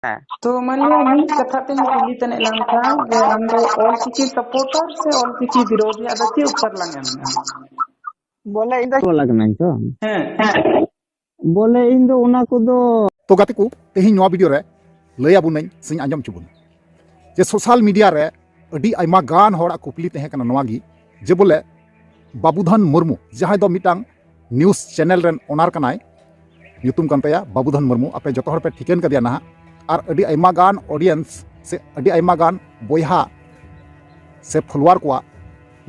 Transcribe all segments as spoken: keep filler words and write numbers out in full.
ᱛᱚ ᱢᱟᱱᱞᱤᱭᱟ ᱢᱤᱫ ᱠᱟᱛᱷᱟ ᱛᱮᱧ ᱠᱩᱞᱤ ᱛᱟᱱᱤᱡ ᱞᱟᱝ ᱠᱷᱟᱱ ᱡᱮ ᱟᱢ ᱫᱚ ᱚᱞᱪᱤᱠᱤ ᱥᱟᱯᱳᱨᱴᱟᱨ ᱥᱮ ᱚᱞᱪᱤᱠᱤ ᱵᱤᱨᱳᱫᱷᱤ, ᱟᱫᱚ ᱪᱮᱫ ᱩᱛᱛᱚᱨ ᱞᱟᱝ ᱮᱢ ᱮᱫᱟ? ᱵᱚᱞᱮ ᱤᱧ ᱫᱚ ᱵᱚᱞᱟ ᱠᱟᱹᱱᱟᱹᱧ ᱛᱚ᱾ ᱦᱮᱸ᱾ ᱵᱚᱞᱮ ᱤᱧ ᱫᱚ ᱚᱱᱟ ᱠᱚᱫᱚ ᱛᱚ ᱜᱟᱛᱮ ᱠᱚ, ᱛᱮᱦᱮᱧ ᱱᱚᱣᱟ ᱵᱷᱤᱰᱤᱭᱳ ᱨᱮ ᱞᱟᱹᱭ ᱟᱵᱚᱱᱟᱹᱧ ᱥᱮᱧ ᱟᱸᱡᱚᱢ ᱦᱚᱪᱚ ᱵᱚᱱ ᱡᱮ ᱥᱳᱥᱟᱞ ᱢᱤᱰᱤᱭᱟ ᱨᱮ ᱟᱹᱰᱤ ᱟᱭᱢᱟ ᱜᱟᱱ ᱦᱚᱲᱟᱜ ᱠᱩᱠᱞᱤ ᱛᱟᱦᱮᱸ ᱠᱟᱱᱟ ᱱᱚᱣᱟ ᱜᱮ, ᱡᱮ ᱵᱚᱞᱮ ᱵᱟᱵᱩᱫᱷᱚᱱ ᱢᱩᱨᱢᱩ, ᱡᱟᱦᱟᱸᱭ ᱫᱚ ᱢᱤᱫᱴᱟᱝ ᱱᱤᱭᱩᱡᱽ ᱪᱮᱱᱮᱞ ᱨᱮᱱ ᱳᱱᱟᱨ ᱠᱟᱱᱟᱭ, ᱧᱩᱛᱩᱢ ᱠᱟᱱ ᱛᱟᱭᱟ ᱵᱟᱵᱩᱫᱷᱚᱱ ᱢᱩᱨᱢᱩ, ᱟᱯᱮ ᱡᱚᱛᱚ ᱦᱚᱲ ᱯᱮ ᱴᱷᱤᱠᱟᱹᱱ ᱠᱟᱫᱮᱭᱟ ᱱᱟᱦᱟᱜ, ᱟᱨ ᱟᱹᱰᱤ ᱟᱭᱢᱟ ᱜᱟᱱ ᱚᱰᱤᱭᱮᱱᱥ ᱥᱮ ᱟᱹᱰᱤ ᱟᱭᱢᱟ ᱜᱟᱱ ᱵᱚᱭᱦᱟ ᱥᱮ ᱯᱷᱚᱞᱳᱣᱟᱨ ᱠᱚᱣᱟᱜ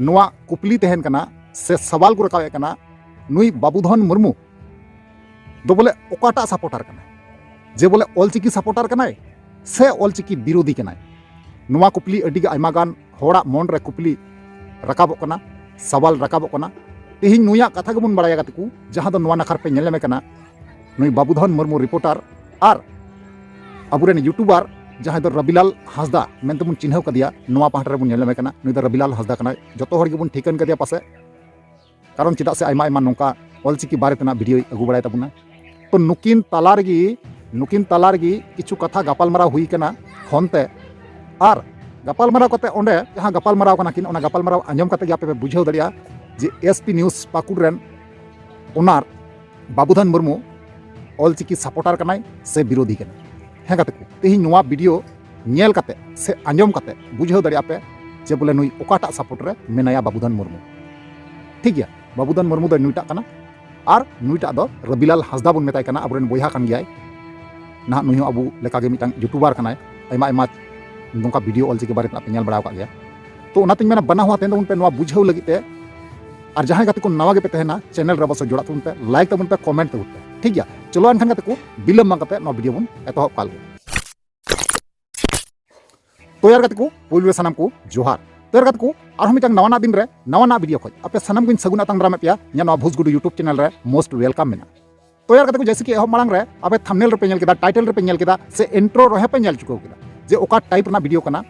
ᱱᱚᱣᱟ ᱠᱩᱠᱞᱤ ᱛᱟᱦᱮᱱ ᱠᱟᱱᱟ ᱥᱮ ᱥᱟᱣᱟᱞ ᱠᱚ ᱨᱟᱠᱟᱵᱮᱫ ᱠᱟᱱᱟ, ᱱᱩᱭ ᱵᱟᱵᱩᱫᱷᱚᱱ ᱢᱩᱨᱢᱩ ᱫᱚ ᱵᱚᱞᱮ ᱚᱠᱟᱴᱟᱜ ᱥᱟᱯᱳᱨᱴᱟᱨ ᱠᱟᱱᱟᱭ? ᱡᱮ ᱵᱚᱞᱮ ᱚᱞᱪᱤᱠᱤ ᱥᱟᱯᱳᱨᱴᱟᱨ ᱠᱟᱱᱟᱭ ᱥᱮ ᱚᱞᱪᱤᱠᱤ ᱵᱤᱨᱳᱫᱷᱤ ᱠᱟᱱᱟᱭ? ᱱᱚᱣᱟ ᱠᱩᱠᱞᱤ ᱟᱹᱰᱤ ᱜᱮ ᱟᱭᱢᱟ ᱜᱟᱱ ᱦᱚᱲᱟᱜ ᱢᱚᱱ ᱨᱮ ᱠᱩᱠᱞᱤ ᱨᱟᱠᱟᱵᱚᱜ ᱠᱟᱱᱟ, ᱥᱟᱣᱟᱞ ᱨᱟᱠᱟᱵᱚᱜ ᱠᱟᱱᱟ᱾ ᱛᱮᱦᱮᱧ ᱱᱩᱭᱟᱜ ᱠᱟᱛᱷᱟ ᱜᱮᱵᱚᱱ ᱵᱟᱲᱟᱭᱟ ᱜᱟᱛᱮ ᱠᱚ, ᱡᱟᱦᱟᱸ ᱫᱚ ᱱᱚᱣᱟ ᱱᱟᱠᱷᱟᱨ ᱯᱮ ᱧᱮᱞ ᱧᱟᱢᱮ ᱠᱟᱱᱟ, ᱱᱩᱭ ᱵᱟᱵᱩᱫᱷᱚᱱ ᱢᱩᱨᱢᱩ ᱨᱤᱯᱳᱨᱴᱟᱨ ᱟᱨ ᱟᱵᱚᱨᱮᱱ ᱭᱩᱴᱩᱵᱟᱨ ᱡᱟᱦᱟᱸᱭ ᱫᱚ ᱨᱚᱵᱤᱞᱟᱞ ᱦᱟᱸᱥᱫᱟ ᱢᱮᱱᱛᱮ ᱵᱚᱱ ᱪᱤᱱᱦᱟᱹᱣ ᱠᱟᱫᱮᱭᱟ, ᱱᱚᱣᱟ ᱯᱟᱦᱴᱟ ᱨᱮᱵᱚᱱ ᱧᱮᱞ ᱧᱟᱢᱮ ᱠᱟᱱᱟ᱾ ᱱᱩᱭ ᱫᱚ ᱨᱚᱵᱤᱞᱟᱞ ᱦᱟᱸᱥᱫᱟ ᱠᱟᱱᱟᱭ, ᱡᱚᱛᱚ ᱦᱚᱲ ᱜᱮᱵᱚᱱ ᱴᱷᱤᱠᱟᱹᱱ ᱠᱟᱫᱮᱭᱟ ᱯᱟᱥᱮᱡ, ᱠᱟᱨᱚᱱ ᱪᱮᱫᱟᱜ ᱥᱮ ᱟᱭᱢᱟ ᱟᱭᱢᱟ ᱱᱚᱝᱠᱟ ᱚᱞᱪᱤᱠᱤ ᱵᱟᱨᱮ ᱛᱮᱱᱟᱜ ᱵᱷᱤᱰᱤᱭᱳᱭ ᱟᱹᱜᱩ ᱵᱟᱲᱟᱭ ᱛᱟᱵᱚᱱᱟ᱾ ᱛᱚ ᱱᱩᱠᱤᱱ ᱛᱟᱞᱟ ᱨᱮᱜᱮ, ᱱᱩᱠᱤᱱ ᱛᱟᱞᱟ ᱨᱮᱜᱮ ᱠᱤᱪᱷᱩ ᱠᱟᱛᱷᱟ ᱜᱟᱯᱟᱞᱢᱟᱨᱟᱣ ᱦᱩᱭ ᱠᱟᱱᱟ ᱯᱷᱳᱱ ᱛᱮ, ᱟᱨ ᱜᱟᱯᱟᱞᱢᱟᱨᱟᱣ ᱠᱟᱛᱮ ᱚᱸᱰᱮ ᱡᱟᱦᱟᱸ ᱜᱟᱯᱟᱞᱢᱟᱨᱟᱣ ᱠᱟᱱᱟ ᱠᱤᱱ, ᱚᱱᱟ ᱜᱟᱯᱟᱞᱢᱟᱨᱟᱣ ᱟᱸᱡᱚᱢ ᱠᱟᱛᱮ ᱜᱮ ᱟᱯᱮ ᱯᱮ ᱵᱩᱡᱷᱟᱹᱣ ᱫᱟᱲᱮᱭᱟᱜᱼᱟ ᱡᱮ ᱮᱥ ᱯᱤ ᱱᱤᱭᱩᱡᱽ ᱯᱟᱹᱠᱩᱲ ᱨᱮᱱ ᱳᱱᱟᱨ ᱵᱟᱵᱩᱫᱷᱚᱱ ᱢᱩᱨᱢᱩ ᱚᱞᱪᱤᱠᱤ ᱥᱟᱯᱳᱨᱴᱟᱨ ᱠᱟᱱᱟᱭ ᱥᱮ ᱵᱤᱨᱳᱫᱷᱤ ᱠᱟᱱᱟᱭ᱾ ᱦᱮᱸ ᱜᱟᱛᱮ ᱠᱚ, ᱛᱮᱦᱮᱧ ᱱᱚᱣᱟ ᱵᱷᱤᱰᱤᱭᱳ ᱧᱮᱞ ᱠᱟᱛᱮ ᱥᱮ ᱟᱸᱡᱚᱢ ᱠᱟᱛᱮ ᱵᱩᱡᱷᱟᱹᱣ ᱫᱟᱲᱮᱭᱟᱜᱼᱟ ᱯᱮ ᱡᱮ ᱵᱚᱞᱮ ᱱᱩᱭ ᱚᱠᱟᱴᱟᱜ ᱥᱟᱯᱳᱨᱴ ᱨᱮ ᱢᱮᱱᱟᱭᱟ ᱵᱟᱵᱩᱫᱷᱚᱱ ᱢᱩᱨᱢᱩ᱾ ᱴᱷᱤᱠ ᱜᱮᱭᱟ, ᱵᱟᱵᱩᱫᱷᱚᱱ ᱢᱩᱨᱢᱩ ᱫᱚ ᱱᱩᱭᱴᱟᱜ ᱠᱟᱱᱟ ᱟᱨ ᱱᱩᱭᱴᱟᱜ ᱫᱚ ᱨᱚᱵᱤᱞᱟᱞ ᱦᱟᱸᱥᱫᱟ ᱵᱚᱱ ᱢᱮᱛᱟᱭ ᱠᱟᱱᱟ, ᱟᱵᱚᱨᱮᱱ ᱵᱚᱭᱦᱟ ᱠᱟᱱ ᱜᱮᱭᱟᱭ᱾ ᱱᱟᱦᱟᱜ ᱱᱩᱭ ᱦᱚᱸ ᱟᱵᱚ ᱞᱮᱠᱟᱜᱮ ᱢᱤᱫᱴᱟᱝ ᱭᱩᱴᱩᱵᱟᱨ ᱠᱟᱱᱟᱭ, ᱟᱭᱢᱟ ᱟᱭᱢᱟ ᱱᱚᱝᱠᱟ ᱵᱷᱤᱰᱤᱭᱳ ᱚᱞᱪᱤᱠᱤ ᱵᱟᱨᱮ ᱛᱮᱱᱟᱜ ᱯᱮ ᱧᱮᱞ ᱵᱟᱲᱟ ᱟᱠᱟᱫ ᱜᱮᱭᱟ᱾ ᱛᱚ ᱚᱱᱟᱛᱤᱧ ᱢᱮᱱᱟ ᱵᱟᱱᱟ ᱦᱚᱲ ᱛᱟᱦᱮᱱ ᱛᱟᱵᱚᱱ ᱯᱮ ᱱᱚᱣᱟ ᱵᱩᱡᱷᱟᱹᱣ ᱞᱟᱹᱜᱤᱫ ᱛᱮ, ᱟᱨ ᱡᱟᱦᱟᱸᱭ ᱜᱟᱛᱮ ᱠᱚ ᱱᱟᱣᱟ ᱜᱮᱯᱮ ᱛᱟᱦᱮᱱᱟ ᱪᱮᱱᱮᱞ ᱨᱮ ᱚᱵᱚᱥᱥᱳᱭ ᱡᱚᱲᱟᱜ ᱛᱟᱵᱚᱱ ᱯᱮ, ᱞᱟᱭᱤᱠ ᱛᱟᱵᱚᱱ ᱯᱮ, ᱠᱚᱢᱮᱱᱴ ᱛᱟᱵᱚᱱ ᱯᱮ᱾ ᱴᱷᱤᱠ ᱜᱮᱭᱟ, ᱪᱚᱞᱚ ᱮᱱᱠᱷᱟᱱ ᱜᱟᱛᱮ ᱠᱚ ᱵᱤᱞᱚᱢ ᱵᱟᱝ ᱠᱟᱛᱮ ᱱᱚᱣᱟ ᱵᱷᱤᱰᱤᱭᱳ ᱵᱚᱱ ᱮᱛᱚᱦᱚᱵ ᱠᱟᱜ ᱞᱮᱜᱮ᱾ ᱛᱚ ᱭᱟᱨ ᱜᱟᱛᱮ ᱠᱚ, ᱯᱩᱭᱞᱩ ᱨᱮ ᱥᱟᱱᱟᱢ ᱠᱚ ᱡᱚᱦᱟᱨ᱾ ᱛᱚ ᱭᱟᱨ ᱜᱟᱛᱮ ᱠᱚ, ᱟᱨᱦᱚᱸ ᱢᱤᱫᱴᱟᱝ ᱱᱟᱣᱟᱱᱟᱜ ᱫᱤᱱ ᱨᱮ ᱱᱟᱣᱟᱱᱟᱜ ᱵᱷᱤᱰᱤᱭᱳ ᱠᱷᱚᱡ ᱟᱯᱮ ᱥᱟᱱᱟᱢ ᱠᱚᱧ ᱥᱟᱹᱜᱩᱱ ᱟᱛᱟᱝ ᱫᱟᱨᱟᱢᱮᱫ ᱯᱮᱭᱟ ᱤᱧᱟᱹᱜ ᱱᱚᱣᱟ ᱵᱷᱩᱥᱜᱩᱰᱩ ᱭᱩᱴᱩᱵᱽ ᱪᱮᱱᱮᱞ ᱨᱮ most welcome ᱢᱮᱱᱟᱜᱼᱟ᱾ ᱛᱚ ᱭᱟᱨ ᱜᱟᱛᱮ ᱠᱚ, ᱡᱮᱭᱥᱮ ᱠᱤ ᱮᱦᱚᱵ ᱢᱟᱲᱟᱝ ᱨᱮ ᱟᱯᱮ ᱛᱷᱟᱢᱵᱽᱱᱮᱞ ᱨᱮᱯᱮ ᱧᱮᱞ ᱠᱮᱫᱟ, ᱴᱟᱭᱴᱮᱞ ᱨᱮᱯᱮ ᱧᱮᱞ ᱠᱮᱫᱟ, ᱥᱮ ᱤᱱᱴᱨᱳ ᱨᱮᱦᱚᱸ ᱯᱮ ᱧᱮᱞ ᱪᱩᱠᱟᱹᱣ ᱠᱮᱫᱟ ᱡᱮ ᱚᱠᱟ ᱴᱟᱭᱤᱯ ᱨᱮᱱᱟᱜ ᱵᱷᱤᱰᱤᱭᱳ ᱠᱟᱱᱟ,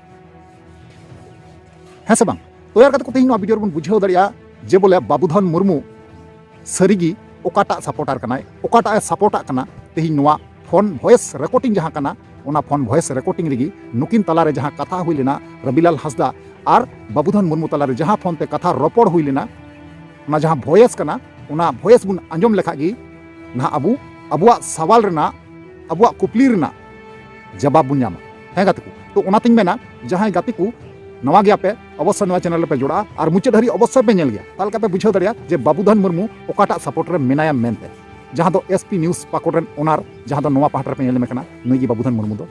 ᱦᱮᱸ ᱥᱮ ᱵᱟᱝ? ᱛᱚ ᱭᱟᱨ ᱜᱟᱛᱮ ᱠᱚ, ᱛᱮᱦᱮᱧ ᱱᱚᱣᱟ ᱵᱷᱤᱰᱤᱭᱳ ᱨᱮᱵᱚᱱ ᱵᱩᱡᱷᱟᱹᱣ ᱫᱟᱲᱮᱭᱟᱜᱼᱟ ᱡᱮ ᱵᱚᱞᱮ ᱵᱟᱵᱩᱫᱷᱚᱱ ᱢᱩᱨᱢᱩ ᱥᱟᱹᱨᱤᱜᱮ ᱚᱠᱟᱴᱟᱜ ᱥᱟᱯᱳᱨᱴᱟᱨ ᱠᱟᱱᱟᱭ, ᱚᱠᱟᱴᱟᱜ ᱮ ᱥᱟᱯᱳᱨᱴᱟᱜ ᱠᱟᱱᱟ᱾ ᱛᱮᱦᱮᱧ ᱱᱚᱣᱟ ᱯᱷᱳᱱ ᱵᱷᱚᱭᱮᱥ ᱨᱮᱠᱚᱨᱰᱤᱝ ᱡᱟᱦᱟᱸ ᱠᱟᱱᱟ, ᱚᱱᱟ ᱯᱷᱳᱱ ᱵᱷᱚᱭᱮᱥ ᱨᱮᱠᱚᱨᱰᱤᱝ ᱨᱮᱜᱮ ᱱᱩᱠᱤᱱ ᱛᱟᱞᱟᱨᱮ ᱡᱟᱦᱟᱸ ᱠᱟᱛᱷᱟ ᱦᱩᱭ ᱞᱮᱱᱟ, ᱨᱚᱵᱤᱞᱟᱞ ᱦᱟᱸᱥᱫᱟ ᱟᱨ ᱵᱟᱵᱩᱫᱷᱚᱱ ᱢᱩᱨᱢᱩ ᱛᱟᱞᱟᱨᱮ ᱡᱟᱦᱟᱸ ᱯᱷᱳᱱ ᱛᱮ ᱠᱟᱛᱷᱟ ᱨᱚᱯᱚᱲ ᱦᱩᱭ ᱞᱮᱱᱟ, ᱚᱱᱟ ᱡᱟᱦᱟᱸ ᱵᱷᱚᱭᱮᱥ ᱠᱟᱱᱟ, ᱚᱱᱟ ᱵᱷᱚᱭᱮᱥ ᱵᱚᱱ ᱟᱸᱡᱚᱢ ᱞᱮᱠᱷᱟᱡ ᱜᱮ ᱱᱟᱦᱟᱜ ᱟᱵᱚ ᱟᱵᱚᱣᱟᱜ ᱥᱟᱣᱟᱞ ᱨᱮᱱᱟᱜ, ᱟᱵᱚᱣᱟᱜ ᱠᱩᱠᱞᱤ ᱨᱮᱱᱟᱜ ᱡᱟᱵᱟᱵ ᱵᱚᱱ ᱧᱟᱢᱟ᱾ ᱦᱮᱸ ᱜᱟᱛᱮ ᱠᱚ, ᱛᱚ ᱚᱱᱟᱛᱤᱧ ᱢᱮᱱᱟ, ᱡᱟᱦᱟᱸᱭ ᱜᱟᱛᱮ ᱠᱚ ᱱᱟᱣᱟ ᱜᱮᱭᱟ ᱯᱮ, ᱚᱵᱚᱥᱥᱳᱭ ᱱᱚᱣᱟ ᱪᱮᱱᱮᱞ ᱨᱮᱯᱮ ᱡᱚᱲᱟᱜᱼᱟ ᱟᱨ ᱢᱩᱪᱟᱹᱫ ᱦᱟᱹᱨᱤᱡ ᱚᱵᱚᱥᱥᱳᱭ ᱯᱮ ᱧᱮᱞ ᱜᱮᱭᱟ᱾ ᱛᱟᱦᱚᱞᱮ ᱠᱷᱟᱱ ᱯᱮ ᱵᱩᱡᱷᱟᱹᱣ ᱫᱟᱲᱮᱭᱟᱜᱼᱟ ᱡᱮ ᱵᱟᱵᱩᱫᱷᱚᱱ ᱢᱩᱨᱢᱩ ᱚᱠᱟᱴᱟᱜ ᱥᱟᱯᱳᱨᱴ ᱨᱮ ᱢᱮᱱᱟᱭᱟ ᱢᱮᱱᱛᱮ, ᱡᱟᱦᱟᱸ ᱫᱚ ᱮᱥ ᱯᱤ ᱱᱤᱭᱩᱡᱽ ᱯᱟᱠᱚᱲ ᱨᱮᱱ ᱳᱱᱟᱨ, ᱡᱟᱦᱟᱸ ᱫᱚ ᱱᱚᱣᱟ ᱯᱟᱦᱴᱟ ᱨᱮᱯᱮ ᱧᱮᱞ ᱧᱟᱢᱮ ᱠᱟᱱᱟ, ᱱᱩᱭ ᱜᱮ ᱵᱟᱵᱩᱫᱷᱚᱱ ᱢᱩᱨᱢᱩ ᱫᱚ᱾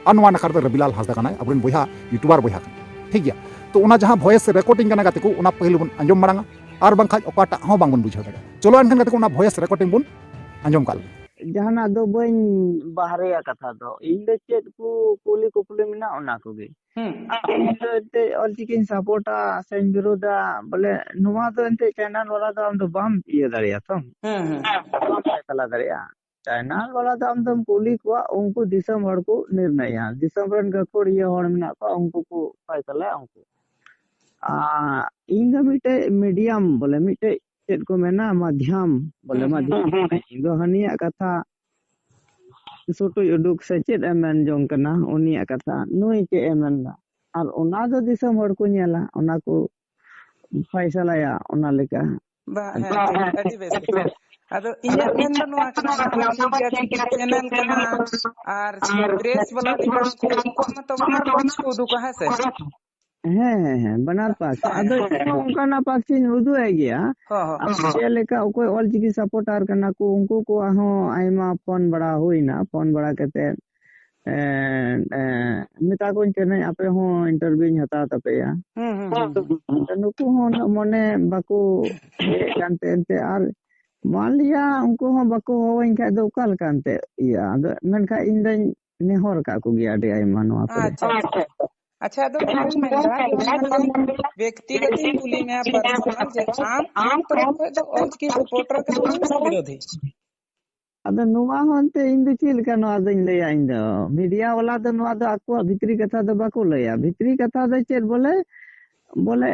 ᱟᱨ ᱱᱚᱣᱟ ᱱᱟᱠᱷᱟ ᱨᱮᱫᱚ ᱨᱚᱵᱤᱞᱟᱞ ᱦᱟᱸᱥᱫᱟ ᱠᱟᱱᱟᱭ, ᱟᱵᱚᱨᱮᱱ ᱵᱚᱭᱦᱟ, ᱤᱭᱩᱴᱩᱵᱟᱨ ᱵᱚᱭᱦᱟ ᱠᱟᱱᱟᱭ᱾ ᱴᱷᱤᱠ ᱜᱮᱭᱟ, ᱛᱚ ᱚᱱᱟ ᱡᱟᱦᱟᱸ ᱵᱷᱚᱭᱮᱥ ᱨᱮᱠᱚᱨᱰᱤᱝ ᱠᱟᱱᱟ ᱜᱟᱛᱮ ᱠᱚ, ᱚᱱᱟ ᱯᱟᱹᱦᱤᱞ ᱵᱚᱱ ᱟᱸᱡᱚᱢ ᱢᱟᱲᱟᱝᱟ, ᱟᱨ ᱵᱟᱝᱠᱷᱟᱡ ᱚᱠᱟᱴᱟᱜ ᱦᱚᱸ ᱵᱟᱝᱵᱚᱱ ᱵᱩᱡᱷᱟᱹᱣ ᱫᱟᱲᱮᱭᱟᱜᱼᱟ᱾ ᱪᱚᱞᱚ ᱮᱱᱠᱷᱟᱱ ᱜᱟᱛᱮ ᱠᱚ, ᱚᱱᱟ ᱵᱷᱚᱭᱮᱥ ᱨᱮᱠᱚᱨᱰᱤᱝ ᱵᱚᱱ ᱟᱸᱡᱚᱢ ᱠᱟᱜ ᱞᱮᱜᱮ᱾ ᱡᱟᱦᱟᱱᱟᱜ ᱫᱚ ᱵᱟᱹᱧ ᱵᱟᱦᱨᱮᱭᱟ ᱠᱟᱛᱷᱟ ᱫᱚ, ᱤᱧ ᱫᱚ ᱪᱮᱫ ᱠᱚ ᱠᱩᱞᱤ ᱠᱩᱯᱞᱤ ᱢᱮᱱᱟᱜ ᱚᱱᱟ ᱠᱚᱜᱮ᱾ ᱦᱩᱸ᱾ ᱤᱧ ᱫᱚ ᱮᱱᱛᱮᱫ ᱚᱞᱪᱤᱠᱤᱧ ᱥᱟᱯᱳᱨᱴᱟ ᱥᱮᱧ ᱵᱤᱨᱳᱫᱟ, ᱵᱚᱞᱮ ᱱᱚᱣᱟ ᱫᱚ ᱮᱱᱛᱮᱫ ᱪᱮᱱᱮᱞ ᱵᱟᱞᱟ ᱫᱚ ᱟᱢ ᱫᱚ ᱵᱟᱢ ᱤᱭᱟᱹ ᱫᱟᱲᱮᱭᱟᱜᱼᱟ ᱛᱚ᱾ ᱦᱩᱸ, ᱦᱩᱸ᱾ ᱵᱟᱢ ᱯᱷᱟᱭᱥᱟᱞᱟ ᱫᱟᱲᱮᱭᱟᱜᱼᱟ᱾ ᱪᱮᱱᱮᱞ ᱵᱟᱞᱟ ᱫᱚ ᱟᱢ ᱫᱚᱢ ᱠᱩᱞᱤ ᱠᱚᱣᱟ, ᱩᱱᱠᱩ ᱫᱤᱥᱚᱢ ᱦᱚᱲ ᱠᱚ ᱱᱤᱨᱱᱚᱭᱟ᱾ ᱫᱤᱥᱚᱢ ᱨᱮᱱ ᱜᱟᱹᱠᱷᱩᱲᱤᱭᱟᱹ ᱦᱚᱲ ᱢᱮᱱᱟᱜ ᱠᱚᱣᱟ, ᱩᱱᱠᱩ ᱠᱚ ᱯᱷᱟᱭᱥᱟᱞᱟᱭᱟ ᱩᱱᱠᱩ᱾ ᱟᱨ ᱤᱧ ᱫᱚ ᱢᱤᱫᱴᱮᱡ ᱢᱤᱰᱤᱭᱟᱢ, ᱵᱚᱞᱮ ᱢᱤᱫᱴᱮᱡ ᱪᱮᱫ ᱠᱚ ᱢᱮᱱᱟ, ᱢᱟᱫᱷᱭᱟᱢ, ᱵᱚᱞᱮ ᱦᱩᱸ, ᱦᱩᱸ᱾ ᱢᱟᱫᱷᱭᱟᱢ ᱠᱟᱱᱟᱧ᱾ ᱤᱧ ᱫᱚ ᱦᱟᱹᱱᱤᱭᱟᱜ ᱠᱟᱛᱷᱟ ᱥᱩᱴᱩᱡ ᱩᱰᱩᱠ ᱥᱮ ᱪᱮᱫ ᱮ ᱢᱮᱱ ᱡᱚᱝ ᱠᱟᱱᱟ, ᱩᱱᱤᱭᱟᱜ ᱠᱟᱛᱷᱟ, ᱱᱩᱭ ᱪᱮᱫ ᱮ ᱢᱮᱱ ᱫᱟ, ᱟᱨ ᱚᱱᱟ ᱫᱚ ᱫᱤᱥᱚᱢ ᱦᱚᱲ ᱠᱚ ᱧᱮᱞᱟ, ᱚᱱᱟ ᱠᱚ ᱯᱷᱟᱭᱥᱟᱞᱟᱭᱟ ᱚᱱᱟ ᱞᱮᱠᱟ᱾ ᱵᱟ, ᱦᱮᱸ, ᱴᱷᱤᱠ, ᱟᱹᱰᱤ ᱵᱮᱥ, ᱟᱹᱰᱤ ᱵᱮᱥ᱾ ᱟᱫᱚ ᱤᱧᱟᱹᱜ ᱢᱮᱱ ᱫᱚ ᱱᱚᱣᱟ ᱠᱟᱱᱟ, ᱱᱚᱣᱟ ᱴᱷᱤᱠ ᱜᱮᱭᱟ, ᱴᱷᱤᱠ ᱜᱮᱭᱟ, ᱪᱮᱱᱮᱞ ᱠᱟᱱᱟ, ᱟᱨ ᱯᱨᱮᱥ ᱵᱟᱞᱟ ᱫᱤᱵᱚᱥ ᱠᱚ, ᱩᱱᱠᱩ ᱢᱟ ᱛᱚ ᱵᱟᱱᱟᱨ ᱯᱟᱠᱷ ᱠᱚ ᱩᱫᱩᱜᱟ, ᱦᱮᱸ ᱥᱮ? ᱦᱮᱸ, ᱦᱮᱸ, ᱦᱮᱸ, ᱵᱟᱱᱟᱨ ᱯᱟᱠᱷ᱾ ᱦᱮᱸ, ᱟᱫᱚ ᱦᱮᱸ᱾ ᱤᱧ ᱦᱚᱸ ᱚᱱᱠᱟᱱᱟᱜ ᱯᱟᱠᱷ ᱤᱧ ᱩᱫᱩᱜ ᱟᱭ ᱜᱮᱭᱟ᱾ ᱦᱚᱸ, ᱦᱚᱸ᱾ ᱟᱫᱚ ᱪᱮᱫ ᱞᱮᱠᱟ ᱚᱠᱚᱭ ᱚᱞᱪᱤᱠᱤ ᱥᱟᱯᱳᱨᱴᱟᱨ ᱠᱟᱱᱟ ᱠᱚ, ᱩᱱᱠᱩ ᱠᱚᱣᱟᱜ ᱦᱚᱸ ᱟᱭᱢᱟ ᱯᱷᱳᱱ ᱵᱟᱲᱟ ᱦᱩᱭᱱᱟ᱾ ᱯᱷᱳᱱ ᱵᱟᱲᱟ ᱠᱟᱛᱮ, ᱮᱸ, ᱮᱸ, ᱢᱮᱛᱟ ᱠᱚᱧ ᱠᱟᱹᱱᱟᱹᱧ, ᱟᱯᱮ ᱦᱚᱸ ᱤᱱᱴᱟᱨᱵᱷᱤᱭᱩᱧ ᱦᱟᱛᱟᱣ ᱛᱟᱯᱮᱭᱟ᱾ ᱦᱩᱸ, ᱦᱩᱸ, ᱦᱩᱸ, ᱦᱩᱸ᱾ ᱟᱫᱚ ᱱᱩᱠᱩ ᱦᱚᱸ ᱩᱱᱟᱹᱜ ᱢᱚᱱᱮ ᱵᱟᱠᱚ ᱤᱭᱟᱹᱭᱮᱫ ᱠᱟᱱ ᱛᱮ, ᱮᱱᱛᱮ ᱟᱨ ᱢᱟᱱ ᱞᱤᱭᱟ ᱩᱱᱠᱩ ᱦᱚᱸ ᱵᱟᱠᱚ ᱦᱚᱦᱚᱣᱟᱹᱧ ᱠᱷᱟᱡ ᱫᱚ ᱚᱠᱟ ᱞᱮᱠᱟ ᱮᱱᱛᱮ ᱤᱭᱟᱹ? ᱟᱫᱚ ᱢᱮᱱᱠᱷᱟᱡ ᱤᱧ ᱫᱚᱧ ᱱᱮᱦᱚᱨ ᱟᱠᱟᱫ ᱠᱚᱜᱮᱭᱟ ᱟᱹᱰᱤ ᱟᱭᱢᱟ ᱱᱚᱣᱟ ᱠᱚᱨᱮ᱾ ᱟᱪᱪᱷᱟ, ᱟᱪᱪᱷᱟ᱾ ᱟᱪᱪᱷᱟ, ᱟᱫᱚ ᱱᱚᱣᱟᱧ ᱢᱮᱱᱫᱟ, ᱤᱧ ᱢᱟᱱᱮ ᱵᱮᱠᱛᱤᱜᱚᱛᱤᱧ ᱠᱩᱞᱤ ᱢᱮᱭᱟ ᱯᱟᱨᱥᱚᱱᱟᱞ, ᱡᱮ ᱟᱢ, ᱟᱢ ᱛᱚᱨᱚᱯ ᱠᱷᱚᱡ ᱫᱚ ᱚᱞᱪᱤᱠᱤ ᱥᱟᱯᱳᱨᱴᱟᱨ ᱠᱟᱱᱟᱢ ᱥᱮ ᱵᱤᱨᱳᱫᱷᱤ? ᱟᱫᱚ ᱱᱚᱣᱟ ᱦᱚᱸ ᱮᱱᱛᱮ ᱤᱧ ᱫᱚ ᱪᱮᱫ ᱞᱮᱠᱟ ᱱᱚᱣᱟ ᱫᱚᱧ ᱞᱟᱹᱭᱟ? ᱤᱧ ᱫᱚ ᱢᱤᱰᱤᱭᱟ ᱵᱟᱞᱟ ᱫᱚ ᱱᱚᱣᱟ ᱫᱚ ᱟᱠᱚᱣᱟᱜ ᱵᱷᱤᱛᱨᱤ ᱠᱟᱛᱷᱟ ᱫᱚ ᱵᱟᱠᱚ ᱞᱟᱹᱭᱟ᱾ ᱵᱷᱤᱛᱨᱤ ᱠᱟᱛᱷᱟ ᱫᱚ ᱪᱮᱫ ᱵᱚᱞᱮ, ᱵᱚᱞᱮ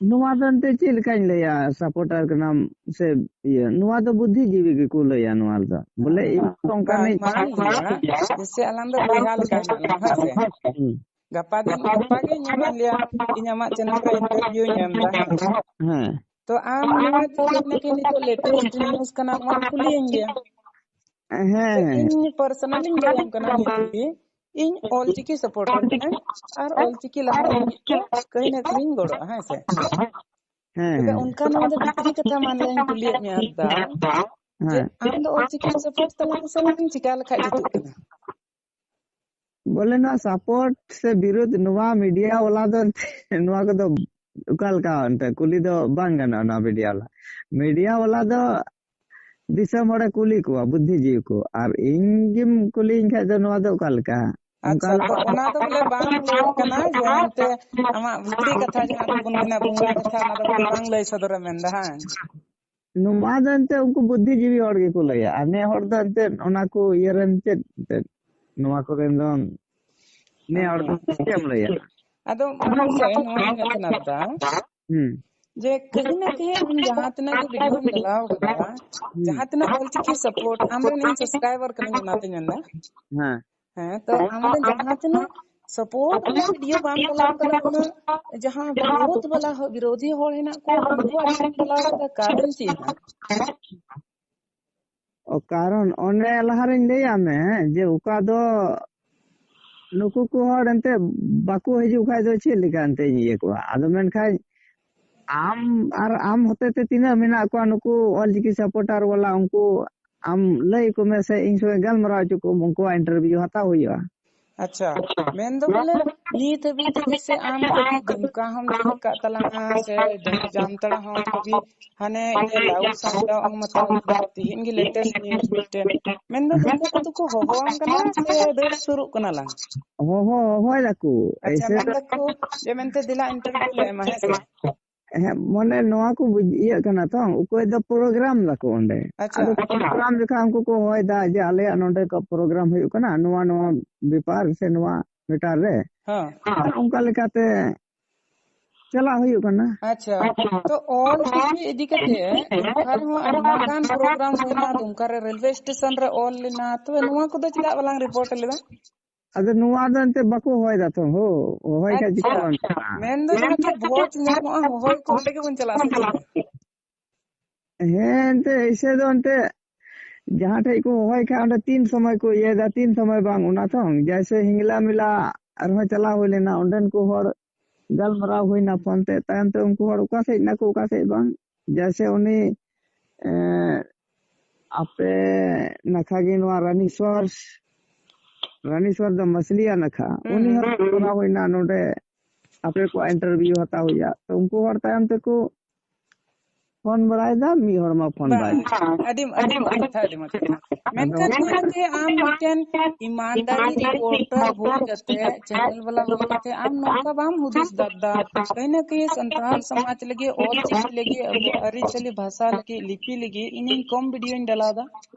ᱱᱚᱣᱟ ᱫᱚ ᱮᱱᱛᱮ ᱪᱮᱫ ᱞᱮᱠᱟᱧ ᱞᱟᱹᱭᱟ, ᱥᱟᱯᱳᱨᱴᱟᱨ ᱠᱟᱱᱟᱢ ᱥᱮ ᱤᱭᱟᱹ, ᱱᱚᱣᱟ ᱫᱚ ᱵᱩᱫᱽᱫᱷᱤᱡᱤᱵᱤ ᱜᱮᱠᱚ ᱞᱟᱹᱭᱟ ᱱᱚᱣᱟ ᱨᱮᱫᱚ᱾ ᱵᱚᱞᱮ ᱤᱧ ᱚᱱᱠᱟᱱᱤᱡ ᱢᱟᱱ ᱞᱤᱭᱟ, ᱡᱮᱥᱮ ᱟᱞᱟᱝ ᱫᱚ ᱵᱚᱭᱦᱟ ᱞᱮᱠᱟ ᱢᱮᱱᱟᱜ ᱞᱟᱝ, ᱦᱳᱭ ᱥᱮ? ᱦᱩᱸ᱾ ᱜᱟᱯᱟ ᱫᱤᱱ, ᱜᱟᱯᱟ ᱜᱮ ᱤᱧ ᱢᱟᱱ ᱞᱤᱭᱟ, ᱤᱧ ᱟᱢᱟᱜ ᱪᱮᱱᱮᱞ ᱨᱮ ᱤᱱᱴᱟᱨᱵᱷᱤᱭᱩᱧ ᱮᱢ ᱮᱫᱟ, ᱦᱮᱸ ᱥᱮ? ᱦᱮᱸ᱾ ᱛᱚ ᱟᱢ ᱱᱚᱣᱟ ᱪᱮᱫ ᱞᱮᱠᱟ ᱱᱤᱛᱚᱜ ᱞᱮᱴᱮᱥᱴ ᱱᱤᱭᱩᱡ ᱠᱟᱱᱟ, ᱚᱱᱟ ᱠᱩᱞᱤᱭᱟᱹᱧ ᱜᱮᱭᱟ᱾ ᱦᱮᱸ, ᱛᱚ ᱦᱮᱸ᱾ ᱤᱧ ᱯᱟᱨᱥᱚᱱᱟᱞᱤᱧ ᱞᱟᱹᱭᱟᱢ ᱠᱟᱱᱟ, ᱱᱤᱛ ᱜᱮ ᱤᱧ ᱚᱞᱪᱤᱠᱤ ᱥᱟᱯᱳᱨᱴᱟᱨ ᱠᱟᱹᱱᱟᱹᱧ, ᱟᱨ ᱚᱞᱪᱤᱠᱤ ᱞᱟᱦᱟ ᱞᱟᱹᱜᱤᱫ ᱛᱮ ᱠᱟᱹᱦᱤ ᱱᱟ ᱠᱟᱹᱦᱤᱧ ᱜᱚᱲᱚᱜᱼᱟ, ᱦᱮᱸ ᱥᱮ? ᱦᱮᱸ, ᱛᱚᱵᱮ ᱦᱮᱸ᱾ ᱚᱱᱠᱟ ᱱᱚᱣᱟ ᱫᱚ ᱵᱷᱤᱛᱨᱤ ᱠᱟᱛᱷᱟ ᱢᱟᱱ ᱞᱟᱹᱭᱟᱹᱧ ᱠᱩᱞᱤᱭᱮᱫ ᱢᱮᱭᱟ ᱫᱟ, ᱡᱮ ᱦᱮᱸ᱾ ᱟᱢ ᱫᱚ ᱚᱞᱪᱤᱠᱤ ᱥᱟᱯᱳᱨᱴ ᱛᱟᱞᱟᱝ ᱥᱮ ᱞᱟᱝ ᱪᱤᱠᱟ ᱞᱮᱠᱷᱟᱡ ᱡᱩᱛᱩᱜ ᱠᱟᱱᱟ? ᱵᱚᱞᱮ ᱱᱚᱣᱟ ᱥᱟᱯᱳᱨᱴ ᱥᱮ ᱵᱤᱨᱳᱫᱷ, ᱱᱚᱣᱟ ᱢᱤᱰᱤᱭᱟ ᱣᱟᱞᱟ ᱫᱚ ᱮᱱᱛᱮ ᱱᱚᱣᱟ ᱠᱚᱫᱚ ᱚᱠᱟ ᱞᱮᱠᱟ ᱮᱱᱛᱮ ᱠᱩᱞᱤ ᱫᱚ ᱵᱟᱝ ᱜᱟᱱᱚᱜᱼᱟ᱾ ᱱᱚᱣᱟ ᱢᱤᱰᱤᱭᱟ ᱣᱟᱞᱟ, ᱢᱤᱰᱤᱭᱟ ᱣᱟᱞᱟ ᱫᱚ ᱫᱤᱥᱚᱢ ᱦᱚᱲᱮ ᱠᱩᱞᱤ ᱠᱚᱣᱟ, ᱵᱩᱫᱽᱫᱷᱤᱡᱤᱵᱤ ᱠᱚ, ᱟᱨ ᱤᱧ ᱜᱮᱢ ᱠᱩᱞᱤᱭᱤᱧ ᱠᱷᱟᱡ ᱫᱚ ᱱᱚᱣᱟ ᱫᱚ ᱚᱠᱟ ᱞᱮᱠᱟ? ᱟᱪᱪᱷᱟ, ᱚᱱᱠᱟ ᱛᱚ ᱚᱱᱟ ᱫᱚ ᱵᱚᱞᱮ ᱵᱟᱝ ᱞᱟᱹᱭᱚᱜ ᱠᱟᱱᱟ ᱡᱮ ᱮᱱᱛᱮ ᱟᱢᱟᱜ ᱵᱷᱤᱛᱨᱤ ᱠᱟᱛᱷᱟ ᱡᱟᱦᱟᱸ ᱫᱚᱵᱚᱱ ᱢᱮᱱᱟ ᱵᱚᱸᱜᱟ ᱠᱟᱛᱷᱟ, ᱚᱱᱟ ᱫᱚ ᱵᱚᱞᱮ ᱵᱟᱝ ᱞᱟᱹᱭ ᱥᱚᱫᱚᱨᱮᱢ ᱢᱮᱱᱫᱟ, ᱦᱟᱝ? ᱱᱚᱣᱟ ᱫᱚ ᱮᱱᱛᱮ ᱩᱱᱠᱩ ᱵᱩᱫᱽᱫᱷᱤᱡᱤᱵᱤ ᱦᱚᱲ ᱜᱮᱠᱚ ᱞᱟᱹᱭᱟ, ᱟᱨ ᱱᱮ ᱦᱚᱲ ᱫᱚ ᱮᱱᱛᱮ ᱚᱱᱟ ᱠᱚ ᱤᱭᱟᱹ ᱨᱮᱱ ᱪᱮᱫ ᱮᱱᱛᱮ ᱱᱚᱣᱟ ᱠᱚᱨᱮᱱ ᱫᱚ ᱱᱮ ᱦᱚᱲ ᱫᱚ ᱪᱮᱫ ᱮᱢ ᱞᱟᱹᱭᱟ? ᱟᱫᱚ ᱢᱟᱱᱮ ᱱᱚᱣᱟ ᱤᱧ ᱢᱮᱱ ᱠᱟᱱᱟ ᱫᱟ, ᱦᱩᱸ᱾ ᱡᱮ ᱠᱟᱹᱦᱤ ᱱᱟ ᱠᱟᱹᱦᱤ ᱟᱢ ᱡᱟᱦᱟᱸ ᱛᱤᱱᱟᱹᱜ ᱜᱮ ᱵᱷᱤᱰᱤᱭᱳᱢ ᱰᱟᱞᱟᱣ ᱠᱟᱫᱟ, ᱦᱩᱸ᱾ ᱡᱟᱦᱟᱸ ᱛᱤᱱᱟᱹᱜ ᱚᱞᱪᱤᱠᱤ ᱥᱟᱯᱳᱨᱴ, ᱟᱢᱨᱮᱱ ᱤᱧ ᱥᱟᱵᱥᱠᱨᱟᱭᱵᱟᱨ ᱠᱟᱹᱱᱟᱹᱧ, ᱚᱱᱟᱛᱤᱧ ᱢᱮᱱᱫᱟ᱾ ᱦᱮᱸ᱾ ᱦᱮᱸ, ᱛᱚ ᱟᱢ ᱫᱚ ᱡᱟᱦᱟᱸ ᱛᱤᱱᱟᱹᱜ ᱥᱟᱯᱳᱨᱴ ᱚᱱᱟ ᱵᱷᱤᱰᱤᱭᱳ ᱵᱟᱢ ᱰᱟᱞᱟᱣ ᱠᱟᱫᱟ, ᱩᱱᱟᱹᱜ ᱡᱟᱦᱟᱸ ᱵᱤᱨᱳᱫᱷ ᱵᱟᱞᱟ ᱦᱚ-, ᱵᱤᱨᱳᱫᱷᱤ ᱦᱚᱲ ᱦᱮᱱᱟᱜ ᱠᱚᱣᱟ, ᱩᱱᱠᱩᱣᱟᱜ ᱵᱟᱢ ᱰᱟᱞᱟᱣ ᱠᱟᱫᱟ, ᱠᱟᱨᱚᱱ ᱪᱮᱫ ᱦᱮᱱᱟᱜ? ᱚ, ᱠᱟᱨᱚᱱ ᱚᱱᱮ ᱞᱟᱦᱟᱨᱤᱧ ᱞᱟᱹᱭᱟᱫ ᱢᱮ, ᱦᱮᱸ, ᱡᱮ ᱚᱠᱟ ᱫᱚ ᱱᱩᱠᱩ ᱠᱚ ᱦᱚᱲ ᱮᱱᱛᱮ ᱵᱟᱠᱚ ᱦᱤᱡᱩᱜ ᱠᱷᱟᱡ ᱫᱚ ᱪᱮᱫ ᱞᱮᱠᱟ ᱮᱱᱛᱮᱧ ᱤᱭᱟᱹ ᱠᱚᱣᱟ? ᱟᱫᱚ ᱢᱮᱱᱠᱷᱟᱱ ᱟᱢ ᱟᱨ ᱟᱢ ᱦᱚᱛᱮ ᱛᱮ ᱛᱤᱱᱟᱹᱜ ᱢᱮᱱᱟᱜ ᱠᱚᱣᱟ ᱱᱩᱠᱩ ᱚᱞᱪᱤᱠᱤ ᱥᱟᱯᱳᱨᱴᱟᱨ ᱣᱟᱞᱟ, ᱩᱱᱠᱩ ᱟᱢ ᱞᱟᱹᱭ ᱟᱠᱚ ᱢᱮ ᱥᱮ ᱤᱧ ᱥᱚᱸᱜᱮ ᱜᱟᱞᱢᱟᱨᱟᱣ ᱦᱚᱪᱚ ᱠᱚᱢ, ᱩᱱᱠᱩᱣᱟᱜ ᱤᱱᱴᱟᱨᱵᱷᱤᱭᱩ ᱦᱟᱛᱟᱣ ᱦᱩᱭᱩᱜᱼᱟ᱾ ᱟᱪᱪᱷᱟ, ᱢᱮᱱ ᱫᱚ ᱵᱚᱞᱮ ᱱᱤᱛ ᱦᱟᱹᱵᱤᱡ ᱛᱮ ᱡᱮᱭᱥᱮ ᱟᱢ ᱠᱟᱹᱴᱤᱡ ᱫᱩᱢᱠᱟ ᱦᱚᱸᱢ ᱫᱩᱲᱩᱵ ᱠᱟᱜ ᱛᱟᱞᱟᱝᱟ ᱥᱮ ᱡᱟᱢᱛᱟᱲᱟ ᱦᱚᱸ ᱠᱟᱹᱴᱤᱡ ᱦᱟᱱᱮ ᱤᱭᱟᱹ ᱞᱟᱣᱩᱰ ᱥᱟᱣᱩᱱᱰ ᱮᱢ ᱦᱟᱛᱟᱣ ᱠᱮᱫᱟ, ᱛᱤᱦᱤᱧ ᱜᱮ ᱞᱮᱴᱮᱥᱴ ᱱᱤᱭᱩᱡ ᱢᱤᱫᱴᱮᱱ᱾ ᱢᱮᱱ ᱫᱚ ᱱᱩᱠᱩ ᱠᱚᱫᱚ ᱠᱚ ᱦᱚᱦᱚᱣᱟᱢ ᱠᱟᱱᱟ ᱥᱮ ᱫᱟᱹᱲ ᱥᱩᱨᱩᱜ ᱠᱟᱱᱟ ᱞᱟᱝ? ᱦᱚᱦᱚ, ᱦᱚᱦᱚᱭ ᱫᱟᱠᱚ᱾ ᱟᱪᱪᱷᱟ, ᱮᱭᱥᱮ ᱢᱮᱱ ᱫᱟᱠᱚ ᱡᱮ ᱢᱮᱱᱛᱮ ᱫᱮᱞᱟ ᱤᱱᱴᱟᱨᱵᱷᱤᱭᱩ ᱞᱮ ᱮᱢᱟ, ᱦᱮᱸ ᱥᱮ? ᱦᱮᱸ, ᱢᱟᱱᱮ ᱱᱚᱣᱟ ᱠᱚ ᱵᱩᱡ-, ᱤᱭᱟᱹᱜ ᱠᱟᱱᱟ ᱛᱚ, ᱚᱠᱚᱭ ᱫᱚ ᱯᱨᱳᱜᱨᱟᱢ ᱫᱟᱠᱚ ᱚᱸᱰᱮ᱾ ᱟᱪᱪᱷᱟ᱾ ᱟᱫᱚ ᱯᱨᱳᱜᱨᱟᱢ ᱡᱚᱠᱷᱟᱱ ᱩᱱᱠᱩ ᱠᱚ ᱦᱚᱦᱚᱭ ᱫᱟ ᱡᱮ ᱟᱞᱮᱭᱟᱜ ᱱᱚᱸᱰᱮ ᱠᱚ ᱯᱨᱳᱜᱨᱟᱢ ᱦᱩᱭᱩᱜ ᱠᱟᱱᱟ, ᱱᱚᱣᱟ, ᱱᱚᱣᱟ ᱵᱮᱯᱟᱨ ᱥᱮ ᱱᱚᱣᱟ ᱢᱮᱴᱟᱨ ᱨᱮ᱾ ᱦᱮᱸ᱾ ᱟᱨ ᱚᱱᱠᱟ ᱞᱮᱠᱟᱛᱮ ᱪᱟᱞᱟᱜ ᱦᱩᱭᱩᱜ ᱠᱟᱱᱟ᱾ ᱟᱪᱪᱷᱟ, ᱛᱚ ᱚᱞ ᱪᱤᱠᱤ ᱤᱫᱤ ᱠᱟᱛᱮ ᱫᱩᱢᱠᱟ ᱨᱮᱦᱚᱸ ᱟᱭᱢᱟ ᱜᱟᱱ ᱯᱨᱳᱜᱨᱟᱢ ᱦᱩᱭᱱᱟ, ᱫᱩᱢᱠᱟ ᱨᱮ ᱨᱮᱞᱣᱮ ᱥᱴᱮᱥᱚᱱ ᱨᱮ ᱚᱞ ᱞᱮᱱᱟ, ᱛᱚᱵᱮ ᱱᱚᱣᱟ ᱠᱚᱫᱚ ᱪᱮᱫᱟᱜ ᱵᱟᱞᱟᱝ ᱨᱤᱯᱳᱨᱴ ᱞᱮᱫᱟ? ᱟᱫᱚ ᱱᱚᱣᱟ ᱫᱚ ᱮᱱᱛᱮ ᱵᱟᱠᱚ ᱦᱚᱦᱚᱭ ᱫᱟ ᱛᱚ, ᱦᱳ, ᱦᱚᱦᱚᱭ ᱠᱷᱟᱡ ᱟᱪᱪᱷᱟ, ᱪᱤᱠᱟᱹᱜᱼᱟ? ᱢᱮᱱᱫᱚ ᱡᱟᱦᱟᱸ ᱴᱷᱮᱱ ᱵᱷᱚᱡᱽ ᱧᱟᱢᱚᱜᱼᱟ, ᱦᱚᱦᱚᱭ ᱠᱚ ᱚᱸᱰᱮ ᱜᱮᱵᱚᱱ ᱪᱟᱞᱟᱜᱼᱟ ᱥᱮ ᱪᱮᱫ? ᱦᱮᱸ, ᱮᱱᱛᱮ ᱮᱭᱥᱮ ᱫᱚ ᱮᱱᱛᱮ ᱡᱟᱦᱟᱸ ᱴᱷᱮᱡ ᱠᱚ ᱦᱚᱦᱚᱭ ᱠᱷᱟᱡ ᱚᱸᱰᱮ ᱛᱤᱱ ᱥᱚᱢᱚᱭ ᱠᱚ ᱤᱭᱟᱹᱭᱮᱫᱟ, ᱛᱤᱱ ᱥᱚᱢᱚᱭ ᱵᱟᱝ, ᱚᱱᱟ ᱛᱚ᱾ ᱡᱮᱭᱥᱮ ᱦᱤᱝᱞᱟ ᱢᱮᱞᱟ ᱟᱨᱦᱚᱸ ᱪᱟᱞᱟᱣ ᱦᱩᱭ ᱞᱮᱱᱟ, ᱚᱸᱰᱮᱱ ᱠᱚ ᱦᱚᱲ ᱜᱟᱞᱢᱟᱨᱟᱣ ᱦᱩᱭᱱᱟ ᱯᱷᱳᱱ ᱛᱮ, ᱛᱟᱭᱚᱢ ᱛᱮ ᱩᱱᱠᱩ ᱦᱚᱲ ᱚᱠᱟ ᱥᱮᱫ ᱱᱟᱠᱚ ᱚᱠᱟ ᱥᱮᱫ ᱵᱟᱝ, ᱡᱮᱭᱥᱮ ᱩᱱᱤ ᱮᱸ, ᱟᱯᱮ ᱱᱟᱠᱷᱟ ᱜᱮ ᱱᱚᱣᱟ ᱨᱟᱱᱤᱥᱣᱟᱨ, ᱨᱟᱱᱤᱥᱣᱟᱨ ᱫᱚ ᱢᱟᱥᱞᱤᱭᱟ ᱱᱟᱠᱷᱟ, ᱦᱩᱸ, ᱩᱱᱤ ᱦᱩᱸ᱾ ᱦᱚᱸ ᱠᱚᱨᱟᱣ ᱦᱩᱭᱱᱟ ᱱᱚᱰᱮ, ᱟᱯᱮ ᱠᱚᱣᱟᱜ ᱤᱱᱴᱟᱨᱵᱷᱤᱭᱩ ᱦᱟᱛᱟᱣ ᱦᱩᱭᱩᱜᱼᱟ᱾ ᱛᱚ ᱩᱱᱠᱩ ᱦᱚᱲ ᱛᱟᱭᱚᱢ ᱛᱮᱠᱚ ᱯᱷᱳᱱ ᱵᱟᱲᱟᱭᱮᱫᱟ, ᱢᱤᱫ ᱦᱚᱲ ᱢᱟ ᱯᱷᱳᱱ ᱵᱟᱭ ᱵᱟᱝ᱾ ᱟᱹᱰᱤ, ᱟᱹᱰᱤ ᱢᱚᱡᱽ ᱠᱟᱛᱷᱟ, ᱟᱹᱰᱤ ᱢᱚᱡᱽ ᱠᱟᱛᱷᱟ᱾ ᱢᱮᱱᱠᱷᱟᱱ ᱟᱫᱚ ᱱᱚᱣᱟ ᱡᱮ ᱟᱢ ᱢᱤᱫᱴᱮᱱ ᱤᱢᱟᱱᱫᱟᱨᱤ ᱨᱤᱯᱳᱨᱴᱟᱨ ᱦᱩᱭ ᱠᱟᱛᱮ, ᱪᱮᱱᱮᱞ ᱵᱟᱞᱟ ᱦᱩᱭ ᱠᱟᱛᱮ, ᱟᱢ ᱱᱚᱝᱠᱟ ᱵᱟᱢ ᱦᱩᱫᱤᱥ ᱫᱟᱫᱟ? ᱠᱟᱹᱦᱤ ᱱᱟ ᱠᱟᱹᱦᱤ ᱥᱟᱱᱛᱟᱲ ᱥᱚᱢᱟᱡᱽ ᱞᱟᱹᱜᱤᱫ, ᱚᱞ ᱪᱤᱠᱤ ᱞᱟᱹᱜᱤᱫ, ᱟᱵᱚ ᱟᱹᱨᱤᱪᱟᱹᱞᱤ ᱵᱷᱟᱥᱟ ᱞᱟᱹᱜᱤᱫ, ᱞᱤᱯᱤ ᱞᱟᱹᱜᱤᱫ ᱤᱧᱤᱧ ᱠᱚᱢ ᱵᱷᱤᱰᱤᱭᱳᱧ ᱰᱟᱞᱟᱣ ᱫᱟ᱾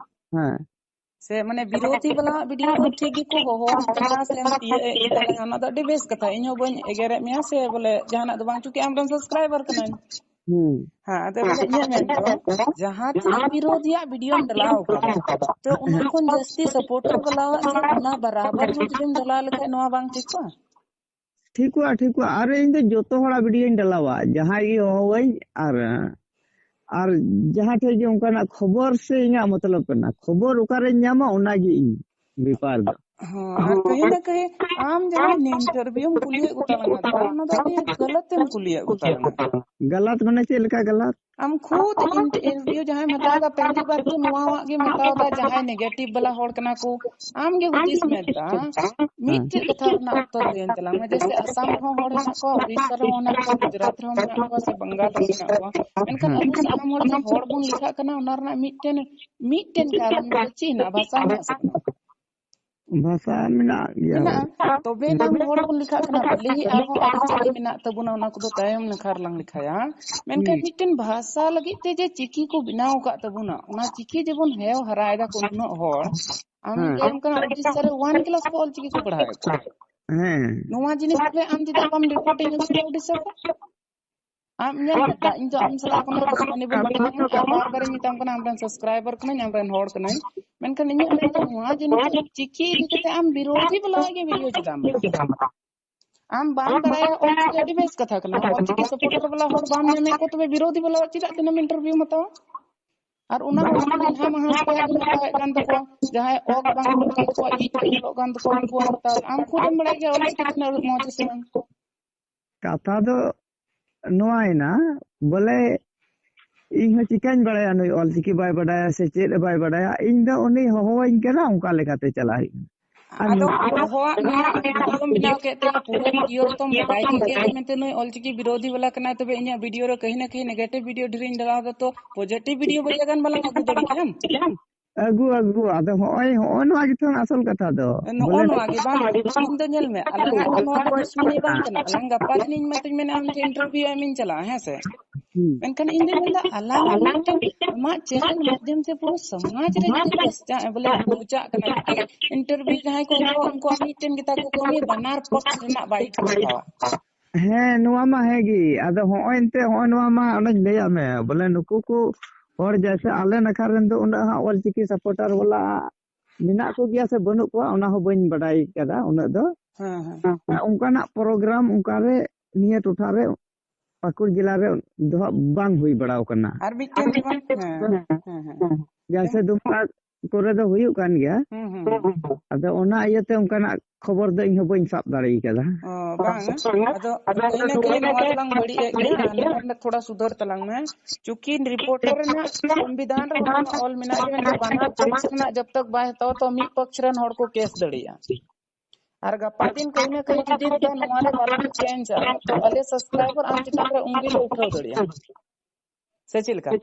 ᱦᱮᱸ᱾ ᱥᱮ ᱢᱟᱱᱮ ᱵᱤᱨᱳᱫᱷᱤ ᱵᱟᱞᱟᱣᱟᱜ ᱵᱷᱤᱰᱤᱭᱳ ᱫᱚ ᱴᱷᱤᱠ ᱜᱮᱠᱚ ᱦᱚᱦᱚ ᱟᱢ ᱠᱟᱱᱟ ᱥᱮᱢ ᱤᱭᱟᱹ ᱮᱫ ᱠᱚ ᱛᱟᱞᱟᱝᱟ, ᱚᱱᱟ ᱫᱚ ᱟᱹᱰᱤ ᱵᱮᱥ ᱠᱟᱛᱷᱟ, ᱤᱧ ᱦᱚᱸ ᱵᱟᱹᱧ ᱮᱜᱮᱨᱮᱫ ᱢᱮᱭᱟ ᱥᱮ ᱵᱚᱞᱮ ᱡᱟᱦᱟᱱᱟᱜ ᱫᱚ ᱵᱟᱝ, ᱪᱩᱸᱠᱤ ᱟᱢᱨᱮᱱ ᱥᱟᱵᱥᱠᱨᱟᱭᱵᱟᱨ ᱠᱟᱹᱱᱟᱹᱧ᱾ ᱦᱩᱸ᱾ ᱦᱮᱸ, ᱟᱫᱚ ᱵᱚᱞᱮ ᱤᱧᱟᱹᱜ ᱢᱮᱱ ᱫᱚ ᱡᱟᱦᱟᱸ ᱪᱤᱠᱤ ᱵᱤᱨᱳᱫᱷᱤᱭᱟᱜ ᱵᱷᱤᱰᱤᱭᱳᱢ ᱰᱟᱞᱟᱣ ᱠᱟᱫᱟ, ᱛᱚ ᱚᱱᱟ ᱠᱷᱚᱱ ᱡᱟᱹᱥᱛᱤ ᱥᱟᱯᱳᱨᱴᱟᱨ ᱵᱟᱞᱟᱣᱟᱜ ᱜᱮ ᱚᱱᱟ ᱵᱟᱨᱟᱵᱚᱨ ᱡᱩᱫᱤᱢ ᱰᱟᱞᱟᱣ ᱞᱮᱠᱷᱟᱡ ᱱᱚᱣᱟ ᱵᱟᱝ ᱴᱷᱤᱠᱚᱜᱼᱟ? ᱴᱷᱤᱠᱚᱜᱼᱟ, ᱴᱷᱤᱠᱚᱜᱼᱟ᱾ ᱟᱨ ᱤᱧ ᱫᱚ ᱡᱚᱛᱚ ᱦᱚᱲᱟᱜ ᱵᱷᱤᱰᱤᱭᱳᱧ ᱰᱟᱞᱟᱣᱟ, ᱡᱟᱦᱟᱸᱭ ᱜᱮ ᱦᱚᱦᱚᱣᱟᱹᱧ, ᱟᱨ, ᱟᱨ ᱡᱟᱦᱟᱸ ᱴᱷᱮᱡ ᱜᱮ ᱚᱱᱠᱟᱱᱟᱜ ᱠᱷᱚᱵᱚᱨ ᱥᱮ ᱤᱧᱟᱹᱜ ᱢᱚᱛᱞᱚᱵ ᱠᱟᱱᱟ, ᱠᱷᱚᱵᱚᱨ ᱚᱠᱟᱨᱮᱧ ᱧᱟᱢᱟ ᱚᱱᱟᱜᱮ ᱤᱧ ᱵᱮᱯᱟᱨ ᱫᱚ᱾ ᱦᱚᱸ, ᱟᱨ ᱠᱟᱹᱦᱤ ᱱᱟ ᱠᱟᱹᱦᱤ ᱟᱢ ᱡᱟᱦᱟᱸ ᱤᱱᱴᱟᱨᱵᱷᱤᱭᱩᱢ ᱠᱩᱞᱤᱭᱮᱫ ᱠᱚ ᱛᱟᱞᱟᱝᱟ, ᱛᱚ ᱚᱱᱟ ᱫᱚ ᱟᱹᱰᱤ ᱜᱟᱞᱟᱛ ᱮᱢ ᱠᱩᱞᱤᱭᱮᱫ ᱠᱚ ᱛᱟᱞᱟᱝᱟ᱾ ᱜᱟᱞᱟᱛ ᱢᱟᱱᱮ ᱪᱮᱫ ᱞᱮᱠᱟ ᱜᱟᱞᱟᱛ? ᱟᱢ ᱠᱷᱩᱫ ᱤᱱᱴᱟᱨᱵᱷᱤᱭᱩ ᱡᱟᱦᱟᱸᱭᱮᱢ ᱦᱟᱛᱟᱣ ᱮᱫᱟ, ᱯᱮᱦᱞᱤ ᱵᱟᱨ ᱛᱚ ᱱᱚᱣᱟᱣᱟᱜ ᱜᱮᱢ ᱦᱟᱛᱟᱣ ᱮᱫᱟ, ᱡᱟᱦᱟᱸᱭ ᱱᱮᱜᱮᱴᱤᱵᱷ ᱵᱟᱞᱟ ᱦᱚᱲ ᱠᱟᱱᱟ ᱠᱚ, ᱟᱢ ᱜᱮ ᱦᱩᱫᱤᱥ ᱢᱮ ᱛᱟ, ᱦᱮᱸ᱾ ᱢᱤᱫᱴᱮᱡ ᱠᱟᱛᱷᱟ ᱨᱮᱱᱟᱜ ᱩᱛᱛᱚᱨ ᱞᱟᱹᱭᱟᱹᱧ ᱛᱟᱞᱟᱝ ᱢᱮ᱾ ᱡᱮᱭᱥᱮ, ᱟᱥᱟᱢ ᱨᱮᱦᱚᱸ ᱦᱚᱲ ᱦᱮᱱᱟᱜ ᱠᱚᱣᱟ, ᱩᱲᱤᱥᱥᱟ ᱨᱮᱦᱚᱸ ᱦᱮᱱᱟᱜ ᱠᱚᱣᱟ, ᱜᱩᱡᱽᱨᱟᱴ ᱨᱮᱦᱚᱸ ᱢᱮᱱᱟᱜ ᱠᱚᱣᱟ, ᱥᱮ ᱵᱟᱝᱜᱟᱞ ᱨᱮᱦᱚᱸ ᱢᱮᱱᱟᱜ ᱠᱚᱣᱟ, ᱢᱮᱱᱠᱷᱟᱱ ᱦᱮᱸ᱾ ᱟᱵᱚ ᱥᱟᱱᱟᱢ ᱦᱚᱲ ᱡᱮ ᱦᱚᱲ ᱵᱚᱱ ᱞᱮᱠᱷᱟᱜ ᱠᱟᱱᱟ, ᱚᱱᱟ ᱨᱮᱱᱟᱜ ᱢᱤᱫᱴᱮᱱ, ᱢᱤᱫᱴᱮᱱ ᱠᱟᱨᱚᱱ ᱫᱚ ᱪᱮᱫ ᱦᱮᱱᱟᱜᱼᱟ? ᱵᱷᱟᱥᱟ ᱦᱮᱱᱟᱜ ᱥᱮ ᱵᱟᱹᱱᱩᱜᱼᱟ? ᱵᱷᱟᱥᱟ ᱢᱮᱱᱟᱜ ᱜᱮᱭᱟ᱾ ᱢᱮᱱᱟᱜᱼᱟ᱾ ᱛᱚᱵᱮ ᱮᱱᱟᱝ ᱦᱚᱲ ᱵᱚᱱ ᱞᱮᱠᱷᱟᱜ ᱠᱟᱱᱟ᱾ ᱵᱷᱟᱞᱮ ᱜᱮ ᱟᱨᱦᱚᱸ ᱟᱹᱨᱤᱪᱟᱹᱞᱤ ᱢᱮᱱᱟᱜ ᱛᱟᱵᱚᱱᱟ, ᱚᱱᱟ ᱠᱚᱫᱚ ᱛᱟᱭᱚᱢ ᱱᱟᱠᱷᱟ ᱨᱮᱞᱟᱝ ᱞᱮᱠᱷᱟᱭᱟ᱾ ᱢᱮᱱᱠᱷᱟᱱ ᱦᱩᱸ᱾ ᱢᱤᱫᱴᱮᱱ ᱵᱷᱟᱥᱟ ᱞᱟᱹᱜᱤᱫ ᱛᱮ ᱡᱮ ᱪᱤᱠᱤ ᱠᱚ ᱵᱮᱱᱟᱣ ᱟᱠᱟᱫ ᱛᱟᱵᱚᱱᱟ, ᱚᱱᱟ ᱪᱤᱠᱤ ᱡᱮᱵᱚᱱ ᱦᱮᱣ ᱦᱟᱨᱟᱭᱮᱫᱟ ᱠᱚ ᱱᱩᱱᱟᱹᱜ ᱦᱚᱲ, ᱟᱢ ᱦᱮᱸ᱾ ᱞᱟᱹᱭᱟᱢ ᱠᱟᱱᱟ ᱩᱲᱤᱥᱥᱟ ᱨᱮ ᱚᱣᱟᱱ ᱠᱞᱟᱥ ᱠᱚ ᱚᱞ ᱪᱤᱠᱤ ᱠᱚ ᱯᱟᱲᱦᱟᱣᱮᱫ ᱠᱚᱣᱟ᱾ ᱦᱮᱸ᱾ ᱱᱚᱣᱟ ᱡᱤᱱᱤᱥ ᱨᱮ ᱟᱢ ᱪᱮᱫᱟᱜ ᱵᱟᱢ ᱨᱤᱯᱳᱨᱴ ᱤᱧᱟ ᱥᱮ ᱩᱰᱤᱥᱟ ᱠᱷᱚᱱ? ᱟᱢ ᱧᱮᱞ ᱢᱮ, ᱫᱟ, ᱤᱧ ᱫᱚ ᱟᱢ ᱥᱟᱞᱟᱜ ᱠᱳᱱᱳ ᱫᱩᱥᱢᱟᱱᱤ ᱵᱟᱹᱧ ᱫᱚᱦᱚᱭᱟ, ᱟᱨ ᱵᱟᱨ ᱵᱟᱨᱤᱧ ᱢᱮᱛᱟᱢ ᱠᱟᱱᱟ, ᱟᱢ ᱨᱮᱱ ᱥᱟᱵᱥᱠᱨᱟᱭᱵᱟᱨ ᱠᱟᱹᱱᱟᱹᱧ, ᱟᱢ ᱨᱮᱱ ᱦᱚᱲ ᱠᱟᱹᱱᱟᱹᱧ᱾ ᱢᱮᱱᱠᱷᱟᱱ ᱤᱧᱟᱹᱜ ᱢᱮᱱ ᱫᱚ ᱱᱚᱣᱟ ᱡᱮ ᱱᱤᱛᱚᱜ ᱪᱤᱠᱤ ᱤᱫᱤ ᱠᱟᱛᱮ ᱟᱢ ᱵᱤᱨᱳᱫᱷᱤ ᱵᱟᱞᱟ ᱜᱮ ᱵᱷᱤᱰᱤᱭᱳ ᱪᱮᱫᱟᱜ ᱮᱢ ᱵᱮᱱᱟᱣᱟ? ᱟᱢ ᱵᱟᱢ ᱵᱟᱲᱟᱭᱟ, ᱚᱞᱪᱤᱠᱤ ᱟᱹᱰᱤ ᱵᱮᱥ ᱠᱟᱛᱷᱟ ᱠᱟᱱᱟ, ᱚᱞᱪᱤᱠᱤ ᱥᱟᱯᱳᱨᱴᱟᱨ ᱵᱟᱞᱟ ᱦᱚᱲ ᱵᱟᱢ ᱧᱟᱢᱮᱫ ᱠᱚ, ᱛᱚᱵᱮ ᱵᱤᱨᱳᱫᱷᱤ ᱵᱟᱞᱟ ᱪᱮᱫᱟᱜ ᱛᱤᱱᱟᱹᱜ ᱮᱢ ᱤᱱᱴᱟᱨᱵᱷᱤᱭᱩᱢ ᱦᱟᱛᱟᱣᱟ? ᱟᱨ ᱚᱱᱟ ᱦᱚᱸ ᱢᱟᱦᱟ ᱢᱟᱦᱟ ᱥᱚᱢᱚᱭ ᱟᱹᱜᱩ ᱦᱟᱛᱟᱣᱮᱫ ᱠᱟᱱ ᱛᱟᱠᱚᱣᱟ, ᱡᱟᱦᱟᱸᱭ ᱚᱠ ᱵᱟᱝ ᱧᱮᱞᱚᱜ ᱠᱟᱱ ᱛᱟᱠᱚᱣᱟ, ᱤᱡ ᱧᱮᱞᱚᱜ ᱠᱟᱱ ᱛᱟᱠᱚᱣᱟ, ᱩᱱᱠᱩ ᱦᱚᱸ ᱦᱟᱛᱟᱣ᱾ ᱟᱢ ᱠᱷᱩᱫᱮᱢ ᱵᱟᱲᱟᱭ ᱜᱮᱭᱟ ᱚᱞᱪᱤᱠᱤ ᱛᱤᱱᱟᱹᱜ ᱢᱚᱡᱽ ᱥᱮ ᱵᱟᱝ? ᱠᱟᱛᱷᱟ ᱫᱚ ᱱᱚᱣᱟᱭᱮᱱᱟ, ᱵᱚᱞᱮ ᱤᱧ ᱦᱚᱸ ᱪᱤᱠᱟᱹᱧ ᱵᱟᱲᱟᱭᱟ ᱱᱩᱭ ᱚᱞᱪᱤᱠᱤ ᱵᱟᱭ ᱵᱟᱰᱟᱭᱟ ᱥᱮ ᱪᱮᱫ ᱮ ᱵᱟᱭ ᱵᱟᱰᱟᱭᱟ, ᱤᱧ ᱫᱚ ᱩᱱᱤ ᱦᱚᱦᱚᱣᱟᱹᱧ ᱠᱟᱱᱟ, ᱚᱱᱠᱟ ᱞᱮᱠᱟᱛᱮ ᱪᱟᱞᱟᱜ ᱦᱩᱭᱩᱜᱼᱟ᱾ ᱟᱨ ᱟᱫᱚ ᱱᱩᱭ ᱦᱚᱦᱚᱣᱟᱜ ᱢᱮᱭᱟ, ᱵᱷᱤᱰᱤᱭᱳᱢ ᱵᱮᱱᱟᱣ ᱠᱮᱫ ᱛᱟᱭᱟ, ᱯᱩᱨᱟᱹ ᱵᱷᱤᱰᱤᱭᱳ ᱨᱮᱛᱚᱢ ᱵᱟᱰᱟᱭ ᱠᱮᱫ ᱜᱮᱭᱟ ᱡᱮ ᱢᱮᱱᱛᱮ ᱱᱩᱭ ᱚᱞᱪᱤᱠᱤ ᱵᱤᱨᱳᱫᱷᱤ ᱵᱟᱞᱟ ᱠᱟᱱᱟᱭ, ᱛᱚᱵᱮ ᱤᱧᱟᱹᱜ ᱵᱷᱤᱰᱤᱭᱳ ᱨᱮ ᱠᱟᱹᱦᱤ ᱱᱟ ᱠᱟᱹᱦᱤ ᱱᱮᱜᱮᱴᱤᱵᱷ ᱵᱷᱤᱰᱤᱭᱳ ᱰᱷᱮᱨᱤᱧ ᱰᱟᱞᱟᱣ ᱫᱟ, ᱛᱚ ᱯᱚᱡᱤᱴᱤᱵᱷ ᱵᱷᱤᱰᱤᱭᱳ ᱵᱟᱨᱭᱟ ᱜᱟᱱ ᱵᱟᱞᱟᱝ ᱟᱹᱜᱩ ᱫᱟᱲᱮ ᱠᱮᱭᱟ? ᱟᱹᱜᱩ, ᱟᱹᱜᱩ, ᱟᱫᱚ ᱦᱚᱸᱜᱼᱚᱭ, ᱦᱚᱸᱜᱼᱚᱭ ᱱᱚᱣᱟ ᱜᱮᱛᱚ ᱟᱥᱚᱞ ᱠᱟᱛᱷᱟ ᱫᱚ᱾ ᱱᱚᱜᱼᱚ ᱵᱚᱞᱮ ᱱᱚᱣᱟ ᱜᱮ ᱵᱟᱝ, ᱤᱧ ᱫᱚ ᱧᱮᱞ ᱢᱮ, ᱟᱞᱟᱝᱟᱜ ᱫᱚ ᱱᱚᱣᱟ ᱯᱟᱨᱥᱚᱱᱟᱞᱤ ᱵᱟᱝ ᱠᱟᱱᱟ᱾ ᱟᱞᱟᱝ ᱜᱟᱯᱟ ᱫᱤᱱ ᱤᱧ ᱢᱟᱛᱚᱧ ᱢᱮᱱᱟ ᱟᱢ ᱴᱷᱮᱱ ᱤᱱᱴᱟᱨᱵᱷᱤᱭᱩ ᱮᱢᱤᱧ ᱪᱟᱞᱟᱜᱼᱟ, ᱦᱮᱸ ᱥᱮ? ᱦᱩᱸ᱾ ᱢᱮᱱᱠᱷᱟᱱ ᱤᱧ ᱫᱚᱧ ᱢᱮᱱᱫᱟ, ᱟᱞᱟᱝ ᱢᱤᱫᱴᱮᱱ ᱟᱢᱟᱜ ᱪᱮᱱᱮᱞ ᱢᱟᱫᱽᱫᱷᱚᱢ ᱛᱮ ᱯᱩᱨᱟᱹ ᱥᱚᱢᱟᱡᱽ ᱨᱮ ᱡᱩᱫᱤ ᱯᱨᱚᱪᱟ-, ᱵᱚᱞᱮ ᱯᱨᱚᱪᱟᱜ ᱠᱟᱱᱟ, ᱢᱤᱫᱴᱮᱱ ᱤᱱᱴᱟᱨᱵᱷᱤᱭᱩ ᱡᱟᱦᱟᱸᱭ ᱠᱚ ᱦᱟᱛᱟᱣᱟ, ᱩᱱᱠᱩᱣᱟᱜ ᱢᱤᱫᱴᱮᱱ ᱜᱮᱛᱟ ᱠᱚ ᱠᱟᱹᱢᱤ, ᱵᱟᱱᱟᱨ ᱯᱚᱠᱷ ᱨᱮᱱᱟᱜ ᱵᱟᱭᱤᱠ ᱠᱚ ᱦᱟᱛᱟᱣᱟ᱾ ᱦᱮᱸ, ᱱᱚᱣᱟ ᱢᱟ ᱦᱮᱸ ᱜᱮ᱾ ᱟᱫᱚ ᱦᱚᱸᱜᱼᱚᱭ ᱮᱱᱛᱮ, ᱦᱚᱸᱜᱼᱚᱭ ᱱᱚᱣᱟ ᱢᱟ ᱚᱱᱮᱧ ᱞᱟᱹᱭᱟᱫ ᱢᱮ, ᱵᱚᱞᱮ ᱱᱩᱠᱩ ᱠᱚ ᱦᱚᱲ ᱡᱮᱭᱥᱮ ᱟᱞᱮ ᱱᱟᱠᱷᱟ ᱨᱮᱱ ᱫᱚ ᱩᱱᱟᱹᱜ ᱦᱟᱸᱜ ᱚᱞᱪᱤᱠᱤ ᱥᱟᱯᱳᱨᱴᱟᱨ ᱵᱟᱞᱟ ᱢᱮᱱᱟᱜ ᱠᱚᱜᱮᱭᱟ ᱥᱮ ᱵᱟᱹᱱᱩᱜ ᱠᱚᱣᱟ, ᱚᱱᱟ ᱦᱚᱸ ᱵᱟᱹᱧ ᱵᱟᱰᱟᱭ ᱠᱟᱫᱟ ᱩᱱᱟᱹᱜ ᱫᱚ᱾ ᱦᱮᱸ, ᱦᱮᱸ᱾ ᱚᱱᱠᱟᱱᱟᱜ ᱯᱨᱳᱜᱨᱟᱢ ᱚᱱᱠᱟᱨᱮ ᱱᱤᱭᱟᱹ ᱴᱚᱴᱷᱟ ᱨᱮ ᱯᱟᱹᱠᱩᱲ ᱡᱮᱞᱟ ᱨᱮ ᱫᱚ ᱦᱟᱸᱜ ᱵᱟᱝ ᱦᱩᱭ ᱵᱟᱲᱟᱣ ᱠᱟᱱᱟ᱾ ᱟᱨ ᱢᱤᱫᱴᱮᱱ ᱡᱮᱢᱚᱱ, ᱦᱮᱸ, ᱦᱮᱸ, ᱦᱮᱸ᱾ ᱡᱮᱭᱥᱮ ᱫᱩᱢᱠᱟ ᱠᱚᱨᱮ ᱫᱚ ᱦᱩᱭᱩᱜ ᱠᱟᱱ ᱜᱮᱭᱟ᱾ ᱦᱩᱸ, ᱦᱩᱸ, ᱦᱩᱸ᱾ ᱟᱫᱚ ᱚᱱᱟ ᱤᱭᱟᱹᱛᱮ ᱚᱱᱠᱟᱱᱟᱜ ᱠᱷᱚᱵᱚᱨ ᱫᱚ ᱤᱧ ᱦᱚᱸ ᱵᱟᱹᱧ ᱥᱟᱵ ᱫᱟᱲᱮ ᱠᱟᱫᱟ᱾ ᱚ, ᱵᱟᱝ, ᱟᱫᱚ ᱤᱱᱟᱹ ᱠᱟᱹᱭ ᱱᱚᱣᱟ ᱫᱚᱞᱟᱝ ᱵᱟᱹᱲᱤᱡ ᱮᱫ ᱜᱮᱭᱟ, ᱟᱨ ᱱᱚᱰᱮ ᱛᱷᱚᱲᱟ ᱥᱩᱫᱷᱟᱹᱨ ᱛᱟᱞᱟᱝ ᱢᱮ᱾ ᱪᱩᱸᱠᱤ ᱨᱤᱯᱳᱨᱴᱟᱨ ᱨᱮᱱᱟᱜ ᱥᱚᱝᱵᱤᱫᱷᱟᱱ ᱨᱮ ᱚᱱᱟ ᱚᱞ ᱢᱮᱱᱟᱜ ᱜᱮ, ᱢᱮᱱᱛᱮ ᱵᱟᱱᱟᱨ ᱯᱚᱠᱷ ᱨᱮᱱᱟᱜ ᱡᱚᱵ ᱛᱚᱠ ᱵᱟᱭ ᱦᱟᱛᱟᱣᱟ, ᱛᱚ ᱢᱤᱫ ᱯᱚᱠᱷ ᱨᱮᱱ ᱦᱚᱲ ᱠᱚ ᱠᱮᱥ ᱫᱟᱲᱮᱭᱟᱜᱼᱟ᱾ ᱟᱨ ᱜᱟᱯᱟ ᱫᱤᱱ ᱠᱟᱹᱦᱤ ᱱᱟ ᱠᱟᱹᱦᱤ ᱡᱩᱫᱤ ᱱᱚᱣᱟ ᱨᱮ ᱵᱟᱵᱚᱱ ᱪᱮᱧᱡᱟ, ᱛᱚ ᱟᱞᱮ ᱥᱟᱵᱥᱠᱨᱟᱭᱵᱟᱨ ᱟᱢ ᱪᱮᱛᱟᱱ ᱨᱮ ᱩᱱᱜᱤ ᱞᱮ ᱩᱴᱷᱟᱹᱣ ᱫᱟᱲᱮᱭᱟᱜᱼᱟ᱾ ᱥᱮ ᱪᱮᱫ ᱞᱮᱠᱟ?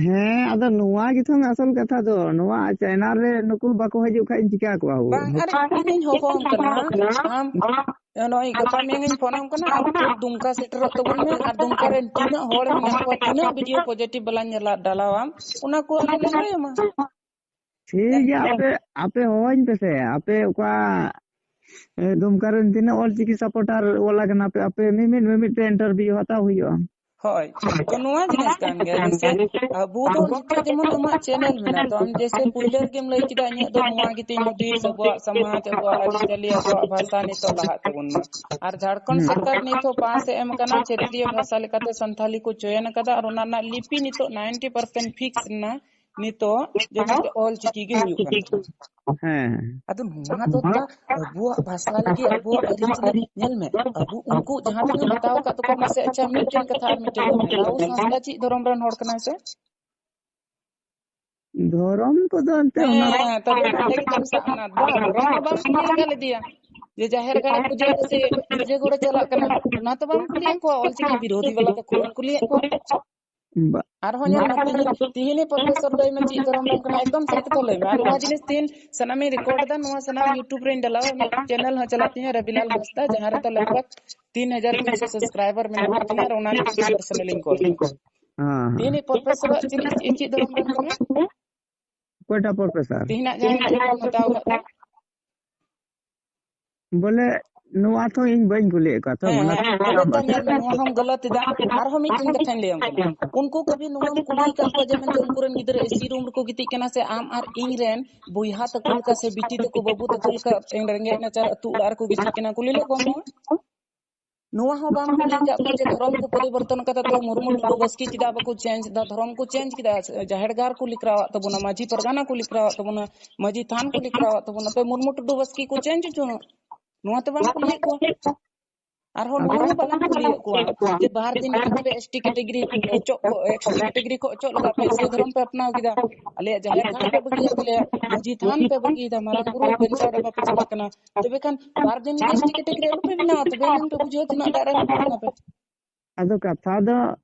ᱦᱮᱸ, ᱟᱫᱚ ᱱᱚᱣᱟ ᱜᱮᱛᱚ ᱟᱥᱚᱞ ᱠᱟᱛᱷᱟ ᱫᱚ᱾ ᱱᱚᱣᱟ ᱪᱮᱱᱮᱞ ᱨᱮ ᱱᱩᱠᱩ ᱵᱟᱠᱚ ᱦᱤᱡᱩᱜ ᱠᱷᱟᱡ ᱤᱧ ᱪᱤᱠᱟ ᱠᱚᱣᱟ ᱦᱳ? ᱵᱟᱝ, ᱟᱨ ᱤᱧᱤᱧ ᱦᱚᱦᱚᱣᱟᱢ ᱠᱟᱱᱟ᱾ ᱟᱢ ᱱᱚᱜᱼᱚᱭ ᱜᱟᱯᱟ ᱢᱮᱭᱟᱝ ᱤᱧ ᱯᱷᱳᱱᱟᱢ ᱠᱟᱱᱟ, ᱟᱢ ᱫᱩᱢᱠᱟ ᱥᱮᱴᱮᱨᱚᱜ ᱛᱟᱵᱚᱱ ᱢᱮ ᱟᱨ ᱫᱩᱢᱠᱟ ᱨᱮᱱ ᱛᱤᱱᱟᱹᱜ ᱦᱚᱲ ᱢᱮᱱᱟᱜ ᱠᱚᱣᱟ, ᱛᱤᱱᱟᱹᱜ ᱵᱷᱤᱰᱤᱭᱳ ᱯᱚᱡᱤᱴᱤᱵᱷ ᱵᱟᱞᱟ ᱧᱮᱞᱟ, ᱰᱟᱞᱟᱣᱟᱢ, ᱚᱱᱟ ᱠᱚ ᱟᱞᱮ ᱞᱮ ᱞᱟᱹᱭ ᱟᱢᱟ᱾ ᱴᱷᱤᱠ ᱜᱮᱭᱟ, ᱟᱯᱮ, ᱟᱯᱮ ᱦᱚᱦᱚᱧ ᱯᱮᱥᱮ, ᱟᱯᱮ ᱚᱠᱟ ᱮ, ᱫᱩᱢᱠᱟ ᱨᱮᱱ ᱛᱤᱱᱟᱹᱜ ᱚᱞᱪᱤᱠᱤ supporter ᱣᱟᱞᱟ ᱠᱟᱱᱟ ᱯᱮ ᱟᱯᱮ? ᱢᱤᱢᱤᱫ ᱢᱤᱢᱤᱫ ᱨᱮ interview ᱦᱟᱛᱟᱣ ᱦᱩᱭᱩᱜᱼᱟ᱾ ᱦᱳᱭ, ᱛᱚ ᱱᱚᱣᱟ ᱡᱤᱱᱤᱥ ᱠᱟᱱ ᱜᱮᱭᱟ, ᱡᱮᱭᱥᱮ ᱟᱵᱚ ᱫᱚ ᱱᱤᱛᱚᱜ ᱡᱮᱢᱚᱱ ᱟᱢᱟᱜ channel ᱢᱮᱱᱟᱜ ᱛᱟᱢ, ᱡᱮᱭᱥᱮ ᱯᱩᱭᱞᱟᱹ ᱨᱮᱜᱮᱢ ᱞᱟᱹᱭ ᱠᱮᱫᱟ, ᱤᱧᱟᱹᱜ ᱫᱚ ᱱᱚᱣᱟ ᱜᱮᱛᱤᱧ ᱦᱩᱫᱤᱥ, ᱟᱵᱚᱣᱟᱜ ᱥᱚᱢᱟᱡᱽ, ᱟᱵᱚᱣᱟᱜ ᱟᱹᱨᱤᱪᱟᱹᱞᱤ, ᱟᱵᱚᱣᱟᱜ ᱵᱷᱟᱥᱟ ᱱᱤᱛᱚᱜ ᱞᱟᱦᱟᱜ ᱛᱟᱵᱚᱱ ᱢᱟ᱾ ᱟᱨ ᱡᱷᱟᱲᱠᱷᱚᱸᱰ ᱦᱩᱸ᱾ ᱥᱚᱨᱠᱟᱨ ᱱᱤᱛ ᱦᱚᱸ ᱯᱟᱥ ᱮ ᱮᱢ ᱠᱟᱱᱟ, ᱪᱷᱮᱛᱨᱤᱭᱚ ᱵᱷᱟᱥᱟ ᱞᱮᱠᱟᱛᱮ ᱥᱟᱱᱛᱷᱟᱞᱤ ᱠᱚ ᱪᱚᱭᱚᱱ ᱠᱟᱫᱟ, ᱟᱨ ᱚᱱᱟ ᱨᱮᱱᱟᱜ ᱞᱤᱯᱤ ᱱᱤᱛᱚᱜ ninety percent fix ᱮᱱᱟ᱾ ᱱᱤᱛᱚᱜ ᱡᱮᱢᱚᱱ ᱛᱮ ᱚᱞ ᱪᱤᱠᱤ ᱜᱮ ᱦᱩᱭᱩᱜ ᱠᱟᱱ ᱛᱟᱵᱚᱱᱟ᱾ ᱦᱮᱸ᱾ ᱟᱫᱚ ᱱᱚᱣᱟ ᱫᱚ ᱫᱟ ᱟᱵᱚᱣᱟᱜ ᱵᱷᱟᱥᱟ ᱞᱟᱹᱜᱤᱫ, ᱟᱵᱚᱣᱟᱜ ᱟᱹᱨᱤᱪᱟᱹᱞᱤ, ᱧᱮᱞ ᱢᱮ, ᱟᱵᱚ ᱩᱱᱠᱩ ᱡᱟᱦᱟᱸ ᱛᱤᱱᱟᱹᱜ ᱦᱟᱛᱟᱣ ᱟᱠᱟᱫ ᱛᱟᱠᱚ, ᱢᱟᱥᱮ, ᱟᱪᱪᱷᱟ, ᱢᱤᱫᱴᱮᱱ ᱠᱟᱛᱷᱟ ᱟᱨ ᱢᱤᱫᱴᱮᱱ ᱠᱟᱛᱷᱟ, ᱨᱟᱦᱩᱞ ᱦᱟᱸᱥᱫᱟ ᱪᱮᱫ ᱫᱷᱚᱨᱚᱢ ᱨᱮᱱ ᱦᱚᱲ ᱠᱟᱱᱟᱭ ᱥᱮ? ᱫᱷᱚᱨᱚᱢ ᱠᱚᱫᱚ ᱮᱱᱛᱮ ᱚᱱᱟ ᱦᱮᱸ, ᱛᱚᱵᱮ ᱱᱚᱰᱮ ᱜᱮᱛᱚᱢ ᱥᱟᱵ ᱮᱱᱟ᱾ ᱫᱟ, ᱫᱷᱚᱨᱚᱢ ᱢᱟ ᱵᱟᱢ ᱠᱩᱞᱤ ᱟᱠᱟᱫ ᱞᱮᱫᱮᱭᱟ᱾ ᱡᱮ ᱡᱟᱦᱮᱨ ᱜᱟᱲ ᱯᱩᱡᱟᱹ ᱥᱮ ᱜᱤᱨᱡᱟᱹ ᱜᱚᱲ ᱪᱟᱞᱟᱜ ᱠᱟᱱᱟ, ᱚᱱᱟ ᱛᱚ ᱵᱟᱢ ᱠᱩᱞᱤᱭᱮᱫ ᱠᱚᱣᱟ, ᱚᱞᱪᱤᱠᱤ ᱵᱤᱨᱳᱫᱷᱤ ᱵᱟᱞᱟ ᱫᱚ ᱠᱚᱢ ᱠᱩᱞᱤᱭᱮᱫ ᱠᱚᱣᱟ᱾ ᱵᱟ- ᱟᱨᱦᱚᱸ ᱧᱮᱞ ᱢᱮ, ᱛᱤᱦᱤᱧ, ᱛᱤᱦᱤᱧ ᱯᱨᱚᱯᱷᱮᱥᱚᱨ ᱫᱚᱭ ᱢᱮ ᱪᱮᱫ ᱫᱷᱚᱨᱚᱢ ᱨᱮᱱ ᱠᱟᱱᱟ, ᱮᱠᱫᱚᱢ ᱥᱟᱹᱨᱤ ᱠᱟᱛᱷᱟ ᱞᱟᱹᱭ ᱢᱮ᱾ ᱟᱨ ᱱᱚᱣᱟ ᱡᱤᱱᱤᱥ ᱛᱤᱦᱤᱧ ᱥᱟᱱᱟᱢᱤᱧ ᱨᱮᱠᱚᱨᱰ ᱮᱫᱟ, ᱱᱚᱣᱟ ᱥᱟᱱᱟᱢ YouTube ᱨᱮᱧ ᱰᱟᱞᱟᱣᱟ, ᱤᱧᱟᱹᱜ ᱪᱮᱱᱮᱞ ᱦᱚᱸ ᱪᱟᱞᱟᱜ ᱛᱤᱧᱟᱹ, ᱨᱚᱵᱤᱞᱟᱞ ᱦᱟᱸᱥᱫᱟ, ᱡᱟᱦᱟᱸ ᱨᱮᱫᱚ ᱞᱟᱜᱽ ᱵᱷᱟᱜᱽ ᱛᱤᱱ ᱦᱟᱡᱟᱨ ᱛᱤᱱᱥᱚ ᱥᱟᱵᱥᱠᱨᱟᱭᱵᱟᱨ ᱢᱮᱱᱟᱜ ᱠᱚ ᱛᱤᱧᱟᱹ, ᱟᱨ ᱚᱱᱟ ᱜᱮ ᱯᱟᱨᱥᱚᱱᱟᱞᱤᱧ ᱠᱚᱞ ᱠᱟᱱᱟ᱾ ᱦᱮᱸ, ᱦᱮᱸ᱾ ᱛᱤᱦᱤᱧ ᱯᱨᱚᱯᱷᱮᱥᱚᱨᱟᱜ ᱪᱮᱫ, ᱪᱮᱫ, ᱪᱮᱫ ᱫᱷᱚᱨᱚᱢ ᱨᱮᱱ ᱠᱟᱱᱟ? ᱚᱠᱚᱭᱴᱟᱜ ᱯᱨᱚᱯᱷᱮᱥᱚᱨ? ᱛᱤᱦᱤᱧᱟᱜ ᱡᱟᱦᱟᱸ ᱧᱩᱛᱩᱢ ᱠᱚ ᱢᱮᱛᱟᱣ ᱠᱟᱜ ᱠᱚᱣᱟ᱾ ᱵᱚᱞᱮ, ᱱᱚᱣᱟ ᱛᱚ ᱤᱧ ᱵᱟᱹᱧ ᱠᱩᱞᱤᱭᱮᱫ ᱠᱚᱣᱟ ᱛᱚ, ᱦᱮᱸ, ᱚᱱᱟ ᱦᱮᱸ, ᱛᱚ ᱟᱫᱚ ᱵᱟᱝ ᱛᱚ ᱵᱟᱰᱟᱭ᱾ ᱧᱮᱞ ᱢᱮ, ᱱᱚᱣᱟ ᱦᱚᱸᱢ ᱜᱟᱞᱟᱛ ᱮᱫᱟ᱾ ᱟᱨᱦᱚᱸ ᱢᱤᱫᱴᱮᱱ ᱠᱟᱛᱷᱟᱧ ᱞᱟᱹᱭᱟᱢ ᱠᱟᱱᱟ, ᱩᱱᱠᱩ ᱠᱟᱹᱵᱷᱤ ᱱᱚᱣᱟᱢ ᱠᱩᱞᱤ ᱟᱠᱟᱫ ᱠᱚᱣᱟ ᱡᱮ, ᱢᱮᱱᱛᱮ ᱩᱱᱠᱩ ᱨᱮᱱ ᱜᱤᱫᱽᱨᱟᱹ AC room ᱨᱮᱠᱚ ᱜᱤᱛᱤᱡ ᱠᱟᱱᱟ ᱥᱮ ᱟᱢ ᱟᱨ ᱤᱧ ᱨᱮᱱ ᱵᱚᱭᱦᱟ ᱛᱟᱠᱚ ᱞᱮᱠᱟ ᱥᱮ ᱵᱤᱴᱤ ᱛᱟᱠᱚ, ᱵᱟᱹᱵᱩ ᱛᱟᱠᱚ ᱞᱮᱠᱟ ᱨᱮᱸᱜᱮᱡ ᱱᱟᱪᱟᱨ ᱟᱹᱛᱩ ᱚᱲᱟᱜ ᱨᱮᱠᱚ ᱜᱤᱛᱤᱡ ᱠᱟᱱᱟ? ᱠᱩᱞᱤ ᱞᱮᱫ ᱠᱚᱣᱟᱢ ᱱᱚᱣᱟ? ᱱᱚᱣᱟ ᱦᱚᱸ ᱵᱟᱢ ᱠᱩᱞᱤ ᱟᱠᱟᱫ ᱠᱚᱣᱟ ᱡᱮ ᱫᱷᱚᱨᱚᱢ ᱠᱚ ᱯᱚᱨᱤᱵᱚᱨᱛᱚᱱ ᱠᱟᱫᱟ, ᱛᱚ ᱢᱩᱨᱢᱩ ᱴᱩᱰᱩ ᱵᱟᱥᱠᱮ ᱪᱮᱫᱟᱜ ᱵᱟᱠᱚ ᱪᱮᱧᱡᱽ ᱮᱫᱟ? ᱫᱷᱚᱨᱚᱢ ᱠᱚ ᱪᱮᱧᱡᱽ ᱠᱮᱫᱟ, ᱡᱟᱦᱮᱨ ᱜᱟᱲ ᱠᱚ ᱞᱤᱠᱨᱟᱣᱟᱜ ᱛᱟᱵᱚᱱᱟ, ᱢᱟᱹᱡᱷᱤ ᱯᱟᱨᱜᱟᱱᱟ ᱠᱚ ᱞᱤᱠᱨᱟᱣᱟᱜ ᱛᱟᱵᱚᱱᱟ, ᱢᱟᱹᱡᱷᱤ ᱛᱷᱟᱱ ᱠᱚ ᱞᱤᱠᱨᱟᱣᱟᱜ ᱛᱟᱵᱚᱱᱟ, ᱛᱚ ᱢᱩᱨᱢᱩ ᱴᱩᱰᱩ ᱵᱟᱥᱠᱮ ᱠᱚ ᱪᱮᱧᱡᱽ ᱦᱚᱪᱚ᱾ ᱱᱚᱣᱟ ᱛᱚ ᱵᱟᱢ ᱠᱩᱞᱤᱭᱮᱫ ᱠᱚᱣᱟ᱾ ᱟᱨᱦᱚᱸ ᱱᱚᱣᱟ ᱦᱚᱸ ᱵᱟᱞᱟᱝ ᱠᱩᱞᱤᱭᱮᱫ ᱠᱚᱣᱟ ᱡᱮ ᱵᱟᱨ ᱫᱤᱱ ᱞᱟᱹᱜᱤᱫ ᱛᱮ ST category ᱚᱪᱚᱜ ᱠᱚ, ST category ᱠᱚ ᱚᱪᱚᱜ ᱞᱟᱜᱟᱜ ᱯᱮ, ᱤᱥᱟᱹᱭ ᱫᱷᱚᱨᱚᱢ ᱯᱮ ᱟᱯᱱᱟᱣ ᱠᱮᱫᱟ, ᱟᱞᱮᱭᱟᱜ ᱡᱟᱦᱮᱨ ᱛᱷᱟᱱ ᱯᱮ ᱵᱟᱹᱜᱤᱭᱟᱫ ᱛᱟᱞᱮᱭᱟ, ᱢᱟᱹᱡᱷᱤ ᱛᱷᱟᱱ ᱯᱮ ᱵᱟᱹᱜᱤᱭᱮᱫᱟ, ᱢᱟᱨᱟᱝ ᱵᱩᱨᱩ ᱵᱟᱧᱪᱟᱣ ᱰᱟᱸᱜᱟ ᱯᱮ ᱪᱟᱞᱟᱜ ᱠᱟᱱᱟ᱾ ᱛᱚᱵᱮ ᱠᱷᱟᱱ ᱵᱟᱨ ᱫᱤᱱ ᱜᱮ ST category ᱟᱞᱚ ᱯᱮ ᱵᱮᱱᱟᱣᱟ, ᱛᱚᱵᱮ ᱮᱱᱟᱝ ᱯᱮ ᱵᱩᱡᱷᱟᱹᱣᱟ ᱛᱤᱱᱟᱹᱜ ᱫᱟᱜ ᱨᱮ ᱦᱟᱹᱠᱩ ᱠᱟᱱᱟ ᱯᱮ᱾ ᱟᱫᱚ ᱠᱟᱛᱷᱟ ᱫᱚ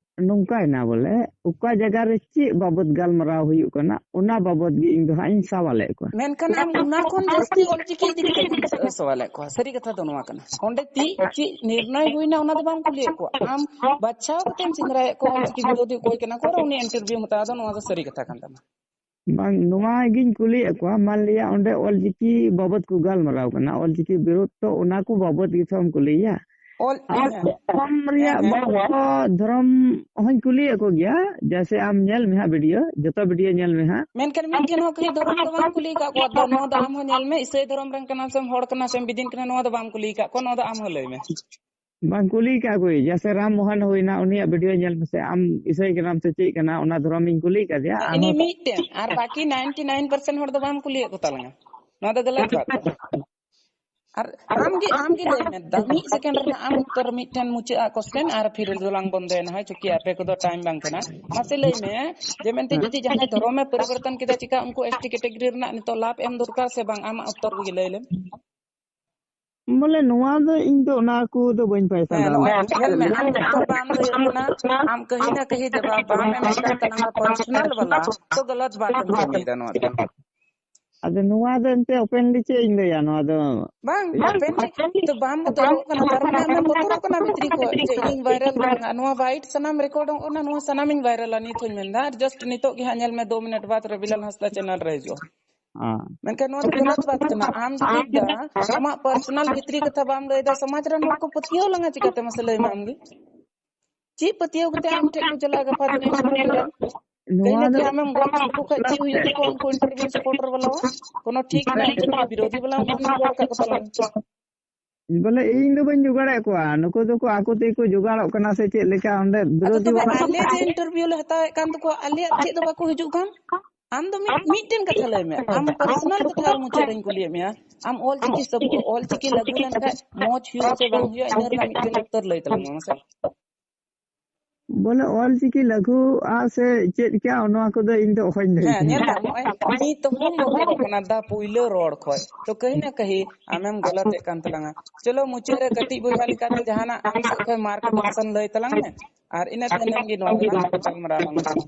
ᱱᱚᱝᱠᱟᱭᱮᱱᱟ ᱵᱚᱞᱮ, ᱚᱠᱟ ᱡᱟᱭᱜᱟ ᱨᱮ ᱪᱮᱫ ᱵᱟᱵᱚᱛ ᱜᱟᱞᱢᱟᱨᱟᱣ ᱦᱩᱭᱩᱜ ᱠᱟᱱᱟ, ᱚᱱᱟ ᱵᱟᱵᱚᱛ ᱜᱮ ᱤᱧ ᱫᱚ ᱦᱟᱸᱜ ᱤᱧ ᱥᱟᱣᱟᱞᱮᱫ ᱠᱚᱣᱟ᱾ ᱢᱮᱱᱠᱷᱟᱱ ᱟᱢ ᱚᱱᱟ ᱠᱷᱚᱱ ᱡᱟᱹᱥᱛᱤ ᱚᱞᱪᱤᱠᱤ ᱤᱫᱤ ᱠᱟᱛᱮ ᱜᱮᱢ ᱥᱟᱣᱟᱞᱮᱫ ᱠᱚᱣᱟ᱾ ᱥᱟᱹᱨᱤ ᱠᱟᱛᱷᱟ ᱫᱚ ᱱᱚᱣᱟ ᱠᱟᱱᱟ, ᱚᱸᱰᱮ ᱛᱤ ᱪᱮᱫ ᱱᱤᱨᱱᱚᱭ ᱦᱩᱭᱱᱟ ᱚᱱᱟ ᱫᱚ ᱵᱟᱢ ᱠᱩᱞᱤᱭᱮᱫ ᱠᱚᱣᱟ᱾ ᱟᱢ ᱵᱟᱪᱷᱟᱣ ᱠᱟᱛᱮᱢ ᱥᱮᱸᱫᱽᱨᱟᱭᱮᱫ ᱠᱚᱣᱟ ᱚᱞᱪᱤᱠᱤ ᱵᱤᱨᱳᱫᱷᱤ ᱚᱠᱚᱭ ᱠᱟᱱᱟ ᱠᱚ, ᱟᱨ ᱩᱱᱤ interview ᱮᱢ ᱦᱟᱛᱟᱣ ᱮᱫᱟ, ᱱᱚᱣᱟ ᱫᱚ ᱥᱟᱹᱨᱤ ᱠᱟᱛᱷᱟ ᱠᱟᱱ ᱛᱟᱢᱟ᱾ ᱵᱟᱝ, ᱱᱚᱣᱟ ᱜᱤᱧ ᱠᱩᱞᱤᱭᱮᱫ ᱠᱚᱣᱟ, ᱢᱟᱱ ᱞᱤᱭᱟ ᱚᱸᱰᱮ ᱚᱞᱪᱤᱠᱤ ᱵᱟᱵᱚᱫ ᱠᱚ ᱜᱟᱞᱢᱟᱨᱟᱣ ᱠᱟᱱᱟ, ᱚᱞᱪᱤᱠᱤ ᱵᱤᱨᱳᱫᱷ, ᱛᱚ ᱚᱱᱟ ᱠᱚ ᱵᱟᱵᱚᱫ ᱜᱮ ᱛᱷᱚᱢ ᱠᱩᱞᱤᱭᱟ᱾ ᱚᱞ ᱟᱨ ᱦᱮᱸ᱾ ᱫᱷᱚᱨᱚᱢ ᱨᱮᱭᱟᱜ ᱦᱮᱸ, ᱦᱮᱸ᱾ ᱵᱟᱵᱚᱫ ᱫᱷᱚᱨᱚᱢ ᱦᱚᱧ ᱠᱩᱞᱤᱭᱮᱫ ᱠᱚ ᱜᱮᱭᱟ, ᱡᱮᱭᱥᱮ ᱟᱢ ᱧᱮᱞ ᱢᱮ ᱦᱟᱸᱜ ᱵᱷᱤᱰᱤᱭᱳ, ᱡᱚᱛᱚ ᱵᱷᱤᱰᱤᱭᱳ ᱧᱮᱞ ᱢᱮ ᱦᱟᱸᱜ᱾ ᱢᱮᱱᱠᱷᱟᱱ ᱢᱤᱫᱴᱷᱮᱱ ᱦᱚᱸ ᱠᱟᱹᱦᱤ ᱫᱷᱚᱨᱚᱢ ᱫᱚ ᱵᱟᱢ ᱠᱩᱞᱤ ᱟᱠᱟᱫ ᱠᱚᱣᱟ᱾ ᱫᱚ ᱱᱚᱣᱟ ᱫᱚ ᱟᱢ ᱦᱚᱸ ᱧᱮᱞ ᱢᱮ, ᱤᱥᱟᱹᱭ ᱫᱷᱚᱨᱚᱢ ᱨᱮᱱ ᱠᱟᱱᱟᱢ ᱥᱮᱢ, ᱦᱚᱲ ᱠᱟᱱᱟ ᱥᱮᱢ, ᱵᱤᱫᱤᱱ ᱠᱟᱱᱟ, ᱱᱚᱣᱟ ᱫᱚ ᱵᱟᱢ ᱠᱩᱞᱤ ᱟᱠᱟᱫ ᱠᱚᱣᱟ, ᱱᱚᱣᱟ ᱫᱚ ᱟᱢ ᱦᱚᱸ ᱞᱟᱹᱭ ᱢᱮ᱾ ᱵᱟᱝ ᱠᱩᱞᱤ ᱟᱠᱟᱫ ᱠᱚ, ᱡᱮᱭᱥᱮ ᱨᱟᱢ ᱢᱳᱦᱚᱱ ᱦᱩᱭᱱᱟ, ᱩᱱᱤᱭᱟᱜ ᱵᱷᱤᱰᱤᱭᱳ ᱧᱮᱞ ᱢᱮᱥᱮ, ᱟᱢ ᱤᱥᱟᱹᱭ ᱠᱟᱱᱟᱢ ᱥᱮ ᱪᱮᱫ ᱠᱟᱱᱟ, ᱚᱱᱟ ᱫᱷᱚᱨᱚᱢ ᱤᱧ ᱠᱩᱞᱤ ᱟᱠᱟᱫᱮᱭᱟ᱾ ᱟᱨ ᱤᱱᱤ ᱦᱚᱸ ᱢᱤᱫᱴᱮᱱ, ᱟᱨ ᱵᱟᱠᱤ ninety nine percent ᱦᱚᱲ ᱫᱚ ᱵᱟᱢ ᱠᱩᱞᱤᱭᱮᱫ ᱠᱚ ᱛᱟᱞᱟᱝᱟ᱾ ᱱᱚᱣᱟ ᱫᱚ ᱜᱟᱞᱟᱛ ᱵᱟᱛ ᱠᱟᱱᱟ᱾ ᱟᱨ ᱟᱢ ᱜᱮ, ᱟᱢ ᱜᱮ ᱞᱟᱹᱭ ᱢᱮ, ᱫᱟ, ᱢᱤᱫ ᱥᱮᱠᱮᱱᱰ ᱨᱮᱱᱟᱜ ᱟᱢ ᱩᱛᱛᱚᱨ, ᱢᱤᱫᱴᱮᱱ ᱢᱩᱪᱟᱹᱫ ᱟᱜ ᱠᱚᱥᱪᱮᱱ, ᱟᱨ ᱯᱷᱤᱨ ᱫᱚᱞᱟᱝ ᱵᱚᱱᱫᱚᱭᱟ ᱱᱟᱦᱟᱜ, ᱪᱩᱠᱤ ᱟᱯᱮ ᱠᱚᱫᱚ ᱴᱟᱭᱤᱢ ᱵᱟᱝ ᱠᱟᱱᱟ᱾ ᱢᱟᱥᱮ ᱞᱟᱹᱭ ᱢᱮ, ᱡᱮ ᱢᱮᱱᱛᱮ ᱡᱩᱫᱤ ᱡᱟᱦᱟᱸᱭ ᱫᱷᱚᱨᱚᱢᱮ ᱯᱚᱨᱤᱵᱚᱨᱛᱚᱱ ᱠᱮᱫᱟ, ᱪᱮᱠᱟ ᱩᱱᱠᱩ ᱮᱥ ᱴᱤ ᱠᱮᱴᱮᱜᱚᱨᱤ ᱨᱮᱱᱟᱜ ᱱᱤᱛᱚᱜ ᱞᱟᱵᱷ ᱮᱢ ᱫᱚᱨᱠᱟᱨ ᱥᱮ ᱵᱟᱝ? ᱟᱢᱟᱜ ᱩᱛᱛᱚᱨ ᱠᱚᱜᱮ ᱞᱟᱹᱭ ᱞᱮᱢ᱾ ᱵᱚᱞᱮ ᱱᱚᱣᱟ ᱫᱚ ᱤᱧ ᱫᱚ ᱚᱱᱟ ᱠᱚ ᱫᱚ ᱵᱟᱹᱧ ᱯᱟᱭᱥᱟ ᱦᱮᱸ, ᱫᱟᱲᱮᱭᱟᱜᱼᱟ᱾ ᱱᱚᱜᱼᱚᱭ ᱧᱮᱞ ᱢᱮ, ᱟᱢ ᱩᱛᱛᱚᱨ ᱵᱟᱢ ᱞᱟᱹᱭ ᱠᱟᱱᱟ, ᱟᱢ ᱠᱟᱹᱦᱤ ᱱᱟ ᱠᱟᱹᱦᱤ ᱡᱟᱵᱟ ᱵᱟᱢ ᱮᱢ ᱠᱟᱱ ᱛᱟᱞᱟᱝᱟ ᱯᱟᱨᱥᱚᱱᱟᱞ ᱵᱟᱞᱟ, ᱛᱚ ᱜᱟᱞᱟᱛ ᱵᱟᱛ ᱮᱢ ᱠᱟᱹᱢᱤᱭᱮᱫᱟ ᱱᱚᱣᱟ ᱫᱚ᱾ ᱟᱫᱚ ᱱᱚᱣᱟ ᱫᱚ ᱮᱱᱛᱮ ᱚᱯᱮᱱᱞᱤ ᱪᱮᱫ ᱤᱧ ᱞᱟᱹᱭᱟ, ᱱᱚᱣᱟ ᱫᱚ ᱵᱟᱝ, ᱚᱯᱮᱱᱞᱤ ᱛᱚ ᱵᱟᱢ ᱵᱚᱛᱚᱨᱚᱜ ᱠᱟᱱᱟ, ᱛᱟᱨ ᱢᱟᱱᱮ ᱟᱢᱮᱢ ᱵᱚᱛᱚᱨᱚᱜ ᱠᱟᱱᱟ ᱵᱷᱤᱛᱨᱤ ᱠᱷᱚᱱ ᱡᱮ ᱤᱧ ᱵᱷᱟᱭᱨᱟᱞ ᱠᱟᱱᱟ, ᱱᱚᱣᱟ ᱵᱟᱭᱤᱴ ᱥᱟᱱᱟᱢ ᱨᱮᱠᱚᱨᱰ ᱚᱜ ᱠᱟᱱᱟ, ᱱᱚᱣᱟ ᱥᱟᱱᱟᱢᱤᱧ ᱵᱷᱟᱭᱨᱟᱞᱟ᱾ ᱱᱤᱛ ᱦᱚᱧ ᱢᱮᱱᱫᱟ, ᱟᱨ ᱡᱟᱥᱴ ᱱᱤᱛᱚᱜ ᱜᱮ ᱦᱟᱸᱜ ᱧᱮᱞ ᱢᱮ, ᱫᱩ ᱢᱤᱱᱤᱴ ᱵᱟᱫ ᱨᱮ ᱵᱤᱞᱟᱞ ᱦᱟᱸᱥᱫᱟ ᱪᱮᱱᱮᱞ ᱨᱮ ᱦᱤᱡᱩᱜᱼᱟ᱾ ᱦᱮᱸ᱾ ᱢᱮᱱᱠᱷᱟᱱ ᱱᱚᱣᱟ ᱫᱚ ᱜᱟᱞᱟᱛ ᱵᱟᱛ ᱠᱟᱱᱟ᱾ ᱟᱢ ᱡᱩᱫᱤ ᱫᱟ ᱟᱢᱟᱜ ᱯᱟᱨᱥᱚᱱᱟᱞ ᱵᱷᱤᱛᱨᱤ ᱠᱟᱛᱷᱟ ᱵᱟᱢ ᱞᱟᱹᱭ ᱫᱟ, ᱥᱚᱢᱟᱡᱽ ᱨᱮᱱ ᱦᱚᱲ ᱠᱚ ᱯᱟᱹᱛᱭᱟᱹᱣ ᱞᱟᱝᱟ ᱪᱤᱠᱟᱹᱛᱮ? ᱢᱟᱥᱮ ᱞᱟᱹᱭ ᱢᱮ ᱟᱢ ᱜᱮ᱾ ᱪᱮᱫ ᱯᱟᱹᱛᱭᱟᱹᱣ ᱠᱟᱛᱮ ᱟᱢ ᱴᱷᱮᱱ ᱠᱚ ᱪᱟᱞᱟᱜᱼᱟ ᱜᱟᱯᱟ ᱫᱤᱱ ᱤᱱᱴᱟᱨᱵᱷᱤᱭᱩ ᱨᱮ? ᱱᱚᱣᱟ ᱠᱟᱹᱦᱤᱱᱟ ᱫᱚ ᱠᱟᱹᱦᱤ ᱟᱢᱮᱢ ᱜᱚᱡ ᱞᱮᱠᱚ ᱠᱷᱟᱡ ᱪᱮᱫ ᱦᱩᱭᱩᱜ ᱛᱟᱠᱚᱣᱟ ᱩᱱᱠᱩ ᱤᱱᱴᱟᱨᱵᱷᱤᱭᱩ ᱥᱟᱯᱳᱨᱴᱟᱨ ᱵᱟᱞᱟᱣᱟ? ᱠᱳᱱᱳ ᱴᱷᱤᱠ ᱵᱟᱹᱱᱩᱜᱼᱟ, ᱪᱩᱠᱤ ᱵᱤᱨᱳᱫᱷᱤ ᱵᱟᱞᱟ ᱩᱱᱠᱩ ᱨᱚᱲ ᱠᱟᱜ ᱠᱚ ᱛᱟᱞᱟᱝ᱾ ᱵᱚᱞᱮ ᱤᱧ ᱫᱚ ᱵᱟᱹᱧ ᱡᱚᱜᱟᱲᱮᱫ ᱠᱚᱣᱟ, ᱱᱩᱠᱩ ᱫᱚᱠᱚ ᱟᱠᱚ ᱛᱮᱜᱮ ᱠᱚ ᱡᱚᱜᱟᱲᱚᱜ ᱠᱟᱱᱟ ᱥᱮ ᱪᱮᱫ ᱞᱮᱠᱟ ᱚᱸᱰᱮ ᱟᱫᱚ ᱵᱤᱨᱳᱫᱷᱤ ᱛᱚᱵᱮ ᱵᱟᱞᱟ? ᱟᱞᱮ ᱡᱮ ᱤᱱᱴᱟᱨᱵᱷᱤᱭᱩ ᱞᱮ ᱦᱟᱛᱟᱣᱮᱫ ᱠᱟᱱ ᱛᱟᱠᱚᱣᱟ, ᱟᱞᱮᱭᱟᱜ ᱪᱮᱫ ᱫᱚ ᱵᱟᱠᱚ ᱦᱤᱡᱩᱜ ᱠᱟᱱ? ᱟᱢ ᱫᱚ ᱢᱤᱫ, ᱢᱤᱫᱴᱮᱱ ᱠᱟᱛᱷᱟ ᱞᱟᱹᱭ ᱢᱮ, ᱟᱢ ᱯᱟᱨᱥᱚᱱᱟᱞ ᱠᱟᱛᱷᱟ ᱟᱨ ᱢᱩᱪᱟᱹᱫ ᱨᱮᱧ ᱠᱩᱞᱤᱭᱮᱫ ᱢᱮᱭᱟ, ᱟᱢ ᱚᱞ ᱪᱤᱠᱤ ᱥᱟᱵ-, ᱚᱞ ᱪᱤᱠᱤ ᱞᱟᱹᱜᱩ ᱞᱮᱱᱠᱷᱟᱡ ᱢᱚᱡᱽ ᱦᱩᱭᱩᱜᱼᱟ ᱥᱮ ᱵᱟᱝ ᱦᱩᱭᱩᱜᱼᱟ, ᱤᱱᱟᱹ ᱨᱮᱱᱟᱜ ᱢᱤᱫᱴᱮᱱ ᱩᱛᱛᱚᱨ ᱞᱟᱹᱭ ᱛᱟᱞᱟᱝ ᱢᱮ ᱢᱟᱥᱮ᱾ ᱵᱚᱞᱮ ᱚᱞ ᱪᱤᱠᱤ ᱞᱟᱹᱜᱩᱜᱼᱟ ᱥᱮ ᱪᱮᱫ ᱞᱮᱠᱟ, ᱱᱚᱣᱟ ᱠᱚᱫᱚ ᱤᱧ ᱫᱚ ᱚᱦᱚᱧ ᱞᱟᱹᱭ ᱦᱮᱸ, ᱠᱮᱭᱟ᱾ ᱧᱮᱞ ᱢᱮ, ᱱᱚᱜᱼᱚᱭ ᱱᱤᱛ ᱦᱚᱸᱢ ᱵᱚᱛᱚᱨᱚᱜ ᱠᱟᱱᱟ ᱫᱟ ᱯᱩᱭᱞᱟᱹ ᱨᱚᱲ ᱠᱷᱚᱡ, ᱛᱚ ᱠᱟᱹᱦᱤ ᱱᱟ ᱠᱟᱹᱦᱤ ᱟᱢᱮᱢ ᱜᱟᱞᱟᱛᱮᱫ ᱠᱟᱱ ᱛᱟᱞᱟᱝᱟ᱾ ᱪᱚᱞᱚ, ᱢᱩᱪᱟᱹᱫ ᱨᱮ ᱠᱟᱹᱴᱤᱡ ᱵᱚᱭᱦᱟ ᱞᱮᱠᱟᱛᱮ ᱡᱟᱦᱟᱱᱟᱜ ᱟᱢ ᱥᱮᱫ ᱠᱷᱚᱡ ᱢᱟᱨᱜᱚᱫᱚᱨᱥᱚᱱ ᱞᱟᱹᱭ ᱛᱟᱞᱟᱝ ᱢᱮ, ᱟᱨ ᱤᱱᱟᱹ ᱛᱟᱭᱱᱚᱢ ᱜᱮ ᱱᱚᱣᱟ ᱫᱚᱞᱟᱝ ᱜᱟᱯᱟᱞ ᱢᱟᱨᱟᱣ ᱞᱟᱝ ᱢᱩᱪᱟᱹᱫᱟ᱾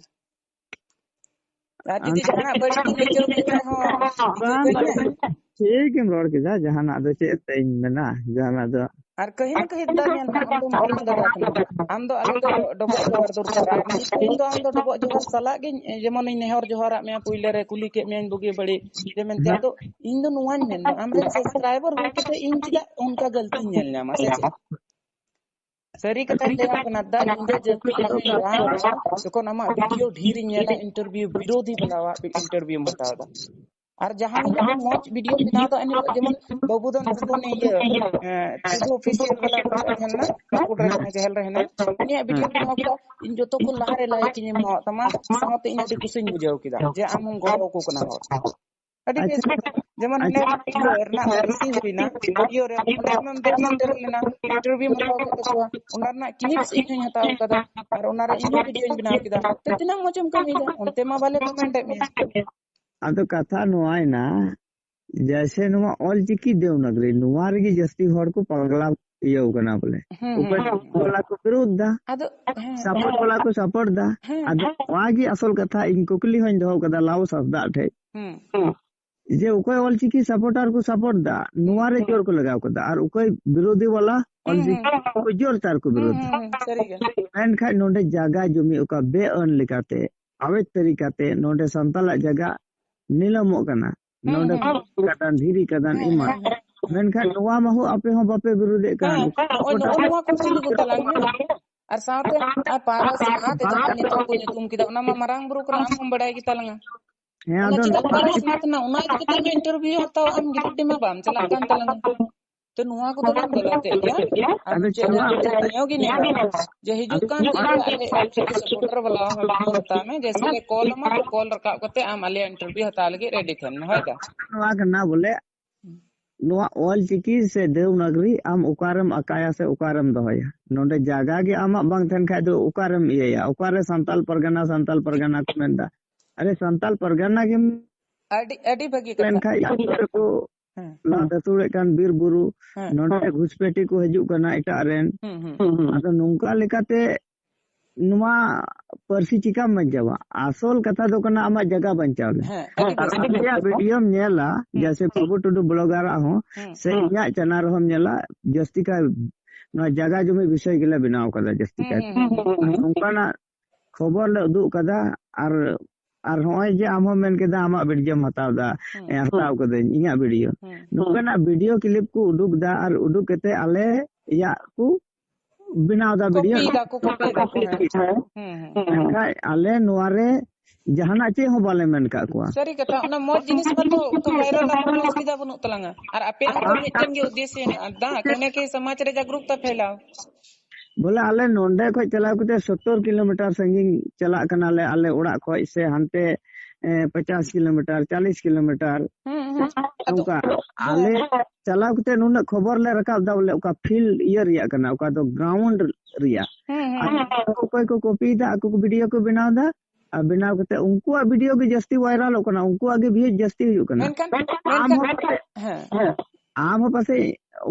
ᱟᱨ ᱡᱩᱫᱤ ᱟᱢ ᱡᱟᱦᱟᱱᱟᱜ ᱵᱟᱹᱲᱤᱡ ᱵᱤᱱ ᱟᱹᱭᱠᱟᱹᱣ ᱠᱮᱫ ᱠᱷᱟᱡ ᱦᱚᱸ ᱵᱟᱝ, ᱤᱠᱟᱹ ᱠᱟᱹᱧ ᱢᱮ᱾ ᱵᱟᱝ, ᱴᱷᱤᱠ ᱜᱮᱢ ᱨᱚᱲ ᱠᱮᱫᱟ, ᱡᱟᱦᱟᱱᱟᱜ ᱫᱚ ᱪᱮᱫ ᱛᱮ ᱤᱧ ᱢᱮᱱᱟ, ᱡᱟᱦᱟᱱᱟᱜ ᱫᱚ ᱟᱨ ᱠᱟᱹᱦᱤ ᱱᱟ ᱠᱟᱹᱦᱤ ᱫᱟ ᱧᱮᱞ ᱢᱮ, ᱟᱢ ᱫᱚ ᱢᱟᱨᱟᱝ ᱫᱟᱫᱟ ᱠᱟᱱᱟᱢ, ᱟᱢ ᱫᱚ ᱟᱞᱮ ᱫᱚ ᱰᱚᱵᱚᱜ ᱡᱚᱦᱟᱨ ᱫᱚᱨᱠᱟᱨ᱾ ᱟᱨ ᱱᱤᱛ ᱤᱧ ᱫᱚ ᱟᱢ ᱫᱚ ᱰᱚᱵᱚᱜ ᱡᱚᱦᱟᱨ ᱥᱟᱞᱟᱜ ᱜᱤᱧ, ᱡᱮᱢᱚᱱᱤᱧ ᱱᱮᱦᱚᱨ ᱡᱚᱦᱟᱨᱟᱜ ᱢᱮᱭᱟ, ᱯᱩᱭᱞᱟᱹ ᱨᱮ ᱠᱩᱞᱤ ᱠᱮᱫ ᱢᱮᱭᱟᱧ ᱵᱩᱜᱤ ᱵᱟᱹᱲᱤᱡ, ᱡᱮ ᱢᱮᱱᱛᱮ ᱟᱫᱚ ᱤᱧ ᱫᱚ ᱱᱚᱣᱟᱧ ᱢᱮᱱᱫᱟ, ᱟᱢᱨᱮᱱ subscriber ᱦᱩᱭ ᱠᱟᱛᱮ ᱤᱧ ᱪᱮᱫᱟᱜ ᱚᱱᱠᱟ ᱜᱟᱹᱞᱛᱤᱧ ᱧᱮᱞ ᱧᱟᱢᱟ ᱥᱮ ᱪᱮᱫ? ᱥᱟᱹᱨᱤ ᱠᱟᱛᱷᱟᱧ ᱞᱟᱹᱭᱟᱢ ᱠᱟᱱᱟ, ᱫᱟ, ᱧᱤᱫᱟᱹ ᱡᱟᱹᱯᱤᱫ ᱞᱟᱦᱟᱧ ᱨᱟᱱ ᱠᱟᱱᱟ, ᱡᱚᱠᱷᱚᱱ ᱟᱢᱟᱜ video ᱰᱷᱮᱨᱤᱧ ᱧᱮᱞᱟ, interview ᱵᱤᱨᱳᱫᱷᱤ ᱵᱟᱞᱟᱣᱟᱜ interviewᱢ ᱦᱟᱛᱟᱣ ᱮᱫᱟ᱾ ᱟᱨ ᱡᱟᱦᱟᱸ ᱦᱤᱞᱳᱜ ᱢᱚᱡᱽ videoᱢ ᱵᱮᱱᱟᱣ ᱮᱫᱟ, ᱮᱱ ᱦᱤᱞᱳᱜ ᱡᱮᱢᱚᱱ ᱵᱟᱹᱵᱩ ᱫᱚ ᱱᱩᱠᱩ ᱱᱤᱭᱟᱹ, ᱮᱸ, ᱥᱤᱵᱩ Official ᱵᱟᱞᱟ ᱠᱚ ᱛᱟᱦᱮᱱᱟ, ᱠᱟᱹᱠᱩᱲ ᱨᱮ ᱦᱮᱱᱟᱭ, ᱡᱟᱦᱮᱞ ᱨᱮ ᱦᱮᱱᱟᱭ, ᱩᱱᱤᱭᱟᱜ videoᱢ ᱵᱮᱱᱟᱣ ᱠᱮᱫᱟ, ᱤᱧ ᱡᱚᱛᱚ ᱠᱷᱚᱱ ᱞᱟᱦᱟ ᱨᱮ like ᱤᱧ ᱮᱢᱟᱣᱟᱫ ᱛᱟᱢᱟ, ᱥᱟᱶᱛᱮ ᱤᱧ ᱟᱹᱰᱤ ᱠᱩᱥᱤᱧ ᱵᱩᱡᱷᱟᱹᱣ ᱠᱮᱫᱟ ᱡᱮ ᱟᱢ ᱦᱚᱸᱢ ᱜᱚᱲᱚ ᱟᱠᱚ ᱠᱟᱱᱟ ᱦᱚᱲ᱾ ᱟᱹᱰᱤ ᱵᱮᱥ᱾ ᱡᱮᱢᱚᱱ ᱦᱟᱱᱮ ᱤᱭᱟᱹ ᱨᱮᱱᱟᱜ ᱨᱟᱹᱥᱤ ᱦᱩᱭᱱᱟ, ᱤᱭᱟᱹ ᱨᱮ ᱚᱸᱰᱮ ᱠᱷᱚᱱᱮᱢ ᱫᱮᱡ ᱥᱮᱴᱮᱨ ᱞᱮᱱᱟ, interviewᱢ ᱦᱟᱛᱟᱣ ᱠᱮᱫ ᱛᱟᱠᱚᱣᱟ, ᱚᱱᱟ ᱨᱮᱱᱟᱜ clips ᱤᱧ ᱦᱚᱧ ᱦᱟᱛᱟᱣ ᱠᱟᱫᱟ, ᱟᱨ ᱚᱱᱟ ᱨᱮ ᱤᱧ ᱦᱚᱸ videoᱧ ᱵᱮᱱᱟᱣ ᱠᱮᱫᱟ᱾ ᱛᱚ ᱛᱤᱱᱟᱹᱜ ᱢᱚᱡᱮᱢ ᱠᱟᱹᱢᱤᱭᱮᱫᱟ, ᱚᱱᱛᱮ ᱢᱟ ᱵᱟᱞᱮ commentᱮᱫ ᱢᱮᱭᱟ᱾ ᱟᱫᱚ ᱠᱟᱛᱷᱟ ᱱᱚᱣᱟᱭᱱᱟ, ᱡᱮᱭᱥᱮ ᱱᱚᱣᱟ ᱚᱞᱪᱤᱠᱤ ᱫᱮᱣᱱᱟᱜᱽᱨᱤ, ᱱᱚᱣᱟ ᱨᱮᱜᱮ ᱡᱟᱹᱥᱛᱤ ᱦᱚᱲ ᱠᱚ ᱯᱟᱜᱽᱞᱟ ᱤᱭᱟᱹᱣ ᱠᱟᱱᱟ ᱵᱚᱞᱮ᱾ ᱦᱩᱸ, ᱦᱩᱸ, ᱚᱠᱚᱭ ᱦᱩᱸ᱾ ᱵᱟᱞᱟ ᱠᱚ ᱵᱤᱨᱳᱫ ᱫᱟ, ᱦᱮᱸ᱾ Support ᱵᱟᱞᱟ ᱠᱚ support ᱫᱟ᱾ ᱦᱮᱸ᱾ ᱟᱫᱚ ᱱᱚᱣᱟ ᱜᱮ ᱟᱥᱚᱞ ᱠᱟᱛᱷᱟ, ᱤᱧ ᱠᱩᱠᱞᱤ ᱦᱚᱧ ᱫᱚᱦᱚ ᱠᱟᱫᱟ ᱞᱟᱣᱩᱥ ᱦᱟᱸᱥᱫᱟ ᱴᱷᱮᱡ᱾ ᱦᱩᱸ᱾ ᱡᱮ ᱚᱠᱚᱭ ᱚᱞᱪᱤᱠᱤ supporter ᱠᱚ support ᱫᱟ, ᱱᱚᱣᱟ ᱨᱮ ᱡᱳᱨ ᱠᱚ ᱞᱟᱜᱟᱣ ᱠᱟᱫᱟ, ᱟᱨ ᱚᱠᱚᱭ ᱵᱤᱨᱳᱫᱷᱤ ᱵᱟᱞᱟ ᱦᱩᱸ, ᱚᱞᱪᱤᱠᱤ ᱦᱩᱸ᱾ ᱠᱚ ᱡᱳᱨ ᱛᱟᱨ ᱠᱚ ᱦᱩᱸ, ᱵᱤᱨᱳᱫᱷ ᱫᱟ᱾ ᱦᱩᱸ, ᱦᱩᱸ, ᱥᱟᱹᱨᱤ ᱜᱮ᱾ ᱢᱮᱱᱠᱷᱟᱱ ᱱᱚᱰᱮ ᱡᱟᱭᱜᱟ ᱡᱚᱢᱤ ᱚᱠᱟ ᱵᱮᱼᱟᱹᱱ ᱞᱮᱠᱟᱛᱮ, ᱟᱵᱮᱫ ᱛᱟᱹᱨᱤᱠᱟᱛᱮ ᱱᱚᱰᱮ ᱥᱟᱱᱛᱟᱞᱟᱜ ᱡᱟᱭᱜᱟ ᱱᱤᱞᱟᱹᱢᱚᱜ ᱠᱟᱱᱟ᱾ ᱦᱩᱸ, ᱱᱚᱰᱮ ᱦᱩᱸ᱾ ᱠᱟᱫᱟᱱ, ᱫᱷᱤᱨᱤ ᱠᱟᱫᱟᱱ ᱦᱮᱸ, ᱮᱢᱟᱱ᱾ ᱦᱮᱸ, ᱦᱮᱸ᱾ ᱢᱮᱱᱠᱷᱟᱱ ᱱᱚᱣᱟ ᱢᱟᱦᱚ ᱟᱯᱮ ᱦᱚᱸ ᱵᱟᱯᱮ ᱵᱤᱨᱳᱫᱷᱮᱫ ᱠᱟᱱ᱾ ᱦᱮᱸ, ᱱᱚᱜᱼᱚᱭ ᱱᱚᱜᱼᱚ ᱱᱚᱣᱟ ᱠᱚ ᱠᱩᱞᱤ ᱠᱚ ᱛᱟᱞᱟᱝ ᱢᱮ᱾ ᱟᱨ ᱥᱟᱶᱛᱮ ᱟᱨ ᱯᱟᱨᱟᱥᱱᱟᱛᱷ ᱡᱟᱦᱟᱸ ᱱᱤᱛᱚᱜ ᱠᱚ ᱧᱩᱛᱩᱢ ᱠᱮᱫᱟ, ᱚᱱᱟ ᱢᱟ ᱢᱟᱨᱟᱝ ᱵᱩᱨᱩ ᱠᱟᱱᱟ, ᱟᱢ ᱦᱚᱸᱢ ᱵᱟᱲᱟᱭ ᱜᱮᱛᱟ ᱞᱟᱝᱟ᱾ ᱦᱮᱸ, ᱚᱱᱟ ᱟᱫᱚ ᱪᱮᱫᱟᱜ ᱯᱟᱨᱟᱥᱱᱟᱛᱷ ᱮᱱᱟ? ᱚᱱᱟ ᱤᱫᱤ ᱠᱟᱛᱮ ᱜᱮ interview ᱦᱟᱛᱟᱣ ᱟᱢ ᱜᱤᱫᱽᱨᱟᱹ ᱢᱟ ᱵᱟᱢ ᱪᱟᱞᱟᱜ ᱠᱟᱱ ᱛᱟᱞᱟᱝᱟ᱾ ᱛᱚ ᱱᱚᱣᱟ ᱠᱚᱫᱚ ᱵᱚᱱ ᱜᱟᱞᱟᱛᱮᱫ ᱜᱮᱭᱟ᱾ ᱟᱨ ᱟᱫᱚ ᱢᱤᱫᱴᱮᱱ ᱪᱟᱞᱟᱜ ᱱᱤᱭᱟᱹ ᱜᱮ ᱱᱮᱦᱚᱨ, ᱡᱮ ᱦᱤᱡᱩᱜ ᱟᱫᱚ ᱠᱟᱱ ᱫᱤᱱ ᱨᱮ ᱟᱞᱮ ᱚᱞᱪᱤᱠᱤ supporter ᱵᱟᱞᱟ ᱦᱚᱸ ᱦᱟᱛᱟᱣ ᱢᱮ, ᱡᱮᱭᱥᱮ ᱞᱮ call ᱟᱢᱟ, ᱛᱚ call ᱨᱟᱠᱟᱵ ᱠᱟᱛᱮ ᱟᱢ ᱟᱞᱮᱭᱟᱜ interview ᱦᱟᱛᱟᱣ ᱞᱟᱹᱜᱤᱫ ready ᱛᱟᱦᱮᱱ ᱢᱮ, ᱦᱳᱭ ᱫᱟ? ᱱᱚᱣᱟ ᱠᱟᱱᱟ ᱵᱚᱞᱮ, ᱱᱚᱣᱟ ᱚᱞᱪᱤᱠᱤ ᱥᱮ ᱫᱮᱣᱱᱟᱜᱽᱨᱤ ᱟᱢ ᱚᱠᱟᱨᱮᱢ ᱟᱠᱟᱭᱟ ᱥᱮ ᱚᱠᱟᱨᱮᱢ ᱫᱚᱦᱚᱭᱟ? ᱱᱚᱰᱮ ᱡᱟᱭᱜᱟ ᱜᱮ ᱟᱢᱟᱜ ᱵᱟᱝ ᱛᱟᱦᱮᱱ ᱠᱷᱟᱡ ᱫᱚ ᱚᱠᱟᱨᱮᱢ ᱤᱭᱟᱹᱭᱟ? ᱚᱠᱟᱨᱮ ᱥᱟᱱᱛᱟᱞ ᱯᱟᱨᱜᱟᱱᱟ, ᱥᱟᱱᱛᱟᱞ ᱯᱟᱨᱜᱟᱱᱟ ᱠᱚ ᱢᱮᱱᱫᱟ? ᱟᱨᱮ ᱥᱟᱱᱛᱟᱞ ᱯᱟᱨᱜᱟᱱᱟ ᱜᱮᱢ ᱟᱹᱰᱤ, ᱟᱹᱰᱤ ᱵᱷᱟᱹᱜᱤ ᱠᱟᱛᱷᱟ᱾ ᱞᱮᱱᱠᱷᱟᱡ ᱠᱚ ᱦᱮᱸ᱾ ᱞᱟᱸᱫᱟ ᱥᱩᱲᱮᱫ ᱠᱟᱱ ᱵᱤᱨ ᱵᱩᱨᱩ, ᱦᱮᱸ᱾ ᱱᱚᱰᱮ ᱜᱷᱩᱥᱯᱮᱴᱤ ᱠᱚ ᱦᱤᱡᱩᱜ ᱠᱟᱱᱟ ᱮᱴᱟᱜ ᱨᱮᱱ᱾ ᱦᱩᱸ, ᱦᱩᱸ᱾ ᱟᱫᱚ ᱱᱚᱝᱠᱟ ᱞᱮᱠᱟᱛᱮ ᱱᱚᱣᱟ ᱯᱟᱹᱨᱥᱤ ᱪᱤᱠᱟᱢ ᱵᱟᱧᱪᱟᱣᱟ? ᱟᱥᱚᱞ ᱠᱟᱛᱷᱟ ᱫᱚ ᱠᱟᱱᱟ ᱟᱢᱟᱜ ᱡᱟᱭᱜᱟ ᱵᱟᱧᱪᱟᱣ ᱞᱮ᱾ ᱦᱮᱸ, ᱟᱹᱰᱤ ᱵᱮᱥ᱾ ᱟᱨ ᱟᱢ ᱡᱟᱦᱟᱸ ᱵᱷᱤᱰᱤᱭᱳᱢ ᱧᱮᱞᱟ, ᱦᱩᱸ᱾ ᱡᱮᱭᱥᱮ ᱵᱟᱹᱵᱩ ᱴᱩᱰᱩ ᱵᱞᱚᱜᱟᱨᱟᱜ ᱦᱚᱸ, ᱦᱩᱸ᱾ ᱥᱮ ᱤᱧᱟᱹᱜ ᱪᱮᱱᱮᱞ ᱨᱮᱦᱚᱸᱢ ᱧᱮᱞᱟ, ᱡᱟᱹᱥᱛᱤ ᱠᱟᱭ ᱱᱚᱣᱟ ᱡᱟᱭᱜᱟ ᱡᱚᱢᱤ ᱵᱤᱥᱚᱭ ᱜᱮᱞᱮ ᱵᱮᱱᱟᱣ ᱠᱟᱫᱟ ᱡᱟᱹᱥᱛᱤ ᱦᱩᱸ, ᱠᱟᱭ᱾ ᱦᱩᱸ, ᱦᱩᱸ, ᱦᱩᱸ᱾ ᱱᱚᱝᱠᱟᱱᱟᱜ ᱠᱷᱚᱵᱚᱨ ᱞᱮ ᱩᱫᱩᱜ ᱠᱟᱫᱟ᱾ ᱟᱨ, ᱟᱨ ᱦᱚᱸᱜᱼᱚᱭ ᱡᱮ ᱟᱢ ᱦᱚᱸ ᱢᱮᱱ ᱠᱮᱫᱟ ᱟᱢᱟᱜ ᱵᱷᱤᱰᱤᱭᱳᱢ ᱦᱟᱛᱟᱣ ᱫᱟ, ᱦᱩᱸ᱾ ᱮ, ᱦᱟᱛᱟᱣ ᱠᱟᱹᱫᱟᱹᱧ ᱤᱧᱟᱹᱜ ᱵᱷᱤᱰᱤᱭᱳ᱾ ᱦᱩᱸ᱾ ᱱᱚᱝᱠᱟᱱᱟᱜ ᱵᱷᱤᱰᱤᱭᱳ ᱠᱞᱤᱯ ᱠᱚ ᱩᱰᱩᱠ ᱫᱟ ᱟᱨ ᱩᱰᱩᱠ ᱠᱟᱛᱮ ᱟᱞᱮᱭᱟᱜ ᱠᱚ ᱵᱮᱱᱟᱣ ᱫᱟ ᱵᱷᱤᱰᱤᱭᱳ᱾ ᱠᱚᱯᱤᱭ ᱫᱟᱠᱚ, ᱠᱚᱯᱤᱭ ᱫᱟᱠᱚ, ᱦᱮᱸ᱾ ᱦᱮᱸ, ᱦᱮᱸ᱾ ᱢᱮᱱᱠᱷᱟᱱ ᱟᱞᱮ ᱱᱚᱣᱟ ᱨᱮ ᱡᱟᱦᱟᱱᱟᱜ ᱪᱮᱫ ᱦᱚᱸ ᱵᱟᱞᱮ ᱢᱮᱱ ᱠᱟᱜ ᱠᱚᱣᱟ᱾ ᱥᱟᱹᱨᱤ ᱠᱟᱛᱷᱟ, ᱚᱱᱟ ᱢᱚᱡᱽ ᱡᱤᱱᱤᱥ ᱢᱟᱛᱚ ᱩᱛᱩ ᱵᱷᱟᱭᱨᱟᱞ ᱟᱵᱚᱱ, ᱚᱥᱩᱵᱤᱫᱷᱟ ᱵᱟᱹᱱᱩᱜ ᱛᱟᱞᱟᱝᱟ᱾ ᱟᱨ ᱟᱯᱮᱭᱟᱜ ᱦᱚᱸᱛᱚ ᱢᱤᱫᱴᱮᱱ ᱜᱮ ᱩᱫᱽᱫᱮᱥᱥᱚ ᱦᱮᱱᱟᱜᱼᱟ, ᱫᱟ, ᱠᱮᱱᱮ ᱠᱮ ᱥᱚᱢᱟᱡᱽ ᱨᱮ ᱡᱟᱜᱽᱨᱩᱠᱛᱟ ᱯᱷᱮᱞᱟᱣ᱾ ᱵᱚᱞᱮ ᱟᱞᱮ ᱱᱚᱸᱰᱮ ᱠᱷᱚᱡ ᱪᱟᱞᱟᱣ ᱠᱟᱛᱮ ᱥᱚᱛᱛᱚᱨ ᱠᱤᱞᱳᱢᱤᱴᱟᱨ ᱥᱟᱺᱜᱤᱧ ᱪᱟᱞᱟᱜ ᱠᱟᱱᱟᱞᱮ ᱟᱞᱮ ᱚᱲᱟᱜ ᱠᱷᱚᱡ, ᱥᱮ ᱦᱟᱱᱛᱮ, ᱮ, ᱯᱚᱪᱟᱥ ᱠᱤᱞᱳᱢᱤᱴᱟᱨ, ᱪᱟᱞᱤᱥ ᱠᱤᱞᱳᱢᱤᱴᱟᱨ᱾ ᱦᱩᱸ, ᱦᱩᱸ᱾ ᱟᱫᱚ ᱱᱚᱝᱠᱟ ᱟᱞᱮ ᱪᱟᱞᱟᱣ ᱠᱟᱛᱮ ᱱᱩᱱᱟᱹᱜ ᱠᱷᱚᱵᱚᱨ ᱞᱮ ᱨᱟᱠᱟᱵ ᱫᱟ, ᱵᱚᱞᱮ ᱚᱠᱟ ᱯᱷᱤᱞᱰ ᱤᱭᱟᱹ ᱨᱮᱭᱟᱜ ᱠᱟᱱᱟ, ᱚᱠᱟ ᱫᱚ ᱜᱨᱟᱣᱩᱱᱰ ᱨᱮᱭᱟᱜ᱾ ᱦᱩᱸ, ᱦᱩᱸ, ᱟᱨ ᱦᱩᱸ᱾ ᱚᱠᱚᱭ ᱠᱚ ᱠᱚᱯᱤᱭ ᱫᱟ, ᱟᱠᱚ ᱠᱚ ᱵᱷᱤᱰᱤᱭᱳ ᱠᱚ ᱵᱮᱱᱟᱣ ᱫᱟ, ᱟᱨ ᱵᱮᱱᱟᱣ ᱠᱟᱛᱮ ᱩᱱᱠᱩᱣᱟᱜ ᱵᱷᱤᱰᱤᱭᱳ ᱜᱮ ᱡᱟᱹᱥᱛᱤ ᱵᱷᱟᱭᱨᱟᱞᱚᱜ ᱠᱟᱱᱟ, ᱩᱱᱠᱩᱣᱟᱜ ᱜᱮ ᱵᱷᱤᱭᱩᱡᱽ ᱡᱟᱹᱥᱛᱤ ᱦᱩᱭᱩᱜ ᱠᱟᱱᱟ᱾ ᱢᱮᱱᱠᱷᱟᱱ, ᱟᱢ ᱢᱮᱱᱠᱷᱟᱱ, ᱦᱚᱸ ᱯᱟᱥᱮᱡ, ᱦᱮᱸ᱾ ᱟᱢ ᱦᱚᱸ ᱯᱟᱥᱮᱡ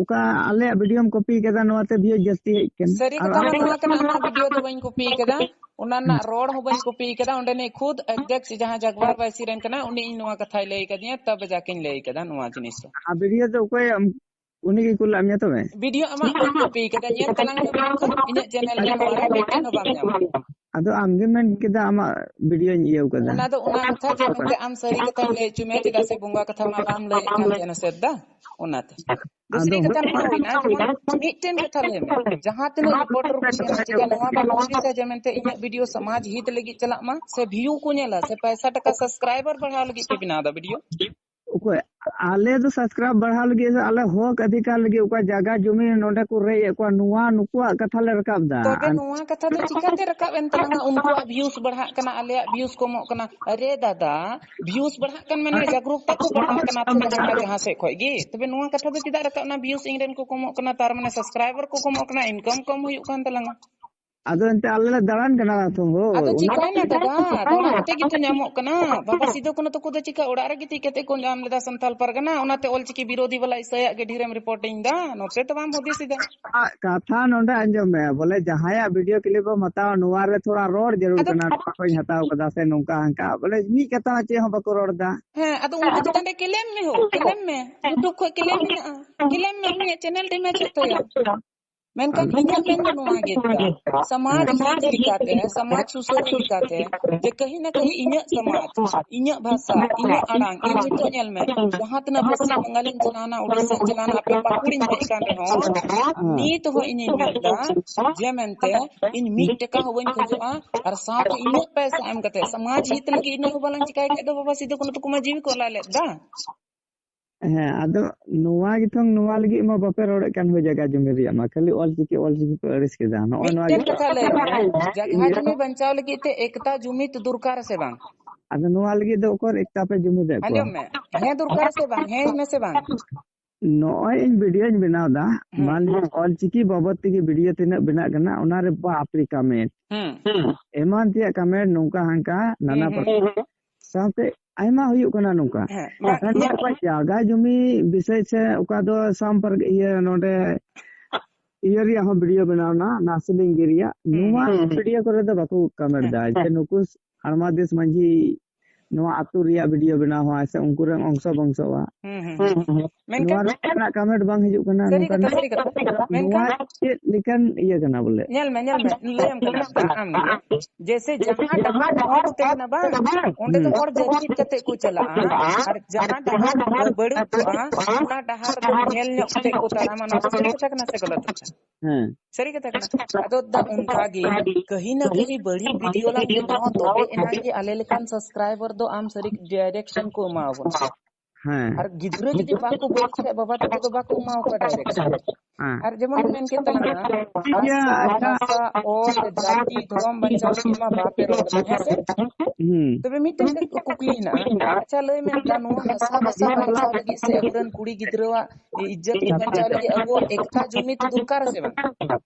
ᱚᱠᱟ ᱟᱞᱮᱭᱟᱜ ᱵᱷᱤᱰᱤᱭᱳᱢ ᱠᱚᱯᱤ ᱠᱟᱫᱟ, ᱱᱚᱣᱟᱛᱮ ᱵᱷᱤᱭᱩᱡᱽ ᱡᱟᱹᱥᱛᱤ ᱦᱮᱡ ᱠᱟᱱᱟ᱾ ᱥᱟᱹᱨᱤ ᱟᱨ ᱠᱟᱛᱷᱟ ᱢᱟ ᱟᱞᱮ ᱱᱚᱣᱟ ᱠᱟᱱᱟ, ᱟᱢᱟᱜ ᱵᱷᱤᱰᱤᱭᱳ ᱫᱚ ᱵᱟᱹᱧ ᱠᱚᱯᱤ ᱠᱟᱫᱟ, ᱚᱱᱟ ᱨᱮᱱᱟᱜ ᱨᱚᱲ ᱦᱚᱸ ᱵᱟᱹᱧ ᱠᱚᱯᱤ ᱠᱟᱫᱟ᱾ ᱚᱸᱰᱮᱱᱤᱡ ᱠᱷᱩᱫ ᱚᱫᱽᱫᱷᱚᱠᱥ ᱡᱟᱦᱟᱸ ᱡᱟᱜᱽᱣᱟᱨ ᱵᱟᱹᱭᱥᱤ ᱨᱮᱱ ᱠᱟᱱᱟ, ᱩᱱᱤ ᱤᱧ ᱱᱚᱣᱟ ᱠᱟᱛᱷᱟᱭ ᱞᱟᱹᱭ ᱠᱟᱫᱤᱧᱟ, ᱛᱚᱵᱮ ᱡᱟᱠᱤᱧ ᱞᱟᱹᱭ ᱠᱟᱫᱟ ᱱᱚᱣᱟ ᱡᱤᱱᱤᱥ ᱫᱚ᱾ ᱟᱨ ᱵᱷᱤᱰᱤᱭᱳ ᱫᱚ ᱚᱠᱚᱭ ᱟᱢ, ᱩᱱᱤ ᱜᱮ ᱠᱩᱞᱟᱜ ᱢᱮᱭᱟ ᱛᱚᱵᱮ? ᱵᱷᱤᱰᱤᱭᱳ ᱟᱢᱟᱜ ᱵᱟᱹᱧ ᱠᱚᱯᱤ ᱠᱟᱫᱟ, ᱧᱮᱞ ᱛᱟᱞᱟᱝ ᱢᱮ ᱵᱟᱝᱠᱷᱟᱱ ᱤᱧᱟᱹᱜ ᱪᱮᱱᱮᱞ ᱨᱮ ᱱᱚᱣᱟ ᱨᱮ ᱢᱤᱫᱴᱮᱱ ᱦᱚᱸ ᱵᱟᱢ ᱧᱟᱢᱟ᱾ ᱟᱫᱚ ᱟᱢ ᱜᱮᱢ ᱢᱮᱱ ᱠᱮᱫᱟ ᱟᱢᱟᱜ ᱵᱷᱤᱰᱤᱭᱳᱧ ᱤᱭᱟᱹᱣ ᱠᱟᱫᱟ᱾ ᱚᱱᱟ ᱫᱚ ᱚᱱᱟ ᱠᱟᱛᱷᱟ ᱡᱮ ᱢᱮᱱᱛᱮ ᱟᱢ ᱥᱟᱹᱨᱤ ᱠᱟᱛᱷᱟᱧ ᱞᱟᱹᱭ ᱦᱚᱪᱚ ᱢᱮᱭᱟ, ᱪᱮᱫᱟᱜ ᱥᱮ ᱵᱚᱸᱜᱟ ᱠᱟᱛᱷᱟ ᱢᱟ ᱵᱟᱢ ᱞᱟᱹᱭᱮᱫ ᱠᱟᱱ ᱛᱟᱦᱮᱱᱟ ᱥᱮᱫ ᱫᱟ, ᱚᱱᱟᱛᱮ᱾ ᱫᱚ ᱟᱫᱚ ᱥᱟᱹᱨᱤ ᱠᱟᱛᱷᱟ ᱱᱚᱣᱟ ᱦᱩᱭᱱᱟ, ᱡᱮᱢᱚᱱ ᱢᱤᱫᱴᱮᱱ ᱠᱟᱛᱷᱟ ᱞᱟᱹᱭ ᱢᱮ, ᱡᱟᱦᱟᱸ ᱛᱤᱱᱟᱹᱜ ᱨᱤᱯᱳᱨᱴᱟᱨ ᱠᱚ ᱥᱮᱱᱚᱜ ᱪᱮᱫᱟ, ᱱᱚᱣᱟ ᱵᱟᱢ ᱚᱥᱩᱵᱤᱫᱷᱟ ᱡᱮ ᱢᱮᱱᱛᱮ ᱤᱧᱟᱹᱜ ᱵᱷᱤᱰᱤᱭᱳ ᱥᱚᱢᱟᱡᱽ ᱦᱤᱛ ᱞᱟᱹᱜᱤᱫ ᱪᱟᱞᱟᱜ ᱢᱟ, ᱥᱮ ᱵᱷᱤᱭᱩ ᱠᱚ ᱧᱮᱞᱟ, ᱥᱮ ᱯᱚᱭᱥᱟ ᱴᱟᱠᱟ ᱥᱟᱵᱥᱠᱨᱟᱭᱵᱟᱨ ᱵᱟᱲᱦᱟᱣ ᱞᱟᱹᱜᱤᱫ ᱯᱮ ᱵᱮᱱᱟᱣ ᱮᱫᱟ ᱵᱷᱤᱰᱤᱭᱳ? ᱚᱠᱚᱭ? ᱟᱞᱮ ᱫᱚ ᱥᱟᱵᱥᱠᱨᱟᱭᱤᱵ ᱵᱟᱲᱦᱟᱣ ᱞᱟᱹᱜᱤᱫ ᱥᱮ ᱟᱞᱮ ᱦᱚᱠ ᱚᱫᱷᱤᱠᱟᱨ ᱞᱟᱹᱜᱤᱫ ᱚᱠᱟ ᱡᱟᱭᱜᱟ ᱡᱚᱢᱤ ᱱᱚᱰᱮ ᱠᱚ ᱨᱮᱡ ᱮᱫ ᱠᱚᱣᱟ, ᱱᱚᱣᱟ ᱱᱩᱠᱩᱣᱟᱜ ᱠᱟᱛᱷᱟ ᱞᱮ ᱨᱟᱠᱟᱵ ᱫᱟ᱾ ᱛᱚᱵᱮ ᱟᱨ ᱱᱚᱣᱟ ᱠᱟᱛᱷᱟ ᱫᱚ ᱪᱤᱠᱟᱛᱮ ᱨᱟᱠᱟᱵ ᱮᱱ ᱛᱟᱞᱟᱝᱟ? ᱩᱱᱠᱩᱣᱟᱜ ᱵᱷᱤᱭᱩᱥ ᱵᱟᱲᱦᱟᱜ ᱠᱟᱱᱟ, ᱟᱞᱮᱭᱟᱜ ᱵᱷᱤᱭᱩᱥ ᱠᱚᱢᱚᱜ ᱠᱟᱱᱟ᱾ ᱟᱨᱮ ᱫᱟᱫᱟ, ᱵᱷᱤᱭᱩᱥ ᱵᱟᱲᱦᱟᱜ ᱠᱟᱱ ᱢᱟᱱᱮ ᱡᱟᱜᱽᱨᱩᱠᱛᱟ ᱠᱚ ᱵᱟᱲᱦᱟᱜ ᱠᱟᱱᱟ ᱛᱚ ᱡᱟᱦᱟᱸ ᱡᱟᱦᱟᱸ ᱥᱮᱫ ᱠᱷᱚᱡ ᱜᱮ᱾ ᱛᱚᱵᱮ ᱱᱚᱣᱟ ᱠᱟᱛᱷᱟ ᱫᱚ ᱪᱮᱫᱟᱜ ᱨᱟᱠᱟᱵ ᱮᱱᱟ, ᱵᱷᱤᱭᱩᱥ ᱤᱧ ᱨᱮᱱ ᱠᱚ ᱠᱚᱢᱚᱜ ᱠᱟᱱᱟ, ᱛᱟᱨ ᱢᱟᱱᱮ ᱥᱟᱵᱥᱠᱨᱟᱭᱵᱟᱨ ᱠᱚ ᱠᱚᱢᱚᱜ ᱠᱟᱱᱟ, ᱤᱱᱠᱟᱢ ᱠᱚᱢ ᱦᱩᱭᱩᱜ ᱠᱟᱱ ᱛᱟᱞᱟᱝᱟ? ᱟᱫᱚ ᱮᱱᱛᱮ ᱟᱞᱮ ᱞᱮ ᱫᱟᱬᱟᱱ ᱠᱟᱱᱟ ᱛᱚ ᱦᱳ, ᱟᱫᱚ ᱚᱱᱟ ᱪᱤᱠᱟᱹᱭᱱᱟ ᱫᱟᱫᱟ? ᱟᱫᱚ ᱚᱱᱟ ᱦᱚᱛᱮ ᱜᱮᱛᱚ ᱧᱟᱢᱚᱜ ᱠᱟᱱᱟ᱾ ᱵᱟᱵᱟ ᱥᱤᱫᱩ ᱠᱟᱹᱱᱦᱩ ᱛᱟᱠᱚ ᱫᱚ ᱪᱤᱠᱟ ᱚᱲᱟᱜ ᱨᱮᱜᱮ ᱛᱤ ᱠᱟᱛᱮ ᱠᱚ ᱧᱟᱢ ᱞᱮᱫᱟ ᱥᱟᱱᱛᱟᱞ ᱯᱟᱨᱜᱟᱱᱟ? ᱚᱱᱟᱛᱮ ᱚᱞᱪᱤᱠᱤ ᱵᱤᱨᱳᱫᱷᱤ ᱵᱟᱞᱟ ᱤᱥᱟᱹᱭᱟᱜ ᱜᱮ ᱰᱷᱮᱨᱮᱢ ᱨᱤᱯᱳᱨᱴᱤᱝ ᱫᱟ, ᱱᱚᱛᱮ ᱫᱚ ᱵᱟᱢ ᱦᱩᱫᱤᱥ ᱮᱫᱟ᱾ ᱠᱟᱛᱷᱟ ᱱᱚᱰᱮ ᱟᱸᱡᱚᱢ ᱢᱮ, ᱵᱚᱞᱮ ᱡᱟᱦᱟᱸᱭᱟᱜ ᱵᱷᱤᱰᱤᱭᱳ ᱠᱞᱤᱯ ᱮᱢ ᱦᱟᱛᱟᱣᱟ, ᱱᱚᱣᱟ ᱨᱮ ᱛᱷᱚᱲᱟ ᱨᱚᱲ ᱡᱟᱹᱨᱩᱲ ᱟᱫᱚ ᱠᱟᱱᱟ, ᱱᱚᱣᱟ ᱠᱚᱧ ᱦᱟᱛᱟᱣ ᱠᱟᱫᱟ ᱥᱮ ᱱᱚᱝᱠᱟ ᱦᱟᱱᱠᱟ, ᱵᱚᱞᱮ ᱢᱤᱫ ᱠᱟᱛᱷᱟ ᱦᱚᱸ ᱪᱮᱫ ᱦᱚᱸ ᱵᱟᱠᱚ ᱨᱚᱲ ᱮᱫᱟ᱾ ᱦᱮᱸ, ᱟᱫᱚ ᱩᱱᱠᱩ ᱪᱮᱛᱟᱱ ᱨᱮ ᱠᱮᱞᱮᱢ ᱢᱮ ᱦᱳ, ᱠᱮᱞᱮᱢ ᱢᱮ, YouTube ᱠᱷᱚᱡ ᱠᱮᱞᱮᱢ ᱢᱮᱱᱟᱜᱼᱟ, ᱠᱮᱞᱮᱢ ᱢᱮ, ᱩᱱᱤᱭᱟᱜ ᱪᱮᱱᱮᱞ ᱰᱮᱢᱮᱡᱚᱜ ᱛᱟᱭᱟ᱾ ᱢᱮᱱᱠᱷᱟᱱ ᱟᱫᱚ ᱤᱧᱟᱹᱜ ᱢᱮᱱ ᱫᱚ ᱱᱚᱣᱟ ᱜᱮ ᱫᱟᱫᱟ, ᱥᱚᱢᱟᱡᱽ ᱦᱤᱛ ᱞᱮᱠᱟᱛᱮ, ᱥᱚᱢᱟᱡᱽ ᱥᱩᱥᱟᱹᱨ ᱞᱮᱠᱟᱛᱮ, ᱡᱮ ᱠᱟᱹᱦᱤ ᱱᱟ ᱠᱟᱹᱦᱤ ᱤᱧᱟᱹᱜ ᱥᱚᱢᱟᱡᱽ, ᱤᱧᱟᱹᱜ ᱵᱷᱟᱥᱟ, ᱤᱧᱟᱹᱜ ᱟᱲᱟᱝ, ᱤᱧ ᱱᱤᱛᱚᱜ ᱧᱮᱞ ᱢᱮ, ᱡᱟᱦᱟᱸ ᱛᱤᱱᱟᱹᱜ ᱯᱚᱥᱪᱤᱢ ᱵᱟᱝᱜᱟᱞᱤᱧ ᱪᱟᱞᱟᱣᱱᱟ, ᱩᱰᱤᱥᱟᱧ ᱪᱟᱞᱟᱣᱱᱟ, ᱟᱯᱮ ᱯᱟᱹᱠᱩᱲᱤᱧ ᱦᱮᱡ ᱟᱠᱟᱱ ᱨᱮᱦᱚᱸ, ᱱᱤᱛ ᱦᱚᱸ ᱤᱧᱤᱧ ᱢᱮᱱ ᱮᱫᱟ ᱡᱮ ᱢᱮᱱᱛᱮ ᱤᱧ ᱢᱤᱫ ᱴᱟᱠᱟ ᱦᱚᱸ ᱵᱟᱹᱧ ᱠᱷᱚᱡᱚᱜᱼᱟ, ᱟᱨ ᱥᱟᱶᱛᱮ ᱤᱱᱟᱹᱜ ᱯᱚᱭᱥᱟ ᱮᱢ ᱠᱟᱛᱮ ᱥᱚᱢᱟᱡᱽ ᱦᱤᱛ ᱞᱟᱹᱜᱤᱫ ᱤᱱᱟᱹᱜ ᱦᱚᱸ ᱵᱟᱞᱟᱝ ᱪᱤᱠᱟᱭ ᱠᱷᱟᱡ ᱫᱚ ᱵᱟᱵᱟ ᱥᱤᱫᱩ ᱠᱟᱹᱱᱦᱩ ᱛᱟᱠᱚ ᱢᱟ ᱡᱤᱣᱤ ᱠᱚ ᱟᱞᱟᱭ ᱞᱮᱫ ᱫᱟ᱾ ᱦᱮᱸ, ᱟᱫᱚ ᱱᱚᱣᱟ ᱜᱮᱛᱚ, ᱱᱚᱣᱟ ᱞᱟᱹᱜᱤᱫ ᱢᱟ ᱵᱟᱯᱮ ᱨᱚᱲᱮᱫ ᱠᱟᱱ ᱦᱳᱭ ᱡᱟᱭᱜᱟ ᱡᱩᱢᱤ ᱨᱮᱭᱟᱜ ᱢᱟ, ᱠᱷᱟᱹᱞᱤ ᱚᱞᱪᱤᱠᱤ, ᱚᱞᱪᱤᱠᱤ ᱯᱮ ᱟᱹᱲᱤᱥ ᱠᱮᱫᱟ᱾ ᱱᱚᱜᱼᱚᱭ ᱱᱚᱣᱟ ᱢᱤᱫᱴᱮᱱ ᱜᱮ ᱠᱟᱛᱷᱟ ᱞᱟᱹᱭ ᱢᱮ, ᱡᱟᱜᱟ ᱡᱩᱢᱤ ᱵᱟᱧᱪᱟᱣ ᱞᱟᱹᱜᱤᱫ ᱛᱮ ᱮᱠᱛᱟ ᱡᱩᱢᱤᱫ ᱫᱚᱨᱠᱟᱨ ᱥᱮ ᱵᱟᱝ? ᱟᱫᱚ ᱱᱚᱣᱟ ᱞᱟᱹᱜᱤᱫ ᱫᱚ ᱚᱠᱚᱭ ᱮᱠᱛᱟ ᱯᱮ ᱡᱩᱢᱤᱫᱮᱫ ᱠᱚᱣᱟ? ᱟᱸᱡᱚᱢ ᱢᱮ, ᱦᱮᱸ ᱫᱚᱨᱠᱟᱨ ᱥᱮ ᱵᱟᱝ? ᱦᱮᱸ ᱢᱮ ᱥᱮ ᱵᱟᱝ? ᱱᱚᱜᱼᱚᱭ ᱤᱧ ᱵᱷᱤᱰᱤᱭᱳᱧ ᱵᱮᱱᱟᱣ ᱮᱫᱟ, ᱦᱩᱸ᱾ ᱢᱟᱱ ᱞᱤᱭᱟ ᱚᱞᱪᱤᱠᱤ ᱵᱟᱵᱚᱫ ᱛᱮᱜᱮ ᱵᱷᱤᱰᱤᱭᱳ ᱛᱤᱱᱟᱹᱜ ᱵᱮᱱᱟᱜ ᱠᱟᱱᱟ, ᱚᱱᱟ ᱨᱮ ᱵᱟᱯ ᱨᱮ ᱠᱚᱢᱮᱱᱴ, ᱦᱩᱸ᱾ ᱮᱢᱟᱱ ᱛᱮᱭᱟᱜ ᱠᱚᱢᱮᱱᱴ, ᱱᱚᱝᱠᱟ ᱦᱟᱱᱠᱟ ᱱᱟᱱᱟ ᱦᱩᱸ, ᱦᱩᱸ᱾ ᱯᱨᱚᱠᱟᱨ᱾ ᱥᱟᱶᱛᱮ ᱟᱭᱢᱟ ᱦᱩᱭᱩᱜ ᱠᱟᱱᱟ ᱱᱚᱝᱠᱟ᱾ ᱦᱮᱸ, ᱵᱟᱝ, ᱮᱱᱠᱷᱟᱱ ᱤᱧᱟᱹᱜ ᱚᱠᱚᱭ ᱡᱟᱭᱜᱟ ᱡᱩᱢᱤ ᱵᱤᱥᱚᱭ ᱥᱮ ᱚᱠᱟ ᱫᱚ ᱥᱟᱢᱯᱟᱨᱠ ᱤᱭᱟᱹ ᱱᱚᱰᱮ ᱤᱭᱟᱹ ᱨᱮᱭᱟᱜ ᱦᱚᱸ ᱵᱷᱤᱰᱤᱭᱳ ᱵᱮᱱᱟᱣ ᱮᱱᱟ, ᱱᱟᱥᱤᱞᱤᱝᱜᱤ ᱨᱮᱭᱟᱜ᱾ ᱦᱩᱸ, ᱱᱚᱣᱟ ᱦᱩᱸ᱾ ᱵᱷᱤᱰᱤᱭᱳ ᱠᱚᱨᱮ ᱫᱚ ᱵᱟᱠᱚ ᱠᱚᱢᱮᱱᱴ ᱦᱮᱸ᱾ ᱮᱫᱟ ᱡᱮ ᱱᱩᱠᱩ ᱦᱟᱲᱢᱟ ᱫᱮᱥ ᱢᱟᱹᱡᱷᱤ ᱱᱚᱣᱟ ᱟᱹᱛᱩ ᱨᱮᱭᱟᱜ ᱵᱷᱤᱰᱤᱭᱳ ᱵᱮᱱᱟᱣ ᱦᱚᱸ ᱥᱮ ᱩᱱᱠᱩ ᱨᱮᱱ ᱚᱝᱥᱚ ᱵᱚᱝᱥᱚᱣᱟ᱾ ᱦᱩᱸ, ᱦᱩᱸ, ᱦᱩᱸ᱾ ᱱᱚᱣᱟ ᱢᱮᱱᱠᱷᱟᱱ ᱨᱮᱱᱟᱜ ᱠᱚᱢᱮᱱᱴ ᱵᱟᱝ ᱦᱤᱡᱩᱜ ᱠᱟᱱᱟ, ᱥᱟᱹᱨᱤ ᱱᱚᱝᱠᱟᱱ ᱠᱟᱛᱷᱟ, ᱥᱟᱹᱨᱤ ᱠᱟᱛᱷᱟ᱾ ᱱᱚᱣᱟ ᱢᱮᱱᱠᱷᱟᱱ ᱪᱮᱫ ᱞᱮᱠᱟᱱ ᱤᱭᱟᱹ ᱠᱟᱱᱟ ᱵᱚᱞᱮ? ᱧᱮᱞ ᱢᱮ, ᱧᱮᱞ ᱢᱮ, ᱞᱟᱹᱭᱟᱢ ᱠᱟᱱᱟ ᱟᱢ ᱜᱮ᱾ ᱡᱮᱭᱥᱮ ᱡᱟᱦᱟᱸ ᱰᱟᱦᱟᱨ ᱦᱚᱲ ᱠᱚ ᱛᱟᱦᱮᱱᱟ ᱵᱟᱝ, ᱚᱸᱰᱮ ᱫᱚ ᱦᱩᱸ᱾ ᱦᱚᱲ ᱡᱟᱹᱯᱤᱫ ᱠᱟᱛᱮ ᱠᱚ ᱪᱟᱞᱟᱜᱼᱟ, ᱟᱨ ᱡᱟᱦᱟᱸ ᱰᱟᱦᱟᱨ ᱵᱟᱹᱲᱤᱡ ᱠᱚᱜᱼᱟ, ᱚᱱᱟ ᱰᱟᱦᱟᱨ ᱫᱚ ᱧᱮᱞ ᱧᱚᱜ ᱠᱟᱛᱮ ᱠᱚ ᱛᱟᱲᱟᱢᱟ᱾ ᱱᱚᱣᱟ ᱫᱚ ᱥᱟᱹᱨᱤ ᱠᱟᱛᱷᱟ ᱠᱟᱱᱟ ᱥᱮ ᱜᱟᱞᱟᱛ ᱠᱟᱛᱷᱟ? ᱦᱮᱸ᱾ ᱥᱟᱹᱨᱤ ᱠᱟᱛᱷᱟ ᱠᱟᱱᱟ᱾ ᱟᱫᱚ ᱫᱟ ᱚᱱᱠᱟ ᱜᱮ ᱠᱟᱹᱦᱤ ᱱᱟ ᱠᱟᱹᱦᱤ ᱵᱟᱹᱲᱤᱡ ᱵᱷᱤᱰᱤᱭᱳ ᱞᱟᱝ ᱵᱮᱱᱟᱣᱟ, ᱛᱚᱵᱮ ᱮᱱᱟᱝ ᱜᱮ ᱟᱞᱮ ᱞᱮᱠᱟᱱ ᱥᱟᱵᱥᱠᱨᱟᱭᱵᱟᱨ ᱫᱚ ᱟᱢ ᱥᱟᱹᱨᱤ ᱰᱟᱭᱨᱮᱠᱥᱚᱱ ᱠᱚ ᱮᱢᱟᱣᱟᱵᱚᱱᱟ᱾ ᱦᱮᱸ᱾ ᱟᱨ ᱜᱤᱫᱽᱨᱟᱹ ᱡᱩᱫᱤ ᱵᱟᱠᱚ ᱵᱩᱡᱽ ᱠᱷᱟᱡ, ᱵᱟᱵᱟ ᱛᱟᱠᱚ ᱫᱚ ᱵᱟᱠᱚ ᱮᱢᱟᱣ ᱠᱚᱣᱟ ᱰᱟᱭᱨᱮᱠᱥᱚᱱ᱾ ᱦᱮᱸ᱾ ᱟᱨ ᱡᱮᱢᱚᱱ ᱢᱮᱱ ᱠᱮᱫ ᱛᱟᱞᱟᱝᱟ, ᱤᱭᱟᱹ, ᱵᱷᱟᱥᱟ, ᱟᱪᱪᱷᱟ᱾ ᱵᱷᱟᱥᱟ, ᱚᱞ, ᱡᱟᱹᱛᱤ, ᱫᱷᱚᱨᱚᱢ ᱵᱟᱧᱪᱟᱣ ᱞᱟᱹᱜᱤᱫ ᱢᱟ ᱵᱟᱯᱮ ᱨᱚᱲ ᱠᱟᱱᱟ, ᱦᱮᱸ ᱥᱮ? ᱦᱩᱸ᱾ ᱛᱚᱵᱮ ᱢᱤᱫᱴᱮᱱ ᱠᱩᱠᱞᱤ ᱦᱮᱱᱟᱜᱼᱟ, ᱟᱪᱪᱷᱟ ᱞᱟᱹᱭ ᱢᱮ, ᱫᱟ ᱱᱚᱣᱟ ᱦᱟᱥᱟ ᱵᱷᱟᱥᱟ ᱵᱟᱧᱪᱟᱣ ᱞᱟᱹᱜᱤᱫ ᱥᱮ ᱟᱵᱚᱨᱮᱱ ᱠᱩᱲᱤ ᱜᱤᱫᱽᱨᱟᱹᱣᱟᱜ ᱤᱡᱽᱡᱚᱛ ᱠᱚ ᱵᱟᱧᱪᱟᱣ ᱞᱟᱹᱜᱤᱫ ᱟᱵᱚᱣᱟᱜ ᱮᱠᱛᱟ ᱡᱩᱢᱤᱫ ᱫᱚᱨᱠᱟᱨ ᱥᱮ ᱵᱟᱝ?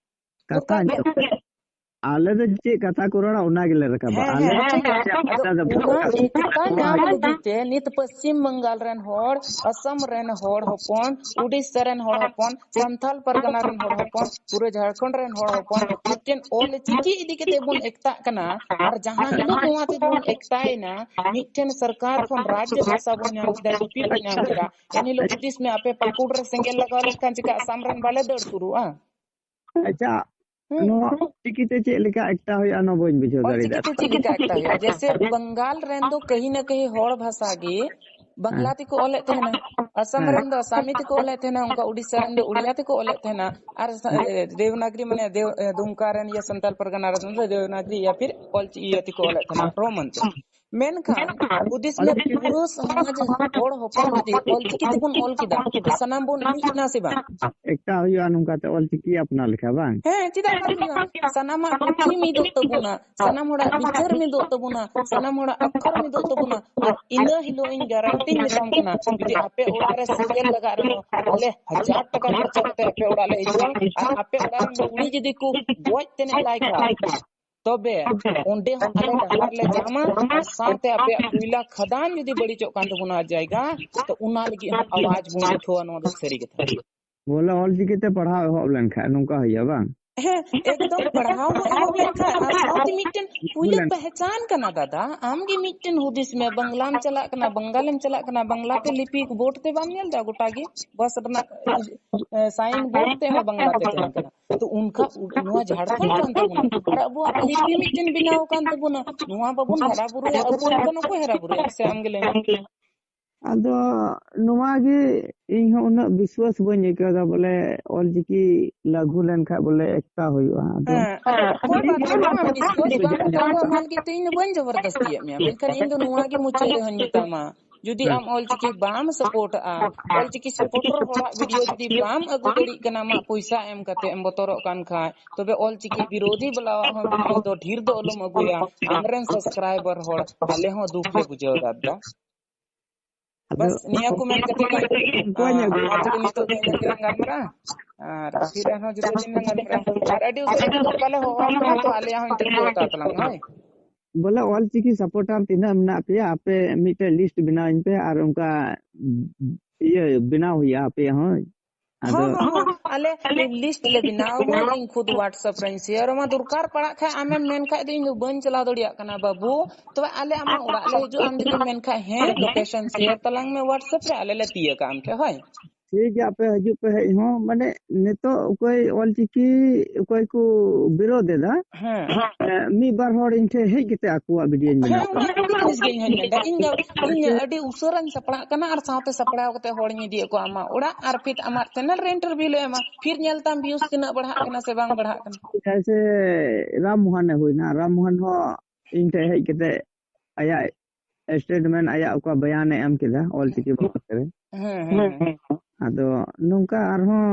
ᱠᱟᱛᱷᱟ ᱫᱚᱨᱠᱟᱨ ᱜᱮ᱾ ᱟᱸᱡᱚᱢ ᱯᱮ᱾ ᱟᱞᱮ ᱫᱚ ᱪᱮᱫ ᱠᱟᱛᱷᱟ ᱠᱚ ᱨᱚᱲᱟ, ᱚᱱᱟ ᱜᱮᱞᱮ ᱨᱟᱠᱟᱵᱟ᱾ ᱦᱮᱸ, ᱟᱞᱮ ᱦᱮᱸ, ᱫᱚ ᱟᱸᱡᱚᱢ ᱢᱮ᱾ ᱟᱫᱚ ᱚᱱᱟ ᱮᱠᱛᱟ ᱧᱟᱢ ᱞᱟᱹᱜᱤᱫ ᱛᱮ ᱱᱤᱛ ᱯᱚᱥᱪᱤᱢ ᱵᱟᱝᱜᱟᱞ ᱨᱮᱱ ᱦᱚᱲ, ᱟᱥᱟᱢ ᱨᱮᱱ ᱦᱚᱲ ᱦᱚᱯᱚᱱ, ᱩᱰᱤᱥᱟ ᱨᱮᱱ ᱦᱚᱲ ᱦᱚᱯᱚᱱ, ᱥᱟᱱᱛᱟᱞ ᱯᱟᱨᱜᱟᱱᱟ ᱨᱮᱱ ᱦᱚᱲ ᱦᱚᱯᱚᱱ, ᱯᱩᱨᱟᱹ ᱡᱷᱟᱲᱠᱷᱚᱸᱰ ᱨᱮᱱ ᱦᱚᱲ ᱦᱚᱯᱚᱱ ᱢᱤᱫᱴᱮᱱ ᱚᱞ ᱪᱤᱠᱤ ᱤᱫᱤ ᱠᱟᱛᱮ ᱵᱚᱱ ᱮᱠᱛᱟᱜ ᱠᱟᱱᱟ᱾ ᱟᱨ ᱡᱟᱦᱟᱸ ᱦᱤᱞᱳᱜ ᱱᱚᱣᱟ ᱛᱮᱵᱚᱱ ᱮᱠᱛᱟᱭᱮᱱᱟ, ᱢᱤᱫᱴᱮᱱ ᱥᱚᱨᱠᱟᱨ ᱠᱷᱚᱱ ᱨᱟᱡᱽ ᱵᱷᱟᱥᱟ ᱵᱚᱱ ᱧᱟᱢ ᱠᱮᱫᱟ, ᱞᱤᱯᱤ ᱵᱚᱱ ᱧᱟᱢ ᱠᱮᱫᱟ, ᱮᱱ ᱦᱤᱞᱳᱜ ᱦᱩᱫᱤᱥ ᱢᱮ, ᱟᱯᱮ ᱯᱟᱹᱠᱩᱲ ᱨᱮ ᱥᱮᱸᱜᱮᱞ ᱞᱟᱜᱟᱣ ᱞᱮᱱᱠᱷᱟᱱ ᱪᱮᱠᱟ ᱟᱥᱟᱢ ᱨᱮᱱ ᱵᱟᱞᱮ ᱫᱟᱹᱲ ᱥᱩᱨᱩᱜᱼᱟ? ᱟᱪᱪᱷᱟ, ᱦᱩᱸ᱾ ᱱᱚᱣᱟ ᱪᱤᱠᱤᱛᱮ ᱪᱮᱫ ᱞᱮᱠᱟ ᱮᱠᱛᱟ ᱦᱩᱭᱩᱜᱼᱟ, ᱚᱱᱟ ᱵᱟᱹᱧ ᱵᱩᱡᱷᱟᱹᱣ ᱚᱞ ᱫᱟᱲᱮᱭᱟᱫᱟ᱾ ᱪᱤᱠᱤᱛᱮ ᱪᱮᱫ ᱞᱮᱠᱟ ᱮᱠᱛᱟ ᱦᱩᱭᱩᱜᱼᱟ? ᱡᱮᱭᱥᱮ, ᱵᱟᱝᱜᱟᱞ ᱨᱮᱱ ᱫᱚ ᱠᱟᱹᱦᱤ ᱱᱟ ᱠᱟᱹᱦᱤ ᱦᱚᱲ ᱵᱷᱟᱥᱟ ᱜᱮ ᱵᱟᱝᱞᱟ ᱦᱮᱸ᱾ ᱛᱮᱠᱚ ᱚᱞᱮᱫ ᱛᱟᱦᱮᱱᱟ, ᱟᱥᱟᱢ ᱦᱮᱸ᱾ ᱨᱮᱱ ᱫᱚ ᱟᱥᱟᱢᱤ ᱛᱮᱠᱚ ᱚᱞᱮᱫ ᱛᱟᱦᱮᱱᱟ, ᱚᱱᱠᱟ ᱩᱰᱤᱥᱟ ᱨᱮᱱ ᱫᱚ ᱩᱲᱤᱭᱟ ᱛᱮᱠᱚ ᱚᱞᱮᱫ ᱛᱟᱦᱮᱱᱟ, ᱟᱨ ᱥᱟ-, ᱮ, ᱫᱮᱵᱽᱱᱟᱜᱽᱨᱤ, ᱢᱟᱱᱮ ᱫᱮᱣ-, ᱮ, ᱫᱩᱢᱠᱟ ᱨᱮᱱ ᱭᱟ ᱥᱟᱱᱛᱟᱞ ᱯᱟᱨᱜᱟᱱᱟ ᱨᱮᱱ ᱫᱚ ᱫᱮᱵᱽᱱᱟᱜᱽᱨᱤ ᱭᱟ ᱯᱷᱤᱨ ᱚᱞ ᱪᱤ-, ᱤᱭᱟᱹ ᱛᱮᱠᱚ ᱚᱞᱮᱫ ᱛᱟᱦᱮᱱᱟ, ᱨᱳᱢᱟᱱ ᱛᱮ᱾ ᱢᱮᱱᱠᱷᱟᱱ ᱦᱩᱫᱤᱥ ᱢᱮ, ᱯᱩᱨᱟᱹ ᱥᱚᱢᱟᱡᱽ ᱦᱚᱲ ᱦᱚᱯᱚᱱ ᱡᱩᱫᱤ ᱚᱞ ᱪᱤᱠᱤ ᱛᱮᱵᱚᱱ ᱚᱞ ᱠᱮᱫᱟ, ᱥᱟᱱᱟᱢ ᱵᱚᱱ ᱢᱤᱫ ᱮᱱᱟ ᱥᱮ ᱵᱟᱝ? ᱮᱠᱛᱟ ᱦᱩᱭᱩᱜᱼᱟ ᱱᱚᱝᱠᱟᱛᱮ ᱚᱞ ᱪᱤᱠᱤ ᱟᱯᱱᱟᱨ ᱞᱮᱠᱟ, ᱵᱟᱝ? ᱦᱮᱸ, ᱪᱮᱫᱟᱜ ᱵᱟᱝ ᱦᱩᱭᱩᱜᱼᱟ? ᱥᱟᱱᱟᱢᱟᱜ ᱯᱩᱛᱷᱤ ᱢᱤᱫᱚᱜ ᱛᱟᱵᱚᱱᱟ, ᱥᱟᱱᱟᱢ ᱦᱚᱲᱟᱜ ᱵᱤᱪᱟᱹᱨ ᱢᱤᱫᱚᱜ ᱛᱟᱵᱚᱱᱟ, ᱥᱟᱱᱟᱢ ᱦᱚᱲᱟᱜ ᱟᱠᱷᱚᱨ ᱢᱤᱫᱚᱜ ᱛᱟᱵᱚᱱᱟ᱾ ᱟᱨ ᱤᱱᱟᱹ ᱦᱤᱞᱳᱜ ᱤᱧ ᱜᱟᱨᱟᱱᱴᱤᱧ ᱢᱮᱛᱟᱢ ᱠᱟᱱᱟ, ᱡᱩᱫᱤ ᱟᱯᱮ ᱚᱲᱟᱜ ᱨᱮ ᱥᱮᱸᱜᱮᱞ ᱞᱟᱜᱟᱜ ᱨᱮᱦᱚᱸ, ᱟᱞᱮ ᱦᱟᱡᱟᱨ ᱴᱟᱠᱟ ᱠᱷᱚᱨᱪᱟ ᱠᱟᱛᱮ ᱟᱯᱮ ᱚᱲᱟᱜ ᱞᱮ ᱦᱤᱡᱩᱜᱼᱟ᱾ ᱟᱨ ᱟᱯᱮ ᱚᱲᱟᱜ ᱨᱮᱱ ᱠᱩᱲᱤ ᱡᱩᱫᱤ ᱠᱚ ᱜᱚᱡ ᱛᱮᱱᱮᱡ ᱞᱟᱭ ᱠᱷᱟᱱ, ᱛᱚᱵᱮ ᱚᱸᱰᱮ ᱦᱚᱸ ᱟᱞᱮ ᱰᱟᱦᱟᱨ ᱞᱮ ᱡᱟᱢᱟ, ᱟᱨ ᱥᱟᱶᱛᱮ ᱟᱯᱮᱭᱟᱜ ᱠᱚᱭᱞᱟ ᱠᱷᱟᱫᱟᱱ ᱡᱩᱫᱤ ᱵᱟᱹᱲᱤᱡᱚᱜ ᱠᱟᱱ ᱛᱟᱵᱚᱱᱟ ᱡᱟᱭᱜᱟ, ᱛᱚ ᱚᱱᱟ ᱞᱟᱹᱜᱤᱫ ᱦᱚᱸ ᱟᱣᱟᱡ ᱵᱚᱱ ᱩᱴᱷᱟᱹᱣᱟ᱾ ᱱᱚᱣᱟ ᱫᱚ ᱥᱟᱹᱨᱤ ᱠᱟᱛᱷᱟ᱾ ᱵᱚᱞᱮ ᱚᱞ ᱪᱤᱠᱤ ᱛᱮ ᱯᱟᱲᱦᱟᱣ ᱮᱦᱚᱵ ᱞᱮᱱᱠᱷᱟᱱ ᱱᱚᱝᱠᱟ ᱦᱩᱭᱩᱜᱼᱟ, ᱵᱟᱝ? ᱦᱮᱸ, ᱮᱠᱫᱚᱢ ᱯᱟᱲᱦᱟᱣ ᱦᱚᱸ ᱮᱦᱚᱵ ᱞᱮᱱᱠᱷᱟᱱ, ᱟᱨ ᱥᱟᱶᱛᱮ ᱢᱤᱫᱴᱮᱱ ᱯᱩᱭᱞᱟᱹ ᱯᱮᱦᱪᱟᱱ ᱠᱟᱱᱟ ᱫᱟᱫᱟ᱾ ᱟᱢ ᱜᱮ ᱢᱤᱫᱴᱮᱱ ᱦᱩᱫᱤᱥ ᱢᱮ, ᱵᱟᱝᱞᱟᱢ ᱪᱟᱞᱟᱜ ᱠᱟᱱᱟ, ᱵᱟᱝᱞᱟ ᱛᱮ ᱞᱤᱯᱤ ᱵᱳᱨᱰ ᱛᱮ ᱵᱟᱢ ᱧᱮᱞ ᱮᱫᱟ? ᱜᱚᱴᱟ ᱜᱮ ᱵᱟᱥ ᱨᱮᱱᱟᱜ, ᱮ, ᱥᱟᱭᱤᱱ ᱵᱳᱨᱰ ᱛᱮ ᱦᱚᱸ ᱵᱟᱝᱞᱟ ᱛᱮ ᱛᱟᱦᱮᱱ ᱠᱟᱱᱟ᱾ ᱛᱚ ᱚᱱᱠᱟ ᱩ-, ᱱᱚᱣᱟ ᱡᱷᱟᱲᱠᱷᱚᱸᱰ ᱠᱟᱱ ᱛᱟᱵᱚᱱᱟ, ᱟᱨ ᱟᱵᱚᱣᱟᱜ ᱞᱤᱯᱤ ᱢᱤᱫᱴᱮᱱ ᱵᱮᱱᱟᱣ ᱟᱠᱟᱱ ᱛᱟᱵᱚᱱᱟ᱾ ᱱᱚᱣᱟ ᱵᱟᱵᱚᱱ ᱦᱟᱨᱟ ᱵᱩᱨᱩᱭᱟ, ᱟᱵᱚ ᱮᱱᱠᱷᱟᱱ ᱚᱠᱚᱭ ᱦᱟᱨᱟ ᱵᱩᱨᱩᱭᱟ? ᱥᱮ ᱟᱢ ᱜᱮ ᱞᱟᱹᱭ ᱢᱮ᱾ ᱟᱫᱚ ᱱᱚᱣᱟ ᱜᱮ ᱤᱧ ᱦᱚᱸ ᱩᱱᱟᱹᱜ ᱵᱤᱥᱣᱟᱥ ᱵᱟᱹᱧ ᱟᱹᱭᱠᱟᱹᱣ ᱮᱫᱟ, ᱵᱚᱞᱮ ᱚᱞᱪᱤᱠᱤ ᱞᱟᱹᱜᱩ ᱞᱮᱱᱠᱷᱟᱱ ᱵᱚᱞᱮ ᱮᱠᱛᱟ ᱦᱩᱭᱩᱜᱼᱟ᱾ ᱟᱫᱚ ᱦᱮᱸ, ᱚᱠᱚᱭ ᱵᱟᱫᱷᱟ ᱢᱮᱭᱟ? ᱟᱢ ᱵᱤᱥᱣᱟᱥ ᱵᱟᱝ ᱦᱚᱪᱚ ᱟᱢᱟ, ᱚᱱᱟ ᱞᱟᱹᱜᱤᱫ ᱛᱮ ᱤᱧ ᱫᱚ ᱵᱟᱹᱧ ᱡᱚᱵᱚᱨᱫᱚᱥᱛᱤᱭᱮᱫ ᱢᱮᱭᱟ, ᱢᱮᱱᱠᱷᱟᱱ ᱤᱧ ᱫᱚ ᱱᱚᱣᱟ ᱜᱮ ᱢᱩᱪᱟᱹᱫ ᱨᱮᱦᱚᱸᱧ ᱢᱮᱛᱟᱢᱟ, ᱡᱩᱫᱤ ᱦᱮᱸ᱾ ᱟᱢ ᱚᱞᱪᱤᱠᱤ ᱵᱟᱢ ᱥᱟᱯᱳᱨᱴᱟᱜᱼᱟ, ᱚᱞᱪᱤᱠᱤ ᱥᱟᱯᱳᱨᱴᱟᱨ ᱦᱚᱲᱟᱜ ᱵᱷᱤᱰᱤᱭᱳ ᱡᱩᱫᱤ ᱵᱟᱢ ᱟᱹᱜᱩ ᱫᱟᱲᱮᱭᱟᱜ ᱠᱟᱱᱟ, ᱟᱢᱟᱜ ᱯᱚᱭᱥᱟ ᱮᱢ ᱠᱟᱛᱮ ᱮᱢ ᱵᱚᱛᱚᱨᱚᱜ ᱠᱟᱱ ᱠᱷᱟᱡ, ᱛᱚᱵᱮ ᱚᱞᱪᱤᱠᱤ ᱵᱤᱨᱳᱫᱷᱤ ᱵᱟᱞᱟᱣᱟᱜ ᱦᱚᱸ ᱵᱷᱤᱰᱤᱭᱳ ᱫᱚ ᱰᱷᱮᱨ ᱫᱚ ᱟᱞᱚᱢ ᱟᱹᱜᱩᱭᱟ᱾ ᱟᱢᱨᱮᱱ ᱥᱟᱵᱥᱠᱨᱟᱭᱵᱟᱨ ᱦᱚᱲ ᱟᱞᱮ ᱦᱚᱸ ᱫᱩᱠ ᱞᱮ ᱵᱩᱡᱷᱟᱹᱣ ᱮᱫᱟ ᱫᱟ᱾ ᱟᱫᱚ ᱵᱟᱥ, ᱱᱤᱭᱟᱹ ᱠᱚ ᱢᱮᱱ ᱠᱟᱛᱮ ᱜᱮ, ᱚᱠᱚᱭ ᱧᱮᱞ ᱟᱨ ᱛᱚᱵᱮ ᱱᱤᱛᱚᱜ ᱫᱚ ᱤᱱᱟᱹᱜ ᱜᱮᱞᱟᱝ ᱜᱟᱞᱢᱟᱨᱟᱜᱼᱟ᱾ ᱟᱨ ᱯᱷᱤᱨ ᱟᱨᱦᱚᱸ ᱡᱚᱛᱚ ᱫᱤᱱ ᱞᱟᱝ ᱜᱟᱞᱢᱟᱨᱟᱜᱼᱟ᱾ ᱟᱨ ᱟᱹᱰᱤ ᱩᱥᱟᱹᱨᱟ ᱵᱟᱞᱮ ᱦᱚᱦᱚ ᱟᱯᱮᱭᱟ, ᱛᱚ ᱟᱞᱮᱭᱟᱜ ᱦᱚᱸ interview ᱦᱟᱛᱟᱣ ᱛᱟᱞᱟᱝ ᱢᱮ, ᱦᱳᱭ᱾ ᱵᱚᱞᱮ, ᱚᱞᱪᱤᱠᱤ supporter ᱛᱤᱱᱟᱹᱜ ᱢᱮᱱᱟᱜ ᱯᱮᱭᱟ, ᱟᱯᱮ ᱢᱤᱫᱴᱮᱡ list ᱵᱮᱱᱟᱣ ᱟᱹᱧ ᱯᱮ, ᱟᱨ ᱚᱱᱠᱟ ᱤᱭᱟᱹ ᱵᱮᱱᱟᱣ ᱦᱩᱭᱩᱜᱼᱟ ᱟᱯᱮᱭᱟᱜ ᱦᱚᱸ᱾ ᱟᱫᱚ ᱦᱚᱸ, ᱦᱚᱸ, ᱦᱚᱸ, ᱟᱞᱮ list ᱞᱮ ᱵᱮᱱᱟᱣ ᱟᱢᱟ, ᱤᱧ ᱠᱷᱩᱫ WhatsApp ᱨᱮᱧ share ᱟᱢᱟ᱾ ᱫᱚᱨᱠᱟᱨ ᱯᱟᱲᱟᱜ ᱠᱷᱟᱡ ᱟᱢᱮᱢ ᱢᱮᱱ ᱠᱷᱟᱡ ᱫᱚ, "ᱤᱧ ᱫᱚ ᱵᱟᱹᱧ ᱪᱟᱞᱟᱣ ᱫᱟᱲᱮᱭᱟᱜ ᱠᱟᱱᱟ ᱵᱟᱹᱵᱩ, ᱛᱚᱵᱮ ᱟᱞᱮ ᱟᱢᱟᱜ ᱚᱲᱟᱜ ᱞᱮ ᱦᱤᱡᱩᱜᱼᱟ", ᱟᱢ ᱡᱩᱫᱤᱢ ᱢᱮᱱ ᱠᱷᱟᱡ, "ᱦᱮᱸ, location share ᱛᱟᱞᱟᱝ ᱢᱮ WhatsApp ᱨᱮ, ᱟᱞᱮ ᱞᱮ ᱛᱤᱭᱟᱹᱜᱟ ᱟᱢ ᱴᱷᱮᱡ", ᱦᱳᱭ᱾ ᱴᱷᱤᱠ ᱜᱮᱭᱟ, ᱟᱯᱮ ᱦᱤᱡᱩᱜ ᱯᱮ ᱦᱮᱡ ᱦᱚᱸ, ᱢᱟᱱᱮ, ᱱᱤᱛᱚᱜ ᱚᱠᱚᱭ ᱚᱞᱪᱤᱠᱤ ᱚᱠᱚᱭ ᱠᱚ ᱵᱤᱨᱳᱫ ᱮᱫᱟ, ᱦᱮᱸ᱾ ᱮ, ᱢᱤᱫ ᱵᱟᱨ ᱦᱚᱲ ᱤᱧ ᱴᱷᱮᱱ ᱦᱮᱡ ᱠᱟᱛᱮ ᱟᱠᱚᱣᱟᱜ video ᱧ ᱦᱮᱸ, ᱵᱮᱱᱟᱣ ᱚᱱᱟ ᱠᱚ ᱡᱤᱱᱤᱥ ᱜᱮ ᱤᱧ ᱦᱚᱧ ᱢᱮᱱᱫᱟ᱾ ᱤᱧ ᱫᱚ, ᱤᱧ ᱟᱹᱰᱤ ᱩᱥᱟᱹᱨᱟᱧ ᱥᱟᱯᱲᱟᱜ ᱠᱟᱱᱟ ᱟᱨ ᱥᱟᱶᱛᱮ ᱥᱟᱯᱲᱟᱣ ᱠᱟᱛᱮ ᱦᱚᱲᱤᱧ ᱤᱫᱤᱭᱮᱫ ᱠᱚᱣᱟ ᱟᱢᱟᱜ ᱚᱲᱟᱜ, ᱟᱨ ᱯᱷᱤᱨ ᱟᱢᱟᱜ channel ᱨᱮ interview ᱞᱮ ᱮᱢᱟ, ᱯᱷᱤᱨ ᱧᱮᱞ ᱛᱟᱢ views ᱛᱤᱱᱟᱹᱜ ᱵᱟᱲᱦᱟᱜ ᱠᱟᱱᱟ ᱥᱮ ᱵᱟᱝ ᱵᱟᱲᱦᱟᱜ ᱠᱟᱱᱟ᱾ ᱡᱮᱭᱥᱮ ᱨᱟᱢ ᱢᱳᱦᱚᱱᱮ ᱦᱩᱭᱱᱟ, ᱨᱟᱢ ᱢᱳᱦᱚᱱ ᱦᱚᱸ ᱤᱧ ᱴᱷᱮᱱ ᱦᱮᱡ ᱠᱟᱛᱮ ᱟᱭᱟᱜ statement, ᱟᱭᱟᱜ ᱚᱠᱟ ᱵᱚᱭᱟᱱᱮ ᱮᱢ ᱠᱮᱫᱟ ᱚᱞᱪᱤᱠᱤ ᱵᱟᱵᱚᱫ ᱨᱮ᱾ ᱦᱮᱸ, ᱦᱮᱸ, ᱦᱮᱸ᱾ ᱟᱫᱚ ᱱᱚᱝᱠᱟ ᱟᱨᱦᱚᱸ,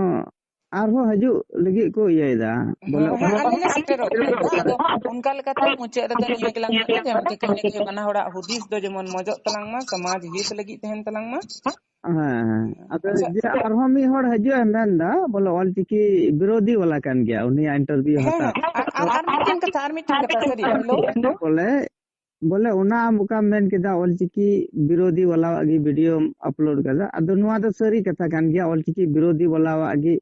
ᱟᱨᱦᱚᱸ ᱦᱤᱡᱩᱜ ᱞᱟᱹᱜᱤᱫ ᱠᱚ ᱤᱭᱟᱹᱭᱮᱫᱟ, ᱵᱚᱞᱮ᱾ ᱦᱮᱸ, ᱦᱮᱸ, ᱟᱞᱮ ᱞᱮ ᱥᱮᱴᱮᱨᱚᱜ ᱠᱟᱱᱟ᱾ ᱟᱫᱚ ᱚᱱᱠᱟ ᱞᱮᱠᱟᱛᱮ ᱢᱩᱪᱟᱹᱫ ᱨᱮᱫᱚ ᱱᱤᱭᱟᱹ ᱜᱮᱞᱟᱝ ᱢᱮᱱᱟ ᱡᱮ, ᱡᱮ ᱵᱟᱱᱟ ᱦᱚᱲᱟᱜ ᱦᱩᱫᱤᱥ ᱫᱚ ᱡᱮᱢᱚᱱ ᱢᱚᱡᱚᱜ ᱛᱟᱞᱟᱝ ᱢᱟ, ᱥᱚᱢᱟᱡᱽ ᱦᱤᱛ ᱞᱟᱹᱜᱤᱫ ᱛᱟᱦᱮᱱ ᱛᱟᱞᱟᱝ ᱢᱟ᱾ ᱦᱮᱸ, ᱦᱮᱸ᱾ ᱟᱫᱚ ᱟᱪᱪᱷᱟ᱾ ᱡᱮ ᱟᱨᱦᱚᱸ ᱢᱤᱫ ᱦᱚᱲ ᱦᱤᱡᱩᱜ ᱮ ᱢᱮᱱᱫᱟ, ᱵᱚᱞᱮ, ᱚᱞᱪᱤᱠᱤ ᱵᱤᱨᱳᱫᱷᱤ ᱵᱟᱞᱟ ᱠᱟᱱ ᱜᱮᱭᱟ, ᱩᱱᱤᱭᱟᱜ interview ᱦᱮᱸ, ᱦᱟᱛᱟᱣ᱾ ᱦᱮᱸ᱾ ᱟᱨ, ᱟᱨ, ᱟᱨ ᱢᱤᱫᱴᱮᱱ ᱠᱟᱛᱷᱟ, ᱟᱨ ᱢᱤᱫᱴᱮᱱ ᱠᱟᱛᱷᱟ, ᱥᱟᱹᱨᱤ, hello? ᱵᱚᱞᱮ, ᱵᱚᱞᱮ, ᱚᱱᱟ ᱟᱢ ᱚᱠᱟᱢ ᱢᱮᱱ ᱠᱮᱫᱟ, ᱚᱞᱪᱤᱠᱤ ᱵᱤᱨᱳᱫᱷᱤ ᱵᱟᱞᱟᱣᱟᱜ ᱜᱮ videoᱢ upload ᱠᱟᱫᱟ, ᱟᱫᱚ ᱱᱚᱣᱟ ᱫᱚ ᱥᱟᱹᱨᱤ ᱠᱟᱛᱷᱟ ᱠᱟᱱ ᱜᱮᱭᱟ, ᱚᱞᱪᱤᱠᱤ ᱵᱤᱨᱳᱫᱷᱤ ᱵᱟᱞᱟᱣᱟᱜ ᱜᱮ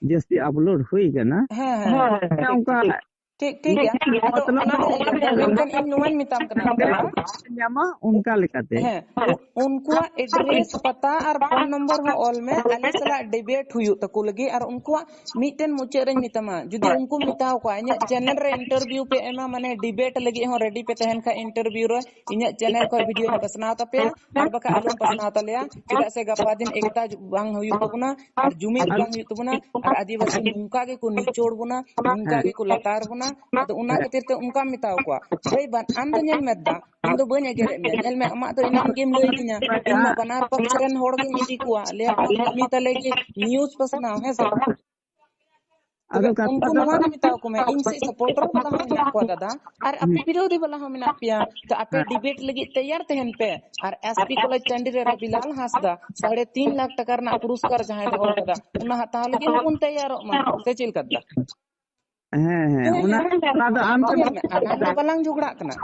ᱡᱟᱹᱥᱛᱤ upload ᱦᱩᱭ ᱠᱟᱱᱟ᱾ ᱦᱮᱸ, ᱦᱮᱸ, ᱦᱮᱸ, ᱴᱷᱤᱠ, ᱚᱱᱠᱟ ᱴᱷᱤᱠ᱾ ᱴᱷᱤᱠ, ᱴᱷᱤᱠ ᱜᱮᱭᱟ᱾ ᱢᱚᱛᱞᱚᱵ ᱟᱫᱚ ᱚᱱᱟ ᱫᱚ ᱤᱭᱟᱹ ᱠᱟᱱᱟ, ᱢᱮᱱᱠᱷᱟᱱ ᱤᱧ ᱱᱚᱣᱟᱧ ᱢᱮᱛᱟᱢ ᱠᱟᱱᱟ, ᱵᱟᱵᱟ᱾ ᱧᱟᱢᱟ, ᱚᱱᱠᱟ ᱞᱮᱠᱟᱛᱮ᱾ ᱦᱮᱸ, ᱩ-, ᱩᱱᱠᱩᱣᱟᱜ address, ᱯᱟᱛᱟ ᱟᱨ phone number ᱦᱚᱸ ᱚᱞ ᱢᱮ᱾ ᱟᱞᱮ ᱥᱟᱞᱟᱜ debate ᱦᱩᱭᱩᱜ ᱛᱟᱠᱚ ᱞᱟᱹᱜᱤᱫ, ᱟᱨ ᱩᱱᱠᱩᱣᱟᱜ ᱢᱤᱫᱴᱮᱱ ᱢᱩᱪᱟᱹᱫ ᱨᱮᱧ ᱢᱮᱛᱟᱢᱟ, ᱡᱩᱫᱤ ᱩᱱᱠᱩᱢ ᱢᱮᱛᱟᱣ ᱠᱚᱣᱟ, "ᱤᱧᱟᱹᱜ channel ᱨᱮ interview ᱯᱮ ᱮᱢᱟ, ᱢᱟᱱᱮ debate ᱞᱟᱹᱜᱤᱫ ᱦᱚᱸ ready ᱯᱮ ᱛᱟᱦᱮᱱ ᱠᱷᱟᱡ interview ᱨᱮ, ᱤᱧᱟᱹᱜ channel ᱠᱷᱚᱱ videoᱧ ᱯᱟᱥᱱᱟᱣ ᱛᱟᱯᱮᱭᱟ, ᱟᱨ ᱵᱟᱠᱷᱟᱡ ᱟᱞᱚᱢ ᱯᱟᱥᱱᱟᱣ ᱛᱟᱞᱮᱭᱟ, ᱪᱮᱫᱟᱜ ᱥᱮ ᱜᱟᱯᱟ ᱫᱤᱱ ᱮᱠᱛᱟ ᱵᱟᱝ ᱦᱩᱭᱩᱜ ᱛᱟᱵᱚᱱᱟ, ᱟᱨ ᱡᱩᱢᱤᱫ ᱵᱟᱝ ᱦᱩᱭᱩᱜ ᱛᱟᱵᱚᱱᱟ, ᱟᱨ ᱟᱹᱫᱤᱵᱟᱹᱥᱤ ᱱᱚᱝᱠᱟ ᱜᱮᱠᱚ ᱱᱤᱪᱚᱲ ᱵᱚᱱᱟ, ᱱᱚᱝᱠᱟ ᱜᱮᱠᱚ ᱞᱟᱛᱟᱨ ᱵᱚᱱᱟ᱾" ᱟᱫᱚ ᱚᱱᱟ ᱠᱷᱟᱹᱛᱤᱨ ᱛᱮ ᱚᱱᱠᱟᱢ ᱢᱮᱛᱟᱣ ᱠᱚᱣᱟ᱾ ᱵᱷᱟᱹᱭ, ᱵᱟᱱ-, ᱟᱢ ᱫᱚ ᱧᱮᱞ ᱢᱮ ᱫᱟ, ᱤᱧ ᱫᱚ ᱵᱟᱹᱧ ᱮᱜᱮᱨᱮᱫ ᱢᱮᱭᱟ᱾ ᱧᱮᱞ ᱢᱮ, ᱟᱢᱟᱜ ᱫᱚ ᱮᱱᱟᱝ ᱜᱮᱢ ᱞᱟᱹᱭ ᱫᱤᱧᱟ, ᱤᱧ ᱢᱟ ᱵᱟᱱᱟᱨ ᱯᱚᱠᱷ ᱨᱮᱱ ᱦᱚᱲ ᱜᱤᱧ ᱤᱫᱤ ᱠᱚᱣᱟ, ᱞᱟᱹᱭᱟ ᱠᱚ ᱠᱟᱹᱢᱤ ᱛᱟᱞᱮ ᱜᱮ news ᱯᱟᱥᱱᱟᱣ, ᱦᱮᱸ ᱥᱮ? ᱟᱫᱚ ᱛᱚᱵᱮ ᱠᱟᱛᱷᱟ ᱩᱱᱠᱩ ᱫᱚ ᱱᱚᱣᱟ ᱜᱮ ᱢᱮᱛᱟ ᱠᱚ ᱢᱮ, ᱤᱧ ᱥᱮᱫ ᱥᱟᱯᱳᱨᱴᱟᱨ ᱵᱟᱞᱟ ᱦᱚᱸ ᱢᱮᱱᱟᱜ ᱠᱚᱣᱟ ᱫᱟᱫᱟ, ᱟᱨ ᱟᱯᱮ ᱦᱮᱸ᱾ ᱵᱤᱨᱳᱫᱷᱤ ᱵᱟᱞᱟ ᱦᱚᱸ ᱢᱮᱱᱟᱜ ᱯᱮᱭᱟ, ᱛᱚ ᱟᱯᱮ ᱦᱮᱸ᱾ ᱰᱤᱵᱮᱴ ᱞᱟᱹᱜᱤᱫ ᱛᱮᱭᱟᱨ ᱛᱟᱦᱮᱱ ᱯᱮ᱾ ᱟᱨ ᱮᱥ ᱯᱤ ᱠᱚᱞᱮᱡᱽ ᱴᱟᱺᱰᱤ ᱨᱮ ᱨᱚᱵᱤᱞᱟᱞ ᱦᱟᱸᱥᱫᱟ ᱥᱟᱲᱮ ᱛᱤᱱ ᱞᱟᱠᱷ ᱴᱟᱠᱟ ᱨᱮᱱᱟᱜ ᱯᱩᱨᱚᱥᱠᱟᱨ ᱡᱟᱦᱟᱸᱭ ᱫᱚᱦᱚ ᱠᱟᱫᱟ, ᱚᱱᱟ ᱦᱟᱛᱟᱣ ᱞᱟᱹᱜᱤᱫ ᱦᱚᱸᱵᱚᱱ ᱛᱮᱭᱟᱨᱚᱜ ᱢᱟ, ᱥᱮ ᱪᱮᱫ ᱞᱮᱠᱟ ᱫᱟᱫᱟ? ᱦᱮᱸ, ᱦᱮᱸ, ᱦᱮᱸ, ᱚᱱᱟ, ᱦᱮᱸ᱾ ᱚᱱᱟ ᱫᱚ ᱟᱢ ᱧᱮᱞ ᱢᱮ, ᱟᱞᱟᱝ ᱫᱚ ᱵᱟᱞᱟᱝ ᱡᱷᱚᱜᱽᱲᱟᱜ ᱠᱟᱱᱟ᱾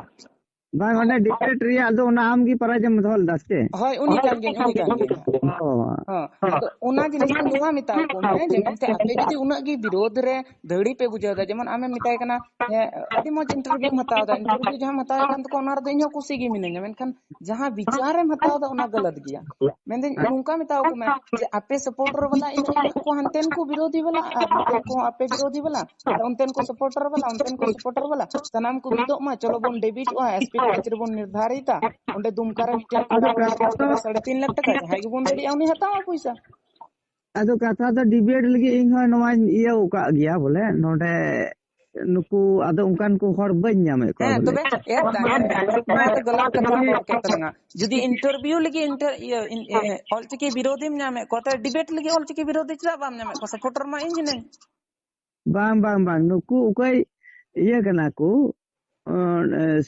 ᱵᱟᱝ, ᱚᱸᱰᱮ ᱰᱤᱵᱮᱴ ᱨᱮᱭᱟᱜ ᱫᱚ ᱚᱱᱟ ᱟᱢ ᱜᱮ ᱯᱨᱟᱭᱤᱡᱽ ᱮᱢ ᱫᱚᱦᱚ ᱞᱮᱫᱟ ᱥᱮ ᱪᱮᱫ? ᱦᱳᱭ, ᱩᱱᱤ ᱠᱟᱱ ᱜᱤᱭᱟᱹᱧ, ᱩᱱᱤ ᱠᱟᱱ ᱜᱤᱭᱟᱹᱧ ᱦᱟᱸᱜ᱾ ᱚ᱾ ᱦᱚᱸ, ᱟᱫᱚ ᱚᱱᱟ ᱡᱤᱱᱤᱥ ᱫᱚ ᱱᱚᱣᱟ ᱢᱮᱛᱟᱣ ᱠᱚ ᱢᱮ ᱡᱮ, ᱢᱮᱱᱛᱮ ᱟᱯᱮ ᱡᱩᱫᱤ ᱩᱱᱟᱹᱜ ᱜᱮ ᱵᱤᱨᱳᱫᱷ ᱨᱮ ᱫᱟᱹᱲᱤ ᱯᱮ ᱵᱩᱡᱷᱟᱹᱣ ᱮᱫᱟ, ᱡᱮᱢᱚᱱ ᱟᱢᱮᱢ ᱢᱮᱛᱟᱭ ᱠᱟᱱᱟ, ᱦᱮᱸ, ᱟᱹᱰᱤ ᱢᱚᱡᱽ ᱤᱱᱴᱟᱨᱵᱷᱤᱭᱩᱢ ᱦᱟᱛᱟᱣ ᱮᱫᱟ, ᱤᱱᱴᱟᱨᱵᱷᱤᱭᱩ ᱡᱟᱦᱟᱸᱢ ᱦᱟᱛᱟᱣ ᱮᱫ ᱠᱟᱱ ᱛᱟᱠᱚᱣᱟ, ᱚᱱᱟ ᱨᱮᱫᱚ ᱤᱧ ᱦᱚᱸ ᱠᱩᱥᱤ ᱜᱮ ᱢᱤᱱᱟᱹᱧᱟ, ᱢᱮᱱᱠᱷᱟᱱ ᱡᱟᱦᱟᱸ ᱵᱤᱪᱟᱨᱮᱢ ᱦᱟᱛᱟᱣ ᱮᱫᱟ, ᱚᱱᱟ ᱜᱟᱞᱟᱛ ᱜᱮᱭᱟ᱾ ᱢᱮᱱᱫᱟᱹᱧ, ᱱᱚᱝᱠᱟ ᱢᱮᱛᱟᱣ ᱠᱚ ᱢᱮ ᱡᱮ, ᱟᱯᱮ ᱥᱟᱯᱳᱨᱴᱟᱨ ᱵᱟᱞᱟ ᱤᱧ ᱢᱮᱱᱟᱜ ᱠᱚᱣᱟ, ᱦᱟᱱᱛᱮᱱ ᱠᱚ ᱵᱤᱨᱳᱫᱷᱤ ᱵᱟᱞᱟ ᱟᱨ ᱱᱚᱛᱮᱱ ᱠᱚᱦᱚᱸ ᱟᱯᱮ ᱵᱤᱨᱳᱫᱷᱤ ᱵᱟᱞᱟ, ᱟᱨ ᱚᱱᱛᱮᱱ ᱠᱚ ᱥᱟᱯᱳᱨᱴᱟᱨ ᱵᱟᱞᱟ, ᱚᱱᱛᱮᱱ ᱠᱚ ᱥᱟᱯᱳᱨᱴᱟᱨ ᱵᱟᱞᱟ, ᱥᱟᱱᱟᱢ ᱠᱚ ᱢᱤᱫᱚᱜ ᱢᱟ, ᱪᱚᱞᱚ ᱵᱚᱱ ᱰᱮᱵᱤᱴᱚᱜᱼᱟ, ᱮᱥ ᱯᱤ ᱠᱚᱞᱮᱡᱽ ᱨᱮᱵᱚᱱ ᱱᱤᱨᱫᱷᱟᱨᱤᱛᱟ, ᱚᱸᱰᱮ ᱫᱩᱢᱠᱟ ᱨᱮ ᱢᱤᱫᱴᱮᱱ ᱠᱚᱲᱟ ᱚᱲᱟᱜ ᱨᱮ ᱥᱟᱲᱮ ᱛᱤᱱ ᱞᱟᱠᱷ ᱴᱟᱠᱟ, ᱡᱟᱦᱟᱸᱭ ᱜᱮᱵᱚᱱ ᱫᱟᱲᱮᱭᱟᱜᱼᱟ, ᱩᱱᱤ ᱦᱟᱛᱟᱣᱟ ᱯᱚᱭᱥᱟ᱾ ᱟᱫᱚ ᱠᱟᱛᱷᱟ ᱫᱚ ᱰᱤᱵᱮᱴ ᱞᱟᱹᱜᱤᱫ ᱤᱧ ᱦᱚᱸ ᱱᱚᱣᱟᱧ ᱤᱭᱟᱹ ᱟᱠᱟᱫ ᱜᱮᱭᱟ ᱵᱚᱞᱮ, ᱱᱚᱰᱮ ᱱᱩᱠᱩ ᱟᱫᱚ ᱚᱱᱠᱟᱱ ᱠᱚ ᱦᱚᱲ ᱵᱟᱹᱧ ᱧᱟᱢᱮᱫ ᱠᱚᱣᱟ ᱦᱮᱸ, ᱵᱚᱞᱮ᱾ ᱛᱚᱵᱮ ᱮᱨ ᱫᱟ, ᱮᱨ ᱫᱟ, ᱱᱚᱣᱟ ᱫᱚ ᱜᱟᱞᱟᱛ ᱠᱟᱛᱷᱟ ᱨᱚᱲ ᱠᱮᱫ ᱛᱟᱞᱟᱝᱟ᱾ ᱡᱩᱫᱤ ᱤᱱᱴᱟᱨᱵᱷᱤᱭᱩ ᱞᱟᱹᱜᱤᱫ ᱤᱱᱴᱟᱨ-, ᱤᱭᱟᱹ, ᱤᱱ-, ᱮ, ᱚᱞᱪᱤᱠᱤ ᱵᱤᱨᱳᱫᱷᱤᱢ ᱧᱟᱢᱮᱫ ᱠᱚᱣᱟ, ᱛᱚ ᱰᱤᱵᱮᱴ ᱞᱟᱹᱜᱤᱫ ᱚᱞᱪᱤᱠᱤ ᱵᱤᱨᱳᱫᱷᱤ ᱪᱮᱫᱟᱜ ᱵᱟᱢ ᱧᱟᱢᱮᱫ ᱠᱚᱣᱟ? ᱥᱟᱯᱳᱨᱴᱟᱨ ᱢᱟ ᱤᱧ ᱠᱟᱹᱱᱟᱹᱧ᱾ ᱵᱟᱝ, ᱵᱟᱝ, ᱵᱟᱝ, ᱱᱩᱠᱩ ᱚᱠᱚᱭ ᱤᱭᱟᱹ ᱠᱟᱱᱟ ᱠᱚ, ᱚ,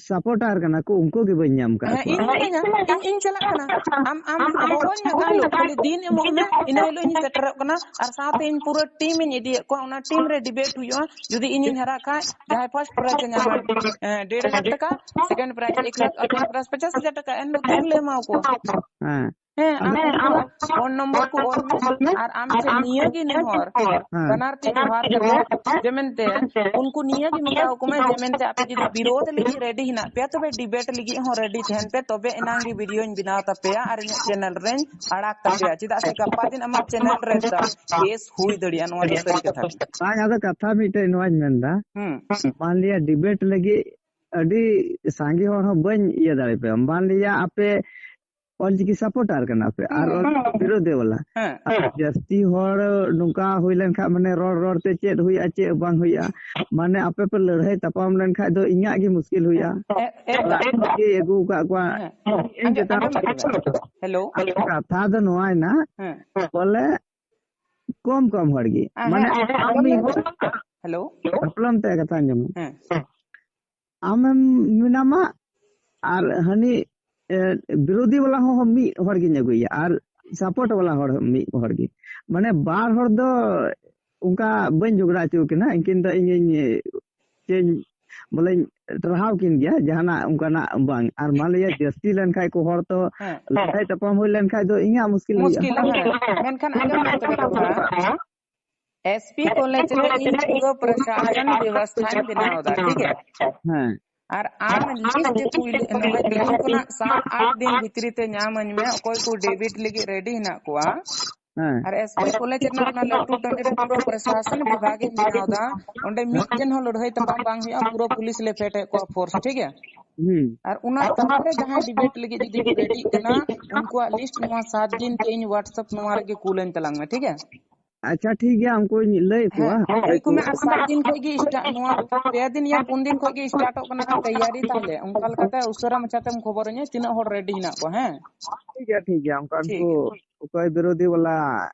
ᱥᱟᱯᱳᱨᱴᱟᱨ ᱠᱟᱱᱟ ᱠᱚ, ᱩᱱᱠᱩ ᱜᱮ ᱵᱟᱹᱧ ᱧᱟᱢ ᱠᱟᱜ ᱦᱮᱸ, ᱠᱚᱣᱟ᱾ ᱤᱧ ᱢᱤᱱᱟᱹᱧᱟ, ᱤᱧ, ᱤᱧ ᱪᱟᱞᱟᱜ ᱠᱟᱱᱟ᱾ ᱟᱢ, ᱟᱢ ᱦᱚᱦᱚᱧ ᱢᱮ, ᱚᱠᱟ ᱦᱤᱞᱳᱜ ᱠᱷᱟᱹᱞᱤ ᱫᱤᱱ ᱮᱢᱚᱜ ᱢᱮ, ᱤᱱᱟᱹ ᱦᱤᱞᱳᱜ ᱤᱧ ᱥᱮᱴᱮᱨᱚᱜ ᱠᱟᱱᱟ᱾ ᱟᱨ ᱥᱟᱶᱛᱮ ᱤᱧ ᱯᱩᱨᱟᱹ ᱴᱤᱢ ᱤᱧ ᱤᱫᱤᱭᱮᱫ ᱠᱚᱣᱟ, ᱚᱱᱟ ᱴᱤᱢ ᱨᱮ ᱰᱤᱵᱮᱴ ᱦᱩᱭᱩᱜᱼᱟ᱾ ᱡᱩᱫᱤ ᱤᱧᱤᱧ ᱦᱟᱨᱟᱜ ᱠᱷᱟᱡ, ᱡᱟᱦᱟᱸᱭ ᱯᱷᱟᱨᱥᱴ ᱯᱨᱟᱭᱤᱡᱽ ᱮ ᱧᱟᱢᱟ, ᱮ, ᱰᱮᱲ ᱞᱟᱠᱷ ᱴᱟᱠᱟ, ᱥᱮᱠᱮᱱᱰ ᱯᱨᱟᱭᱤᱡᱽ ᱮᱠ ᱞᱟᱠᱷ, ᱟᱨ ᱛᱷᱟᱨᱰ ᱯᱨᱟᱭᱤᱡᱽ ᱯᱚᱪᱟᱥ ᱦᱟᱡᱟᱨ ᱴᱟᱠᱟ, ᱮᱱ ᱦᱤᱞᱳᱜ ᱛᱤ ᱨᱮᱞᱮ ᱮᱢᱟ ᱠᱚᱣᱟ᱾ ᱦᱮᱸ᱾ ᱦᱮᱸ, ᱟᱢ ᱩᱱᱠᱩᱣᱟᱜ ᱯᱷᱳᱱ ᱱᱚᱢᱵᱚᱨ ᱠᱚ ᱚᱞ ᱢᱮ ᱟᱨ ᱟᱢ ᱴᱷᱮᱱ ᱱᱤᱭᱟᱹ ᱜᱮ ᱱᱮᱦᱚᱨ, ᱦᱮᱸ᱾ ᱵᱟᱱᱟᱨ ᱛᱤ ᱡᱚᱦᱟᱨ ᱠᱟᱛᱮ, ᱡᱮ ᱢᱮᱱᱛᱮ ᱩᱱᱠᱩ ᱱᱤᱭᱟᱹ ᱜᱮ ᱢᱮᱛᱟᱣ ᱠᱚ ᱢᱮ, ᱡᱮ ᱢᱮᱱᱛᱮ ᱟᱯᱮ ᱡᱩᱫᱤ ᱵᱤᱨᱳᱫᱷ ᱞᱟᱹᱜᱤᱫ ᱨᱮᱰᱤ ᱦᱮᱱᱟᱜ ᱯᱮᱭᱟ, ᱛᱚᱵᱮ ᱰᱤᱵᱮᱴ ᱞᱟᱹᱜᱤᱫ ᱦᱚᱸ ᱨᱮᱰᱤ ᱛᱟᱦᱮᱱ ᱯᱮ, ᱛᱚᱵᱮ ᱮᱱᱟᱝ ᱜᱮ ᱵᱷᱤᱰᱤᱭᱳᱧ ᱵᱮᱱᱟᱣ ᱛᱟᱯᱮᱭᱟ ᱟᱨ ᱤᱧᱟᱹᱜ ᱪᱮᱱᱮᱞ ᱨᱮᱧ ᱟᱲᱟᱜ ᱛᱟᱯᱮᱭᱟ᱾ ᱪᱮᱫᱟᱜ ᱥᱮ ᱜᱟᱯᱟ ᱫᱤᱱ ᱟᱢᱟᱜ ᱪᱮᱱᱮᱞ ᱨᱮ ᱫᱟ ᱠᱮᱥ ᱦᱩᱭ ᱫᱟᱲᱮᱭᱟᱜᱼᱟ, ᱱᱚᱣᱟ ᱫᱚ ᱥᱟᱹᱨᱤ ᱠᱟᱛᱷᱟ ᱠᱟᱱᱟ᱾ ᱵᱟᱝ, ᱟᱫᱚ ᱠᱟᱛᱷᱟ ᱢᱤᱫᱴᱮᱡ ᱱᱚᱣᱟᱧ ᱢᱮᱱᱫᱟ, ᱦᱩᱸ᱾ ᱢᱟᱱᱞᱤᱭᱟ ᱰᱤᱵᱮᱴ ᱞᱟᱹᱜᱤᱫ ᱟᱹᱰᱤ ᱥᱟᱸᱜᱮ ᱦᱚᱲ ᱦᱚᱸ ᱵᱟᱹᱧ ᱤᱭᱟᱹ ᱫᱟᱲᱮ ᱯᱮᱭᱟ, ᱢᱟᱱᱞᱤᱭᱟ ᱟᱯᱮ ᱚᱞᱪᱤᱠᱤ ᱥᱟᱯᱳᱨᱴᱟᱨ ᱠᱟᱱᱟ ᱯᱮ ᱟᱨ ᱦᱮᱸ᱾ ᱚᱞᱪᱤᱠᱤ ᱵᱤᱨᱳᱫᱷᱤ ᱵᱟᱞᱟ᱾ ᱦᱮᱸ᱾ ᱟᱨ ᱡᱟᱹᱥᱛᱤ ᱦᱚᱲ ᱱᱚᱝᱠᱟ ᱦᱩᱭ ᱞᱮᱱᱠᱷᱟᱱ, ᱢᱟᱱᱮ, ᱨᱚᱲ ᱨᱚᱲ ᱛᱮ ᱪᱮᱫ ᱦᱩᱭᱩᱜᱼᱟ, ᱪᱮᱫ ᱵᱟᱝ ᱦᱩᱭᱩᱜᱼᱟ, ᱢᱟᱱᱮ, ᱟᱯᱮ ᱯᱮ ᱞᱟᱹᱲᱦᱟᱹᱭ ᱛᱟᱯᱟᱢ ᱞᱮᱱᱠᱷᱟᱱ ᱫᱚ ᱤᱧᱟᱹᱜ ᱜᱮ ᱢᱩᱥᱠᱤᱞ ᱦᱩᱭᱩᱜᱼᱟ᱾ ᱮ-, ᱮ-, ᱚᱲᱟᱜ ᱨᱮᱱ ᱜᱮ ᱟᱹᱜᱩ ᱟᱠᱟᱫ ᱠᱚᱣᱟ᱾ ᱦᱮᱸ᱾ ᱤᱧ ᱟᱸᱡᱚᱢ, ᱪᱮᱛᱟᱱ ᱟᱸᱡᱚᱢ ᱢᱮ ᱛᱚᱵᱮ᱾ ᱦᱮᱞᱳ᱾ ᱟᱫᱚ ᱠᱟᱛᱷᱟ ᱫᱚ ᱱᱚᱣᱟᱭᱮᱱᱟ, ᱦᱮᱸ᱾ ᱵᱚᱞᱮ, ᱠᱚᱢ ᱠᱚᱢ ᱦᱚᱲ ᱜᱮ᱾ ᱟᱨ ᱢᱟᱱᱮ ᱦᱮᱸ, ᱟᱢ ᱢᱤᱫ ᱦᱚᱲ ᱦᱮᱞᱳ᱾ ᱦᱟᱯᱞᱟᱢ ᱛᱮ ᱠᱟᱛᱷᱟ ᱟᱸᱡᱚᱢ ᱢᱮ᱾ ᱦᱮᱸ᱾ ᱟᱢᱮᱢ ᱢᱮᱱᱟᱢᱟ ᱟᱨ ᱦᱟᱹᱱᱤ, ᱮ, ᱵᱤᱨᱳᱫᱷᱤ ᱵᱟᱞᱟ ᱦᱚᱸ ᱢᱤᱫ ᱦᱚᱲ ᱜᱤᱧ ᱟᱹᱜᱩᱭᱟ ᱟᱨ ᱥᱟᱯᱳᱨᱴ ᱵᱟᱞᱟ ᱦᱚᱲ ᱦᱚᱸ ᱢᱤᱫ ᱦᱚᱲ ᱜᱮ᱾ ᱢᱟᱱᱮ ᱵᱟᱨ ᱦᱚᱲ ᱫᱚ ᱚᱱᱠᱟ ᱵᱟᱹᱧ ᱡᱷᱚᱜᱽᱲᱟ ᱦᱚᱪᱚ ᱠᱤᱱᱟ᱾ ᱩᱱᱠᱤᱱ ᱫᱚ ᱤᱧᱤᱧ, ᱪᱮᱧ, ᱵᱚᱞᱮᱧ ᱴᱟᱨᱦᱟᱣ ᱠᱤᱱ ᱜᱮᱭᱟ, ᱡᱟᱦᱟᱱᱟᱜ ᱚᱱᱠᱟᱱᱟᱜ ᱵᱟᱝ᱾ ᱟᱨ ᱢᱟ ᱞᱟᱹᱭᱟ ᱡᱟᱹᱥᱛᱤ ᱞᱮᱱᱠᱷᱟᱡ ᱠᱚ ᱦᱚᱲ ᱛᱚ, ᱦᱮᱸ᱾ ᱞᱟᱹᱲᱦᱟᱹᱭ ᱛᱟᱯᱟᱢ ᱦᱩᱭ ᱞᱮᱱᱠᱷᱟᱡ ᱫᱚ ᱤᱧᱟᱹᱜ ᱢᱩᱥᱠᱤᱞ ᱦᱩᱭᱩᱜᱼᱟ᱾ ᱢᱩᱥᱠᱤᱞ, ᱦᱮᱸ᱾ ᱢᱮᱱᱠᱷᱟᱱ ᱟᱸᱡᱚᱢ ᱢᱮ ᱛᱚᱵᱮ ᱠᱟᱛᱷᱟ᱾ ᱮᱥ ᱯᱤ ᱠᱚᱞᱮᱡᱽ ᱨᱮ ᱤᱧ ᱯᱩᱨᱟᱹ ᱯᱨᱚᱥᱟᱥᱚᱱ ᱵᱮᱵᱚᱥᱛᱷᱟᱧ ᱵᱮᱱᱟᱣ ᱮᱫᱟ, ᱴᱷᱤᱠ ᱜᱮᱭᱟ? ᱦᱮᱸ᱾ ᱟᱨ ᱟᱢ ᱞᱤᱥᱴ ᱯᱩᱭᱞᱩ ᱱᱚᱜᱼᱚᱭ ᱛᱮᱦᱮᱧ ᱠᱷᱚᱱᱟᱜ ᱥᱟᱛ ᱟᱴ ᱫᱤᱱ ᱵᱷᱤᱛᱨᱤ ᱛᱮ ᱧᱟᱢ ᱟᱹᱧ ᱢᱮ, ᱚᱠᱚᱭ ᱠᱚ ᱰᱮᱵᱤᱴ ᱞᱟᱹᱜᱤᱫ ᱨᱮᱰᱤ ᱦᱮᱱᱟᱜ ᱠᱚᱣᱟ᱾ ᱦᱮᱸ᱾ ᱟᱨ ᱮᱥ ᱯᱤ ᱠᱚᱞᱮᱡᱽ ᱨᱮᱱᱟᱜ ᱚᱱᱟ ᱞᱟᱹᱴᱩ ᱴᱟᱺᱰᱤ ᱨᱮ ᱯᱩᱨᱟᱹ ᱯᱨᱚᱥᱟᱥᱚᱱ ᱵᱤᱵᱷᱟᱜᱽ ᱤᱧ ᱵᱮᱱᱟᱣ ᱮᱫᱟ᱾ ᱚᱸᱰᱮ ᱢᱤᱫ ᱫᱤᱱ ᱦᱚᱸ ᱞᱟᱹᱲᱦᱟᱹᱭ ᱛᱟᱯᱟᱢ ᱵᱟᱝ ᱦᱩᱭᱩᱜᱼᱟ, ᱯᱩᱨᱟᱹ ᱯᱩᱞᱤᱥ ᱞᱮ ᱯᱷᱮᱰ ᱮᱫ ᱠᱚᱣᱟ ᱯᱷᱳᱨᱥ, ᱴᱷᱤᱠ ᱜᱮᱭᱟ? ᱦᱩᱸ᱾ ᱟᱨ ᱚᱱᱟ ᱛᱟᱞᱟᱨᱮ ᱡᱟᱦᱟᱸᱭ ᱰᱤᱵᱮᱴ ᱞᱟᱹᱜᱤᱫ ᱡᱩᱫᱤ ᱠᱚ ᱨᱮᱰᱤᱜ ᱠᱟᱱᱟ, ᱩᱱᱠᱩᱣᱟᱜ ᱞᱤᱥᱴ ᱱᱚᱣᱟ ᱥᱟᱛ ᱫᱤᱱ ᱛᱮ ᱤᱧ WhatsApp ᱱᱚᱣᱟ ᱨᱮᱜᱮ ᱠᱩᱞᱟᱹᱧ ᱛᱟᱞᱟᱝ ᱢᱮ, ᱴᱷᱤᱠ ᱜᱮᱭᱟ? ᱟᱪᱪᱷᱟ, ᱴᱷᱤᱠ ᱜᱮᱭᱟ, ᱩᱱᱠᱩᱧ ᱞᱟᱹᱭ ᱟᱠᱚᱣᱟ᱾ ᱦᱮᱸ, ᱞᱟᱹᱭ ᱟᱠᱚ ᱢᱮ, ᱟᱨ ᱥᱟᱛ ᱫᱤᱱ ᱠᱷᱚᱡ ᱜᱮ start, ᱱᱚᱣᱟ ᱯᱮ ᱫᱤᱱ ᱭᱟ ᱯᱩᱱ ᱫᱤᱱ ᱠᱷᱚᱡ ᱜᱮ ᱥᱴᱟᱨᱴᱚᱜ ᱠᱟᱱᱟ ᱛᱮᱭᱟᱨᱤ᱾ ᱛᱟᱦᱞᱮ ᱚᱱᱠᱟ ᱞᱮᱠᱟᱛᱮ ᱩᱥᱟᱹᱨᱟ ᱢᱟᱪᱷᱟᱛᱮᱢ ᱠᱷᱚᱵᱚᱨᱟᱹᱧᱟᱹ ᱛᱤᱱᱟᱹᱜ ᱦᱚᱲ ᱨᱮᱰᱤ ᱦᱮᱱᱟᱜ ᱠᱚᱣᱟ, ᱦᱮᱸ? ᱴᱷᱤᱠ ᱜᱮᱭᱟ, ᱴᱷᱤᱠ ᱜᱮᱭᱟ, ᱚᱱᱠᱟᱱ ᱴᱷᱤᱠ ᱠᱚ ᱜᱮᱭᱟ᱾ ᱚᱠᱚᱭ ᱵᱤᱨᱳᱫᱷᱤ ᱵᱟᱞᱟ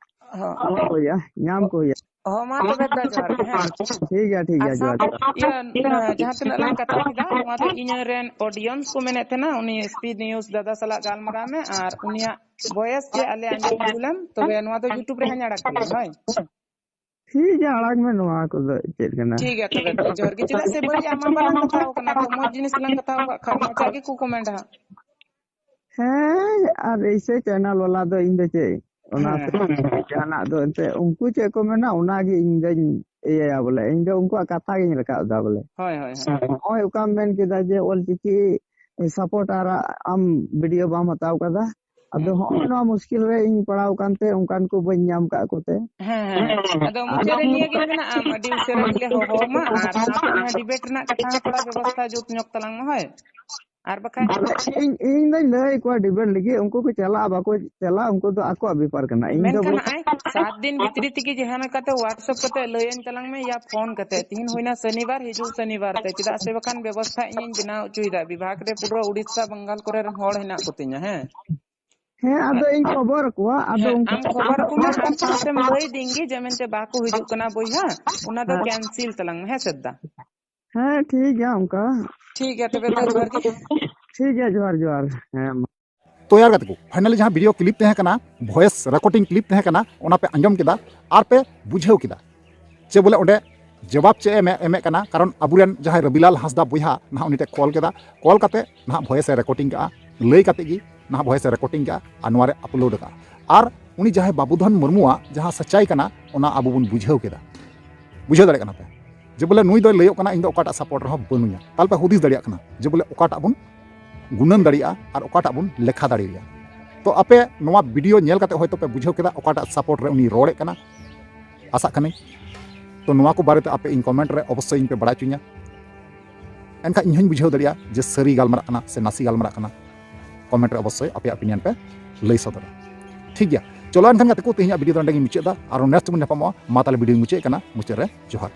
ᱦᱚᱸ᱾ ᱧᱟᱢ ᱠᱚ ᱦᱩᱭᱩᱜᱼᱟ, ᱧᱟᱢ ᱠᱚ ᱦᱩᱭᱩᱜᱼᱟ᱾ ᱦᱚᱸ, ᱢᱟ ᱛᱚᱵᱮ ᱫᱟ, ᱡᱚᱦᱟᱨ ᱜᱮ, ᱦᱮᱸ᱾ ᱴᱷᱤᱠ ᱜᱮᱭᱟ, ᱴᱷᱤᱠ ᱟᱨ ᱜᱮᱭᱟ, ᱡᱚᱦᱟᱨ ᱥᱟᱶᱛᱮ ᱡᱚᱦᱟᱨ᱾ ᱤᱭᱟᱹ, ᱡᱟᱦᱟᱸ ᱛᱤᱱᱟᱹᱜ ᱞᱟᱝ ᱠᱟᱛᱷᱟ ᱠᱮᱫᱟ, ᱱᱚᱣᱟ ᱫᱚ ᱤᱧ ᱨᱮᱱ audience ᱠᱚ ᱢᱮᱱᱮᱫ ᱛᱟᱦᱮᱱᱟ, ᱩᱱᱤ ᱮᱥ ᱯᱤ ᱱᱤᱭᱩᱡᱽ ᱫᱟᱫᱟ ᱥᱟᱞᱟᱜ ᱜᱟᱞᱢᱟᱨᱟᱣ ᱢᱮ ᱟᱨ ᱩᱱᱤᱭᱟᱜ voice ᱪᱮᱫ ᱟᱞᱮ ᱟᱸᱡᱚᱢ ᱟᱹᱜᱩ ᱞᱮᱢ, ᱛᱚᱵᱮ ᱱᱚᱣᱟ ᱫᱚ YouTube ᱨᱮ ᱦᱟᱸᱜ ᱟᱲᱟᱜ ᱠᱟᱞᱮ, ᱦᱳᱭ᱾ ᱴᱷᱤᱠ ᱜᱮᱭᱟ, ᱟᱲᱟᱜ ᱢᱮ, ᱱᱚᱣᱟ ᱠᱚᱫᱚ ᱪᱮᱫ ᱠᱟᱱᱟ? ᱴᱷᱤᱠ ᱜᱮᱭᱟ ᱛᱚᱵᱮ, ᱡᱚᱦᱟᱨ ᱜᱮ᱾ ᱪᱮᱫᱟᱜ ᱥᱮ ᱵᱟᱹᱲᱤᱡ ᱟᱜ ᱢᱟ ᱵᱟᱞᱟᱝ ᱠᱟᱛᱷᱟ ᱟᱠᱟᱱᱟ, ᱛᱚ ᱢᱚᱡᱽ ᱡᱤᱱᱤᱥ ᱞᱟᱝ ᱠᱟᱛᱷᱟ ᱟᱠᱟᱫ ᱠᱷᱟᱱ ᱢᱚᱡᱽ ᱜᱮᱠᱚ comment ᱦᱟᱸᱜ᱾ ᱦᱮᱸ, ᱟᱨ ᱮᱭᱥᱮ channel ᱵᱟᱞᱟ ᱫᱚ ᱤᱧ ᱫᱚ ᱪᱮᱫ, ᱚᱱᱟ ᱦᱮᱸ, ᱛᱮ ᱦᱮᱸ᱾ ᱡᱟᱦᱟᱱᱟᱜ ᱫᱚ ᱮᱱᱛᱮ ᱩᱱᱠᱩ ᱪᱮᱫ ᱠᱚ ᱢᱮᱱᱟ, ᱚᱱᱟᱜᱮ ᱤᱧ ᱫᱚᱧ ᱤᱭᱟᱹᱭᱟ ᱵᱚᱞᱮ, ᱤᱧ ᱫᱚ ᱩᱱᱠᱩᱣᱟᱜ ᱠᱟᱛᱷᱟ ᱜᱤᱧ ᱨᱟᱠᱟᱵ ᱮᱫᱟ ᱵᱚᱞᱮ᱾ ᱦᱳᱭ, ᱦᱳᱭ, ᱦᱳᱭ᱾ ᱱᱚᱜᱼᱚᱭ ᱚᱠᱟᱢ ᱢᱮᱱ ᱠᱮᱫᱟ ᱡᱮ ᱚᱞᱪᱤᱠᱤ support ᱟᱨ ᱟᱢ video ᱵᱟᱢ ᱦᱟᱛᱟᱣ ᱠᱟᱫᱟ, ᱟᱫᱚ ᱦᱮᱸ᱾ ᱦᱚᱸᱜᱼᱚᱭ ᱱᱚᱣᱟ ᱢᱩᱥᱠᱤᱞ ᱨᱮ ᱤᱧ ᱯᱟᱲᱟᱣ ᱠᱟᱱᱛᱮ ᱚᱱᱠᱟᱱ ᱠᱚ ᱵᱟᱹᱧ ᱧᱟᱢ ᱠᱟᱜ ᱠᱚᱛᱮ᱾ ᱦᱮᱸ, ᱦᱮᱸ᱾ ᱟᱫᱚ ᱢᱩᱪᱟᱹᱫ ᱨᱮ ᱱᱤᱭᱟᱹ ᱜᱮ ᱢᱮᱱᱟᱜᱼᱟ, ᱟᱢ ᱟᱹᱰᱤ ᱩᱥᱟᱹᱨᱟ ᱜᱮᱞᱮ ᱦᱚᱦᱚ ᱟᱢᱟ ᱟᱨ ᱥᱟᱶᱛᱮ ᱚᱱᱟ debate ᱨᱮᱱᱟᱜ ᱠᱟᱛᱷᱟ ᱦᱚᱸ ᱛᱷᱚᱲᱟ ᱵᱮᱵᱚᱥᱛᱷᱟ ᱡᱩᱛ ᱧᱚᱜ ᱛᱟᱞᱟᱝ ᱢᱮ, ᱦᱳᱭ? ᱟᱨ ᱵᱟᱠᱷᱟᱡ ᱟᱫᱚ ᱤᱧ, ᱤᱧ ᱫᱚᱧ ᱞᱟᱹᱭ ᱟᱠᱚᱣᱟ debate ᱞᱟᱹᱜᱤᱫ, ᱩᱱᱠᱩ ᱠᱚ ᱪᱟᱞᱟᱜᱼᱟ ᱵᱟᱠᱚ ᱪᱟᱞᱟᱜᱼᱟ, ᱩᱱᱠᱩ ᱫᱚ ᱟᱠᱚᱣᱟᱜ ᱵᱮᱯᱟᱨ ᱠᱟᱱᱟ᱾ ᱤᱧ ᱫᱚ ᱢᱮᱱᱠᱷᱟᱱ ᱵᱚᱞᱮ ᱱᱚᱜᱼᱚᱭ ᱥᱟᱛ ᱫᱤᱱ ᱵᱷᱤᱛᱨᱤ ᱛᱮᱜᱮ ᱡᱟᱦᱟᱸ ᱞᱮᱠᱟᱛᱮ WhatsApp ᱠᱟᱛᱮ ᱞᱟᱹᱭᱟᱹᱧ ᱛᱟᱞᱟᱝ ᱢᱮ, ᱭᱟ ᱯᱷᱳᱱ ᱠᱟᱛᱮ, ᱛᱤᱦᱤᱧ ᱦᱩᱭᱱᱟ ᱥᱚᱱᱤᱵᱟᱨ, ᱦᱤᱡᱩᱜ ᱥᱚᱱᱤᱵᱟᱨ ᱛᱮ, ᱪᱮᱫᱟᱜ ᱥᱮ ᱵᱟᱠᱷᱟᱱ ᱵᱮᱵᱚᱥᱛᱷᱟ ᱤᱧᱤᱧ ᱵᱮᱱᱟᱣ ᱦᱚᱪᱚᱭᱮᱫᱟ᱾ ᱵᱤᱵᱷᱟᱜᱽ ᱨᱮ ᱯᱩᱨᱟᱹ ᱩᱲᱤᱥᱥᱟ, ᱵᱟᱝᱜᱟᱞ ᱠᱚᱨᱮ ᱨᱮᱱ ᱦᱚᱲ ᱦᱮᱱᱟᱜ ᱠᱚᱛᱤᱧᱟ, ᱦᱮᱸ᱾ ᱦᱮᱸ, ᱟᱫᱚ ᱤᱧ ᱠᱷᱚᱵᱚᱨ ᱟᱠᱚᱣᱟ, ᱟᱫᱚ ᱦᱮᱸ, ᱩᱱᱠᱩ ᱟᱢ ᱠᱷᱚᱵᱚᱨ ᱟᱠᱚ ᱢᱮ, ᱟᱨ ᱥᱟᱶᱛᱮᱢ ᱞᱟᱹᱭ ᱫᱤᱧ ᱜᱮ ᱡᱮ ᱢᱮᱱᱛᱮ ᱵᱟᱠᱚ ᱦᱤᱡᱩᱜ ᱠᱟᱱᱟ ᱵᱚᱭᱦᱟ, ᱚᱱᱟ ᱫᱚ ᱦᱮᱸ᱾ ᱠᱮᱱᱥᱮᱞ ᱛᱟᱞᱟᱝ ᱢᱮ, ᱦᱮᱸ ᱥᱮ ᱫᱟ? ᱦᱮᱸ, ᱴᱷᱤᱠ ᱜᱮᱭᱟ ᱚᱱᱠᱟ᱾ ᱴᱷᱤᱠ ᱜᱮᱭᱟ, ᱛᱚᱵᱮ ᱫᱟ ᱡᱚᱦᱟᱨ ᱜᱮ᱾ ᱴᱷᱤᱠ ᱜᱮᱭᱟ, ᱡᱚᱦᱟᱨ, ᱡᱚᱦᱟᱨ᱾ ᱦᱮᱸ, ᱢᱟ᱾ ᱛᱚ ᱭᱟᱨ ᱜᱟᱛᱮ ᱠᱚ, finally ᱡᱟᱦᱟᱸ video clip ᱛᱟᱦᱮᱸ ᱠᱟᱱᱟ, voice recording clip ᱛᱟᱦᱮᱸ ᱠᱟᱱᱟ, ᱚᱱᱟ ᱯᱮ ᱟᱸᱡᱚᱢ ᱠᱮᱫᱟ ᱟᱨ ᱯᱮ ᱵᱩᱡᱷᱟᱹᱣ ᱠᱮᱫᱟ᱾ ᱪᱮ ᱵᱚᱞᱮ ᱚᱸᱰᱮ ᱡᱚᱵᱟᱵ ᱪᱮᱫ ᱮ ᱮᱢ-, ᱮᱢᱮᱫ ᱠᱟᱱᱟ, ᱠᱟᱨᱚᱱ ᱟᱵᱚᱨᱮᱱ ᱡᱟᱦᱟᱸᱭ ᱨᱚᱵᱤᱞᱟᱞ ᱦᱟᱸᱥᱫᱟ ᱵᱚᱭᱦᱟ ᱱᱟᱦᱟᱜ ᱩᱱᱤ ᱴᱷᱮᱱ call ᱠᱮᱫᱟ, call ᱠᱟᱛᱮ ᱱᱟᱦᱟᱜ voice ᱮ recording ᱠᱟᱜᱼᱟ, ᱞᱟᱹᱭ ᱠᱟᱛᱮ ᱜᱮ ᱱᱟᱦᱟᱜ voice ᱮ recording ᱠᱟᱜᱼᱟ ᱟᱨ ᱱᱚᱣᱟ ᱨᱮ upload ᱠᱟᱜᱼᱟ᱾ ᱟᱨ ᱩᱱᱤ ᱡᱟᱦᱟᱸᱭ ᱵᱟᱵᱩᱫᱷᱚᱱ ᱢᱩᱨᱢᱩᱣᱟᱜ ᱡᱟᱦᱟᱸ ᱥᱟᱪᱟᱭ ᱠᱟᱱᱟ, ᱚᱱᱟ ᱟᱵᱚ ᱵᱚᱱ ᱵᱩᱡᱷᱟᱹᱣ ᱠᱮᱫᱟ᱾ ᱵᱩᱡᱷᱟᱹᱣ ᱫᱟᱲᱮᱭᱟᱜ ᱠᱟᱱᱟ ᱯᱮ ᱡᱮ ᱵᱚᱞᱮ ᱱᱩᱭ ᱫᱚᱭ ᱞᱟᱹᱭᱚᱜ ᱠᱟᱱᱟ, "ᱤᱧ ᱫᱚ ᱚᱠᱟᱴᱟᱜ support ᱨᱮᱦᱚᱸ ᱵᱟᱹᱱᱩᱧᱟ᱾" ᱛᱟᱦᱞᱮ ᱯᱮ ᱦᱩᱫᱤᱥ ᱫᱟᱲᱮᱭᱟᱜ ᱠᱟᱱᱟ ᱡᱮ ᱵᱚᱞᱮ ᱚᱠᱟᱴᱟᱜ ᱵᱚᱱ ᱜᱩᱱᱟᱹᱱ ᱫᱟᱲᱮᱭᱟᱜᱼᱟ ᱟᱨ ᱚᱠᱟᱴᱟᱜ ᱵᱚᱱ ᱞᱮᱠᱷᱟ ᱫᱟᱲᱮᱭᱟᱜᱼᱟ᱾ ᱛᱚ ᱟᱯᱮ ᱱᱚᱣᱟ video ᱧᱮᱞ ᱠᱟᱛᱮ ᱦᱚᱭᱛᱳ ᱯᱮ ᱵᱩᱡᱷᱟᱹᱣ ᱠᱮᱫᱟ ᱚᱠᱟᱴᱟᱜ support ᱨᱮ ᱩᱱᱤ ᱨᱚᱲᱮᱫ ᱠᱟᱱᱟ, ᱟᱥᱟᱜ ᱠᱟᱹᱱᱟᱹᱧ᱾ ᱛᱚ ᱱᱚᱣᱟ ᱠᱚ ᱵᱟᱨᱮᱛᱮ ᱟᱯᱮ ᱤᱧ comment ᱨᱮ ᱚᱵᱚᱥᱥᱳᱭ ᱤᱧ ᱯᱮ ᱵᱟᱲᱟᱭ ᱦᱚᱪᱚᱧᱟ, ᱮᱱᱠᱷᱟᱱ ᱤᱧ ᱦᱚᱸᱧ ᱵᱩᱡᱷᱟᱹᱣ ᱫᱟᱲᱮᱭᱟᱜᱼᱟ ᱡᱮ ᱥᱟᱹᱨᱤ ᱜᱟᱞᱢᱟᱨᱟᱜ ᱠᱟᱱᱟ ᱥᱮ ᱱᱟᱥᱮ ᱜᱟᱞᱢᱟᱨᱟᱜ ᱠᱟᱱᱟ᱾ Comment ᱨᱮ ᱚᱵᱚᱥᱥᱳᱭ ᱟᱯᱮᱭᱟᱜ opinion ᱯᱮ ᱞᱟᱹᱭ ᱥᱚᱫᱚᱨᱟ᱾ ᱴᱷᱤᱠ ᱜᱮᱭᱟ, ᱪᱚᱞᱚ ᱮᱱᱠᱷᱟᱱ ᱜᱟᱛᱮ ᱠᱚ, ᱛᱮᱦᱮᱧᱟᱜ video ᱫᱚ ᱱᱚᱸᱰᱮ ᱜᱤᱧ ᱢᱩᱪᱟᱹᱫ ᱮᱫᱟ᱾ ᱟᱨᱚ next ᱵᱚᱱ ᱧᱟᱯᱟᱢᱚᱜᱼᱟ᱾ ᱢᱟ ᱛᱟᱦᱞᱮ video ᱧ ᱢᱩᱪᱟᱹᱫ ᱠᱟᱱᱟ, ᱢᱩᱪᱟᱹᱫ ᱨᱮ ᱡᱚᱦᱟᱨ᱾